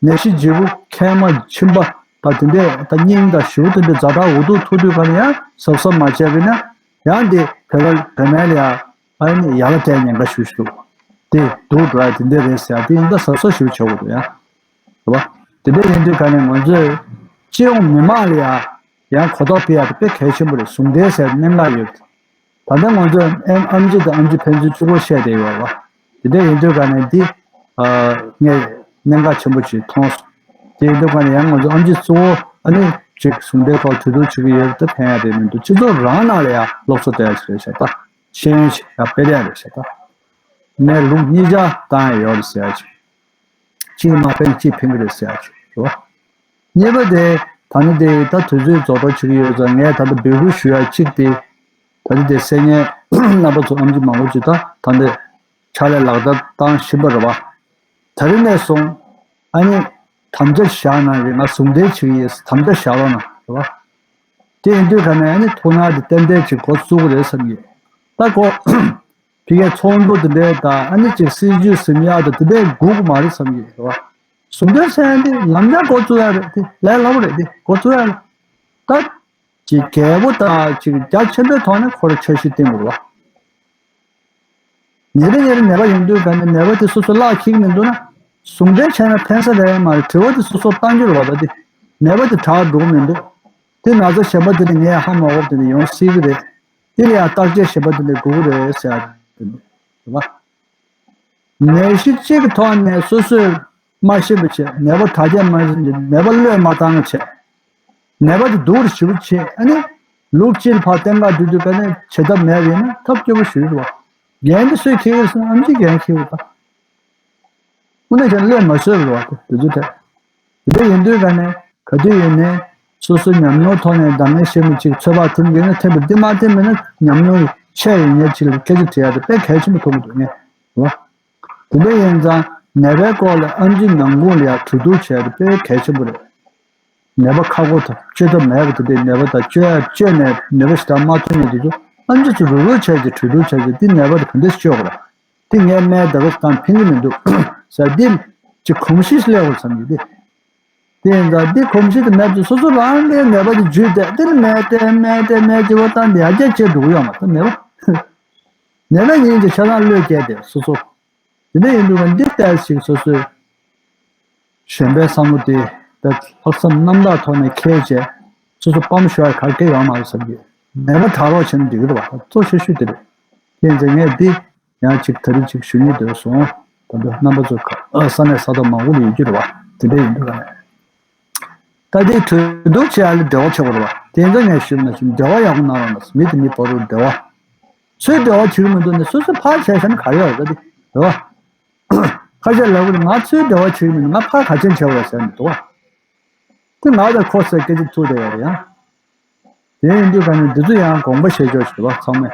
ནད་གཞི་ལྗིད་པོ་མཁལ་མ་མཆིན་པ་དང་དེ་འདྲས་དང་སྙིང་དང་ཞེ་པོ་དེ་འདྲས་ཛ་དྲག་འུ་ཐུག་ཐུག་དུས་ག་ནས་ཡང་གཟབ་གཟབ་མ་བྱས་པ་ཡིན་ན་ཡང་དེ་བོད་པ་བོད་སྨན་ལ་ཡང་ཨ་ནི་ཡ་ལ་སྤྲད་ཉེན་ཁ་ཞེ་པོ་ཞིག་འདུག་དེ་སྡུག་འགྲོ་ཡ་དེ་འདྲས་རེད་ཟེར་ཡ་དེ་ཡིན་ད་གཟབ་གཟབ་ཞེ་པོ་བྱེད་དགོས་འདུག་ཡང་། རེད་བ། དེ་འདྲ་ཡིན་དུས་ག་ནས་ང་ཚོས་སྤྱི་ཡོངས་མི་མང་ལ་ཡང་ཡང་གོ་རྟོགས་སྤེལ་ཡག་དེ་དཔེ་གལ་ཆེན་པོ་རེད། ཟུང་ལྡན་ཟེར་གནད་འགག་ཡོད། ད་ལྟ་ང་ཚོས་ཨེམ་ཨམ་ཆི་དང་ཨམ་ཆི་ཕན་ཚུན་གཅིག་པོ་བཤད་བསྡད་ཡོད་རེད་བ། དེ་འདྲ་ཡིན་དུས་ག་ནས་འདི་ངས་གནད་འགག་ཆེན་པོ་ཅིག་མཐོང་སོང་། དེ་ཡིན་དུས་ག་ནས་ཡང་ང་ཚོ་ཨམ་ཆི་གཙོ་བོ་ཨ་ནི་ཅིག་ཟུང་ལྡན་ཐོག་གྲོས་བསྡུར་བྱེད་ཀྱི་ཡོད་པ་དེ་ཕན་ཡག་རེད་མི་འདུག་སྤྱི་ཚོགས་རང་ནང་ལ་ཡང་སློབ་གསོ་སྤྲད་ཡག་ཅིག་རེད་ཤག་ད། ཤེས་ཡོན་ཅིག་ཡང་སྤེལ་ཡག་རེད་ཤག་ད། ནས་ལུགས་གཉིས་ཆ་བཏང་ཡག་ཡོད་རེད་ཟེར་ཡག་ཅིག་གཅིག་མ་ཕན་གཅིག་ཕན་གྱི་རེད་ཟེར་ཡག་ཅིག་རེད་བ། གཉིས་པ་དེ་ད་ནི་དེ་ད་དུས་ཚོད་རྫོགས་འགྲོ་བྱེད་ཀྱི་ཡོད་ཙང་ངས་ད་ལྟ་འབོད་སྐུལ་ཞུ་ཡག་གཅིག་དེ། ད་ནི་དེ་སེ་ཉལ་རྣམ་པ་ཚོ་ཨམ་ཆི་མང་པོ་ཅིག་ད་ད་འདི་ཕྱག་ལས་ལག་བསྟར་བཏང་བཞིན་པ་རེད་བ། ད་རིང་ནས་བཟུང་ཨ་ནི་དམ་བཅའ་བཞག་གནང་རེད། ང་ཟུང་འབྲེལ་བྱེད་ཀྱི་ཡིན་དམ་བཅའ་བཞག་རོགས་གནང་རེད་བ། དེ་ཡིན་དུས་ག་ནས་ཨ་ནི་ཐུགས་སྣང་དེ་ཏན་ཏན་ཅིག་འགོ་བཙུགས་ཀྱི་རེད་བསམ་གྱི། ད་གོ་ཕ་གིའི་ཚོགས་འདུ་དེ་འདྲའི་དང་ཨ་ནི་ཅིག་སྲིད་ཇུས་ཟིན་ཡག་དང་དེ་འདྲའི་སྒུག་གི་མ་རེད་བསམ་གྱི་རེད་བ། ཟུང་འབྲེལ་ཟེར་ཡག་འདི་ལམ་སང་འགོ་བཙུགས་ཡག་རེད། དེ་ལས་སླ་པོ་རེད། དེ་འགོ་བཙུགས་ཡག་ལ་ད་ཅིག་རྒྱས་པོ་དང་ཅིག་རྒྱ་ཆེན་པོའི་ཐོག་ནས་ཁོ་རང་འཆར་གཞི་བཏིང་དགོས་རེད་བ། ཉིན་རེ་ཉིན་རེ་ནད་པ་ཡོང་དུས་ག་ནས་ནད་པ་དེ་སོ་སོ་བརླག་འཁྱེར་གྱི་མི་འདུག་ན། ཟུང་འབྲེལ་བྱས་ན་ཕན་ས་རེད་མ་རེད། དྲི་བ་དེ་སོ་སོར་བཏང་རྒྱུ་རེད་བ། ད་དེ་ནད་པ་དེ་དྲག་འགྲོ་གི་མི་འདུག་དེ་ན་ཚ་གཞན་པ་དེ་ནི་ངས་ཧ་མ་གོ་བ་དེ་ནི་ཡོང་སྲིད་ཀྱི་རེད། དེ་ལ་ཡང་བརྟག་དཔྱད་གཞན་པ་དེ་ནི་དགོས་ཀྱི་རེད་ཟེར་ཡག་དེ་ནི་རེད་བ། ནད་གཞི་གཅིག་གི་ཐོག་ནས་སོ་སོས་མ་ཤེས་པ་བྱས། ནད་པ་དྲག་སྐྱེད་མ་བྱས། ནད་པ་བློས་མ་བཏང་བ་བྱས། ནད་པ་དེ་སྡུག་རུ་ཞེ་པོ་བྱས། ཨ་ནི་ལུག་ཅིག་ཕར་བསྟེན་ག་འགྲོ་དུས་ག་ནས་བྱེད་ཐབས་མེད་པ་ཡིན་ན་ཐབས་སྐྱོ་པོ་ཞིག་རེད་བ། འགན་དེ་སུས་འཁྱེར་གྱི་རེད་ཟེར་ན་ཨམ་ཆིས་འགན་འཁྱེར་གྱི་རེད་ད། དངོས་གནས་བྱས་ན་བློས་མ་བཟོད་པ་རེད་བ། དེ་དུས་དེ། དེ་འདྲ་ཡིན་དུས་ག་ནས་ག་དུས་ཡིན་ནའི་སོ་སོའི་ཉམས་མྱོང་ཐོག་ནས་འདྲ་མིན་ཤེས་མི་གཅིག་ཚོད་དཔག་ཐེབས་ཀྱི་ཡོད་ན་ཐེབས་པ་འདི་མ་ཐེབས་མེད་ན་ཉམས་མྱོང་ཆེ་ཡོད་མཁན་གཅིག་ལ་སྐད་ཆ་དྲི་ཡག་དེ་དཔེ་གལ་ཆེན་པོ་མཐོང་གི་འདུག་ངས་རེད་བ། དེ་འདྲ་ཡིན་ཙང་ནད་པའི་སྐོར་ལ་ཨམ་ཆི་ནང་ཁུལ་ལ་ཡང་གྲོས་བསྡུར་བྱས་ཏེ་དཔེ་གལ་ཆེན་པོ་རེད། ནད་པ་ཁག་པོ་དང་བཅོས་ཐབས་མེད་པ་དེ་འདྲའི་ནད་པ་དང་བཅོས་ཡ་བཅོས་ནས་ནད་པ་ཞེ་དྲག་མ་ཐོན་ཡ་དེ་ཚོ་ཨམ་ཆི་ཚོ་རུག་རུག་བྱས་ཀྱི་གྲོས་བསྡུར་བྱས་ཀྱི་འདི་ནད་པ་དེ་ག་འདྲས་བཅོས་དགོས་རེད། དེ་ངས་སྨན་ད་ག་སེ་བཏང་ཕན་གྱི་མི་འདུག་ཟེར་འདི་ཅིག་གོམས་གཤིས་སླེབས་དགོས་བསམ་གྱི་འདི། དེ་ཡིན་ཙང་འདི་གོམས་གཤིས་དེ་མེད་དུས་སོ་སོ་རང་གིས་ནད་པ་དེ་འཇུས་ཏེ་འདི་ནི་མེད་དེ་མེད་དེ་མེད་ཅེས་པ་བཏང་སྟེ་ཡར་རྒྱས་བྱེད་འགྲོ་གི་ཡོད་མ་རེད་ནད་པ། ནད་པ་ཡིན་ཅེས་ཆ་ཚང་བློས་བཀལ་ཏེ་སོ་སོ། དེ་འདྲ་ཡིན་དུས་ཀ་འདི་ལྟར་ཞིག་སོ་སོའི་གཞོན་པའི་བསམ་བློ་དེ་དཔེ་ལྷག་བསམ་རྣམ་དག་ཐོག་ནས་འཁྱེར་བྱས་སོ་སོ་སྤམ་ཤོར་ཡ་ག་གེ་ཡོད་མ་རེད་བསམ་གྱི། ནད་པ་དྲག་རོགས་བྱས་ན་འགྲིག་གི་རེད་བ། གཙོ་ཆེ་ཤོས་དེ་རེད། དེ་ཡིན་ཙང་ངས་འདི་ཡང་ཅིག་ད་རེས་ཅིག་ཞུ་སྙིང་འདོད་སོང་། ད་དུང་རྣམ་པ་ཚོ་ག་ས་གནས་ས་ཐོག་མང་པོ་ལ་ཡོད་རྒྱུ་རེད་བ། དེ་འདྲ་ཡིན་དུས་ཀ་ནས། ད་དེ་གྲོས་བསྡུར་བྱེད་ཡ་ལ་འབྲེལ་བ་བྱེད་དགོས་རེད་བ། དེ་ཚོ་ངས་ཞུས་ན་ཞུ་འབྲེལ་བ་ཡག་པོ་གནང་རོགས་གནང་། མི་དེ་མི་བར་དུ་འབྲེལ་བ། ཚུར་འབྲེལ་བ་བྱེད་ཀྱི་མི་འདུག་ནས་སོ་སོ་ཕར་བྱས་བཞག་ན་ག་རེ་ཡོད་རེད་ད་དེ་རེད་བ། ཁ་ཤས་ལབ་ཀྱི་རེད། ང་ཚུར་འབྲེལ་བ་བྱེད་ཀྱི་མི་འདུག་ང་ཕར་ག་ཅན་བྱས་པ་རེད་ཟེར་ནས་འདུག་བ། དེ་ང་དང་ཁོ་ཟེར་སྐད་ཆ་ཐུག་བསྡད་ཡོད་རེད་ཡང་། དེ་ཡིན་དུས་ག་ནས་འདི་ཚོ་ཡང་དགོངས་པ་བཞེས་ཆོག་ཞུ་བ་ཚང་མས།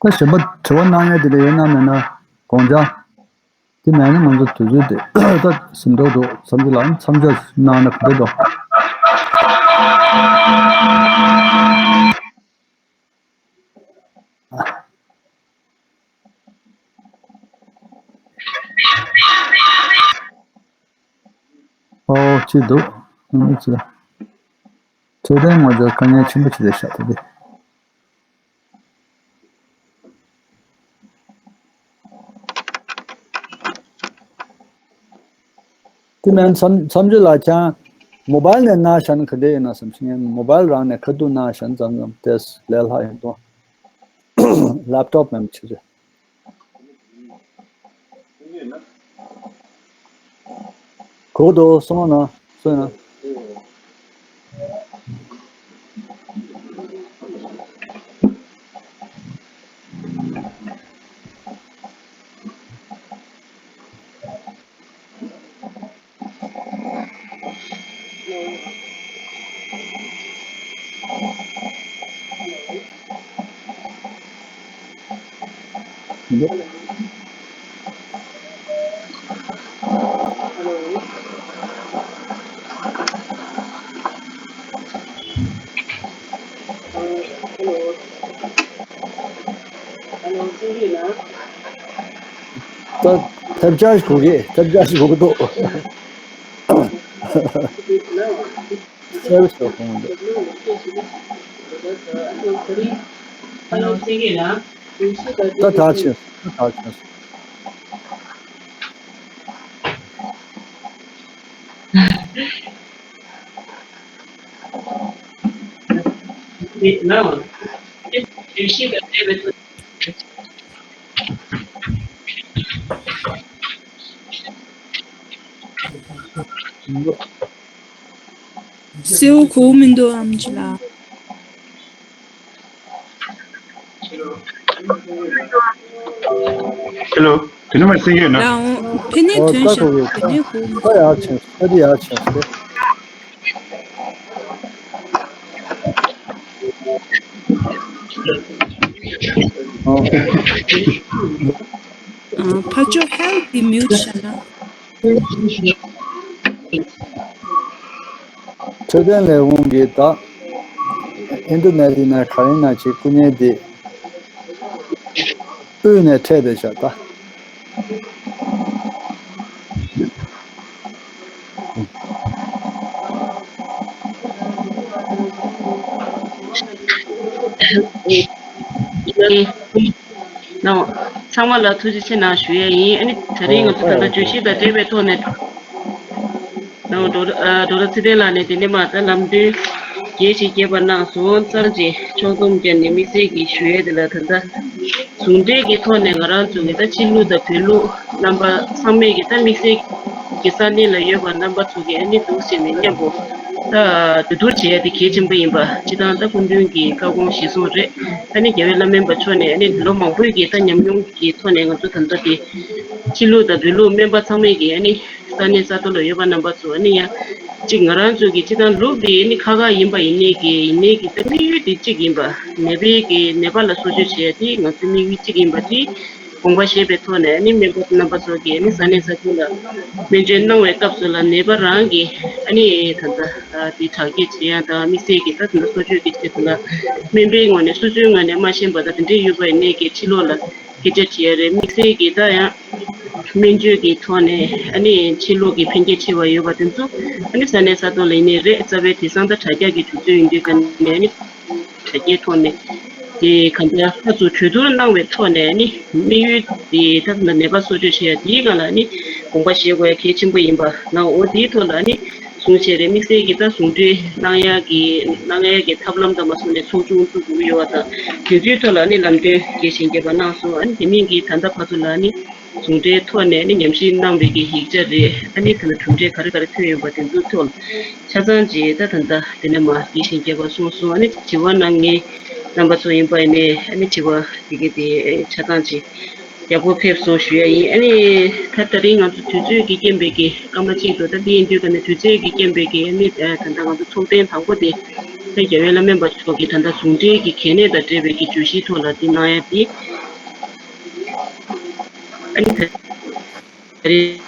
ད་གཞན་པ་དྲི་བ་གནང་ཡ་དེ་འདྲ་ཡོད་ན་མེད་ན་དགོངས་འཇགས། དེ་མེད་ན་ང་ཚོ་དུས་ཚོད་དེ་ད་ཟིན་ཐོག་འདུག་བསམ་གྱི་ལ་མཚམས་འཇོག་གནང་ན་ག་འདྲ་འདུག་ཨོ་ཅི་འདུག་ཨ་ནི་ཅི། འཕྲོད་བསྟེན་ངོ་སྦྱོར་དཀའ་ངལ་ཆེན་པོ་ཅིག་རེད་ཤག་དེ་དེ། དེ་མིན་མཚམས་མཚམས་ཚོད་ལ་ཀྱང་མོ་བྷལ་ནས་གནང་བཞག་ན་ག་འདྲ་ཡིན་ན་བསམ་ཞིང་། མོ་བྷལ་རང་ནས་ཁ་ཐུག་གནང་བཞག་ན་ཙམ་ཙམ་ཏོག་ཙམ་ལས་སླ་ཡོང་དོ། ལེབ་ཊོབ་མེད་མི་ཆུ་རེད། གོ་དོ་སོང་ན་སོང་ན། ད་ཐབས་ཆག་ཞིག་དགོས་ཀྱི་ཐབས་ཆག་ཞིག་དགོས་ཀྱི་འདུག་སེལ་སོ་ཁོང་འདུག་ད་ཐག་ཆོད་ད་ཐག་ཆོད། སེའུ་གོ་མི་འདུག་ཨམ་ཅི་ལགས། ཧེ་ལོ། དེ་ནས་མར་སེང་གེ་ན། ལའོ། ཕེ་ནེ་ཐོན་ཤག་ཕེ་ནེ་ཧུ། ད་ཡག་ཆེན་ད་དེ་ཡག་ཆེན་ཏེ། ཨ། ཕ་ཅོ་ཧེལ་དེ་མིའུ་ཊི་བྱས་ན། འཕྲོད་བསྟེན་ལས་ཁུངས་ཀྱིས་ད་ཨིན་ཊར་ནེཊ་ཡིན་ན་ག་རེ་ཡིན་ན་ཅིག་སྐུ་ཉིད་དེ་དབུས་ནས་འཕྲད་བསྡད་ཤག་ད། ནའོ། ཚང་མ་ལ་ཐུགས་རྗེ་ཆེ་གནང་ཞུ་ཡས་ཡིན། ཨ་ནི་དེ་རིང་ང་ཚོ་ད་ལྟ་བརྗོད་གཞི་དང་འབྲེལ་བའི་ཐོག་ནས། ནའོ། ཌོག་ཊར་ཨ། ཌོག་ཊར་ཚེ་བརྟན་ལགས་ནས་དེ་ནས་མར་ད་ལམ་སྟོན་རྒྱས་ཤིང་རྒྱས་པ་གནང་སོང་། ཙམ་གྱིས་ཕྱོགས་བསྡོམས་བརྒྱབ་ནས་དམིགས་བསལ་གྱི་ཞུ་ཡས་དེ་ལ་ད་ལྟ་ཟུང་འབྲེལ་གྱི་ཐོག་ནས་ང་རང་ཚོ་གི་ད་ཕྱི་ལུགས་དང་བོད་ལུགས་རྣམ་པ་ཚང་མས་ཀྱི་ད་དམིགས་བསལ་གྱི་ས་གནས་ལ་ཡོད་པ་རྣམ་པ་ཚོ་གི་ཨ་ནི་འདུག་ཟེར་ནས་མཉམ་པོ་ད་བསྡུ་སྡུར་བྱེད་ཡ་དེ་གལ་ཆེན་པོ་ཡིན་པ་སྤྱི་བཏང་ད་སྐུ་མདུན་གྱི་བཀའ་དགོངས་གཞིར་བཟུང་རེད། ཨ་ནི་རྒྱལ་བའི་བླ་སྨན་པ་མཆོག་ནས་ཨ་ནི་ལོ་མང་པོའི་གི་ད་ཉམས་མྱོང་གི་ཐོག་ནས་ང་ཚོ་ད་ལྟ་དེ་ཕྱི་ལུགས་དང་བོད་ལུགས་སྨན་པ་ཚང་མས་ཀྱི་ཨ་ནི་ས་གནས་ས་ཐོག་ལ་ཡོད་པ་རྣམ་པ་ཚོ་ཨ་ནི་ཡང་གཅིག་ང་རང་ཚོ་གི་སྤྱི་བཏང་ལུགས་དེ་ཨ་ནི་ཁ་ཁ་ཡིན་པ་ཡིན་ནའི་གི་ཡིན་ནའི་གི་ད་དམིགས་ཡུལ་དེ་གཅིག་ཡིན་པ། ནད་པའི་གི་ནད་པ་ལ་གསོ་བཅོས་བྱེད་ཡ་དེ་ང་ཚོའི་དམིགས་ཡུལ་གཅིག་ཡིན་པ་དེ་དགོངས་པ་བཞེས་པའི་ཐོག་ནས་ཨ་ནི་སྨན་པ་རྣམ་པ་ཚོ་གི་ཨ་ནི་ས་གནས་ས་ཐོག་ལ་སྨན་བཅོས་གནང་བའི་སྐབས་སུ་ལ་ནད་པ་རང་གི་ཨ་ནི་ད་ལྟ་དེ་དྲག་སྐྱེད་བྱེད་ཡ་དང་དམིགས་བསལ་གྱི་ད་ད་ལྟ་གསོ་བཅོས་ཀྱི་ཆེད་དུ་ལ་སྨན་པའི་ངོས་ནས་སོ་སོའི་ངོས་ནས་མ་ཤེས་པ་དང་དེ་འདྲས་ཡོད་པ་ཡིན་ནའི་གི་ཕྱི་ལོགས་ལ་སྐད་ཆ་དྲིས་ཡ་རེད། དམིགས་བསལ་གྱི་ད་ཡང་སྨན་བཅོས་ཀྱི་ཐོག་ནས་ཨ་ནི་ཕྱི་ལོགས་ཀྱི་ཕན་སྐྱེད་ཆེ་བ་ཡོད་པ་དེ་ཚོ་ཨ་ནི་ས་གནས་ས་ཐོག་ལ་ཡིན་ནའི་རེད། རྩ་བའི་དེང་སང་ད་དྲ་རྒྱ་གི་དུས་ཚོད་ཡིན་དུས་ཀ་ནས་ཨ་ནི་དྲ་རྒྱའི་ཐོག་ནས་དེ་གང་ལྟར་ཁ་ཚུར་གྲོས་བསྡུར་གནང་བའི་ཐོག་ནས་ཨ་ནི་དམིགས་ཡུལ་དེ་ད་ནད་པ་གསོ་བཅོས་བྱེད་ཡ་དེའི་སྒང་ལ་ཨ་ནི་དགོངས་པ་བཞེས་དགོས་ཡ་གལ་ཆེན་པོ་ཡིན་པ་ནའོ། དེའི་ཐོག་ལ་ཨ་ནི་གསུང་བཤད་རེད། དམིགས་བསལ་གྱི་ད་ཟུང་འབྲེལ་གནང་ཡག་གི་གནང་ཡག་གི་ཐབས་ལམ་དང་མ་སོང་ནས་ཚོགས་ཆུང་བཙུགས་དགོས་ཀྱི་ཡོད་པ་དང་། དེ་ཚོའི་ཐོག་ལ་ནི་ལམ་སྟོན་རྒྱས་ཤིང་རྒྱས་པ་གནང་སོང་། ཨ་ནི་དེ་མིན་གྱི་ད་ལྟ་བར་དུ་ལ་ནི་ཟུང་འབྲེལ་ཐོག་ནས་ནི་ཉམས་ཞིབ་གནང་བའི་གི་ཡིག་ཆ་རེད། ཨ་ནི་ད་ལྟ་གྲུབ་འབྲས་ག་རེ་ག་རེ་ཐོན་ཡོད་པ་དེ་ཚོའི་ཐོག་ཆ་ཚང་རྗེས་ད་ད་ལྟ་དེ་ནས་མར་རྒྱས་ཤིང་རྒྱས་པ་གསུངས་སོང་། ཨ་ནི་དྲི་བ་གནང་མཁན་རྣམ་པ་ཚོ་ཡིན་པ་ཡིན་ནའི་ཨ་ནི་དྲི་བ་དེ་གའི་དེ་ཆ་ཚང་རྗེས། ཡག་པོ་ཕེབས་སོང་ཞུ་ཡ་ཡིན། ཨ་ནི་ད་ད་རིང་ང་ཚོ་དུས་ཚོད་ཀྱི་རྐྱེན་པས་ཀྱི་སྐར་མ་གཅིག་ཏུ་ད་འདི་ཡིན་དུས་ཀ་ནས་དུས་ཚོད་ཀྱི་རྐྱེན་པས་ཀྱི་ཨ་ནི་ད་ལྟ་ང་ཚོ་ཚོགས་ཐེངས་དང་པོ་དེ་ད་རྒྱལ་བའི་བླ་སྨན་པ་མཆོག་གིས་ད་ལྟ་ཟུང་འབྲེལ་གྱི་གལ་གནད་དང་འབྲེལ་བའི་གི་བརྗོད་གཞིའི་ཐོག་ལ་འདི་གནང་ཡ་དེ་ཨ་ནི་ད་རིང་།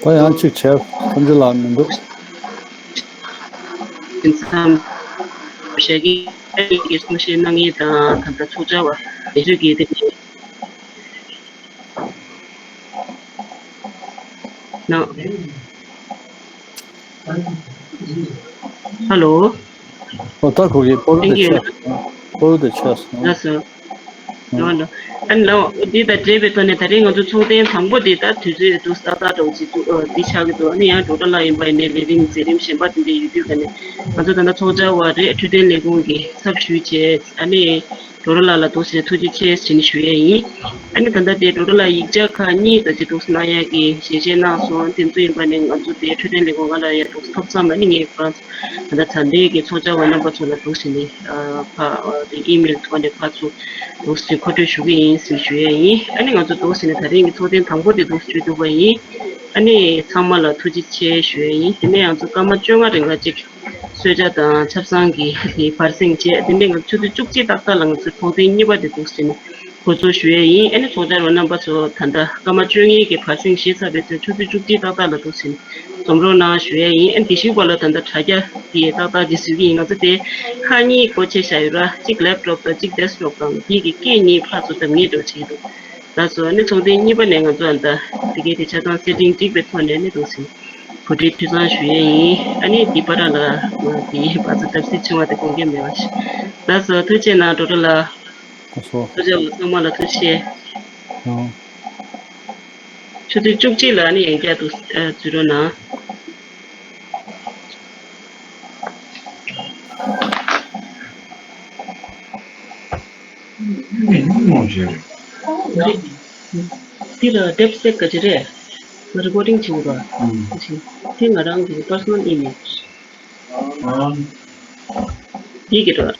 ད་ཡང་གཅིག་བྱས་ཐམས་ཅད་ལ་མི་འདུག་མཚམས་ཞག་གི་གསུང་བཤད་གནང་མཁན་དང་ད་ལྟ་ཚོགས་བཅར་བ་དེ་ཚོས་ཀྱིས་དེ་ནང་། ཧ་ལོ། ཨོ་ད་ཁོ་གི་པོ་རོ་དེ་ཆགས་སོང་། པོ་རོ་དེ་ཆགས་སོང་། ལགས་སོ། ལགས་སོ། ཨ་ནི་ལགས་འདི་དང་འབྲེལ་བའི་ཐོག་ནས་ད་རེས་ང་ཚོ་ཚོགས་ཐེངས་དང་པོ་འདི་ད་དུས་ཚོད་འདུག་ཏག་ཏག་འདྲ་བོ་ཅིག་འདུག་འདི་ཆགས་ཀྱི་འདུག་ཨ་ནི་ཡང་ཌོག་ཊར་ལགས་ཡིན་པ་ཡིན་ནའི་ལས་རིམ་མཛད་རིམ་གཞན་པ་དེ་འདྲ་ཡོད་དུས་ཀ་ནས་ང་ཚོ་ད་ལྟ་ཚོགས་བཅར་བ་རེད། འཕྲོད་བསྟེན་ལས་ཁུངས་ཀྱི་ཚབ་ཞུས་བྱས་ཨ་ནི་ཌོག་ཊར་ལགས་ལ་འདུག་ཟེར་ཐུགས་རྗེ་ཆེ་ཟེར་ནས་ཞུ་ཡས་ཡིན། ཨ་ནི་ད་ལྟ་དེ་ཌོག་ཊར་ལགས་ཡིག་ཆ་ཁག་གཉིས་ཙམ་ཅིག་འདུག་གནང་ཡས་ཀྱི་ཞལ་བཞེས་གནང་སོང་། དེ་ཚོ་ཡིན་པ་ནི་ང་ཚོ་དེ་འཕྲོད་བསྟེན་ལས་ཁུངས་ང་ལ་ཡང་འདུག་ཐོབ་ཙམ་ཨ་ནི་ངས་ཁོ་རང་ཚོ་ད་ལྟ་ད་ལྟའི་གི་ཚོགས་བཅར་བ་རྣམ་པ་ཚོ་ལ་འདུག་ཟེར་ནས་ཕ་དེ་ཨི་མེལ་ཐོག་ནས་ཕར་ཚུར་འདུག་ཟེར་མཁོ་སྤྲོད་ཞུ་གི་ཡིན་ཟེར་ཞུ་ཡས་ཡིན། ཨ་ནི་ང་ཚོ་འདུག་ཟེར་ནས་ད་རིང་གི་ཚོགས་ཐེངས་དང་པོ་དེ་འདུག་ཞུས་འདུག་པ་ཡིན། ཨ་ནི་ཚང་མ་ལ་ཐུགས་རྗེ་ཆེ་ཞུ་ཡས་ཡིན། དེ་ནས་ང་ཚོ་སྐར་མ་བཅོ་ལྔ་རིང་ག་ཅིག་གསོལ་ཇ་དང་ཆབ་གསང་གི་དེ་བར་གསེང་བྱས། དེ་ནས་ང་ཚོ་ཆུ་ཚོད་བཅུ་གཅིག་ཏག་ཏག་ལ་ང་ཚོ་ཚོགས་ཐེངས་གཉིས་པ་དེ་འདུག་ཟེར་ནས་འགོ་འཛུགས་ཞུ་ཡས་ཡིན། ཨ་ནི་ཚོགས་བཅར་བ་རྣམ་པ་ཚོ་ད་ལྟ་སྐར་མ་བཅོ་ལྔའི་གི་བར་གསེང་བཞེས་ཚར་བའི་ཚེ་ཆུ་ཚོད་བཅུ་གཅིག་ཏག་ཏག་ལ་འདུག་ཟེར་ནས་འཛོམས་རོགས་གནང་ཞུ་ཡས་ཡིན། ཨ་ནི་དེ་བཞིན་པ་ལ་ད་ལྟ་དྲ་རྒྱ་དེ་ཏག་ཏག་ཅིག་བཟོས་ཀྱི་ཡིན། ང་ཚོ་དེ་ཁག་གཉིས་སྒོ་ཕྱེ་བཞག་ཡོད་ར། གཅིག་ལེབ་ཊོབ་དང་གཅིག་ཌེ་སི་ཊོབ་དང་། དེ་གི་སྐད་གཉིས་ཕར་ཚུར་འདེམས་ངེས་འགྲོ་བྱེད་ཀྱི་འདུག་ད་སོ་ཨ་ནི་ཚོགས་ཐེངས་གཉིས་པ་ནས་ང་ཚོ་ཨ་ད་དེ་གའི་དེ་ཆ་ཚང་སེ་ཊིང་འགྲིག་པའི་ཐོག་ནས་ཨ་ནི་འདུག་ཟེར་གོ་སྒྲིག་འཐུས་ཚང་ཞུ་ཡས་ཡིན། ཨ་ནི་དེ་བར་ལ་ང་དེ་ཕར་ཚུར་བརྡབ་གསིག་བྱུང་བ་དེ་དགོངས་འགལ་མེད་པ་ཞིག་ད་སོ་ཐུགས་རྗེ་གནང་ཌོག་ཊར་ལགས། ལགས་སོ། ཐུགས་རྗེ་ཆེ། ཚང་མ་ལ་ཐུགས་རྗེ་ཆེ། ཨོ། ཆུ་ཚོད་བཅུ་གཅིག་ལ་ཨ་ནི་ཡང་བསྐྱར་དུ་འཛུལ་རོགས་གནང་། འདི་ལ་ཌིབ་སི་ཀི་ག་ཅི་རེད། ང་རི་ཀོར་ཌིང་བྱེད་འོ་ར། དེ་ང་རང་གི་པར་སོ་ནལ་ཨི་མེལ། འདི་གི་འགྲོ།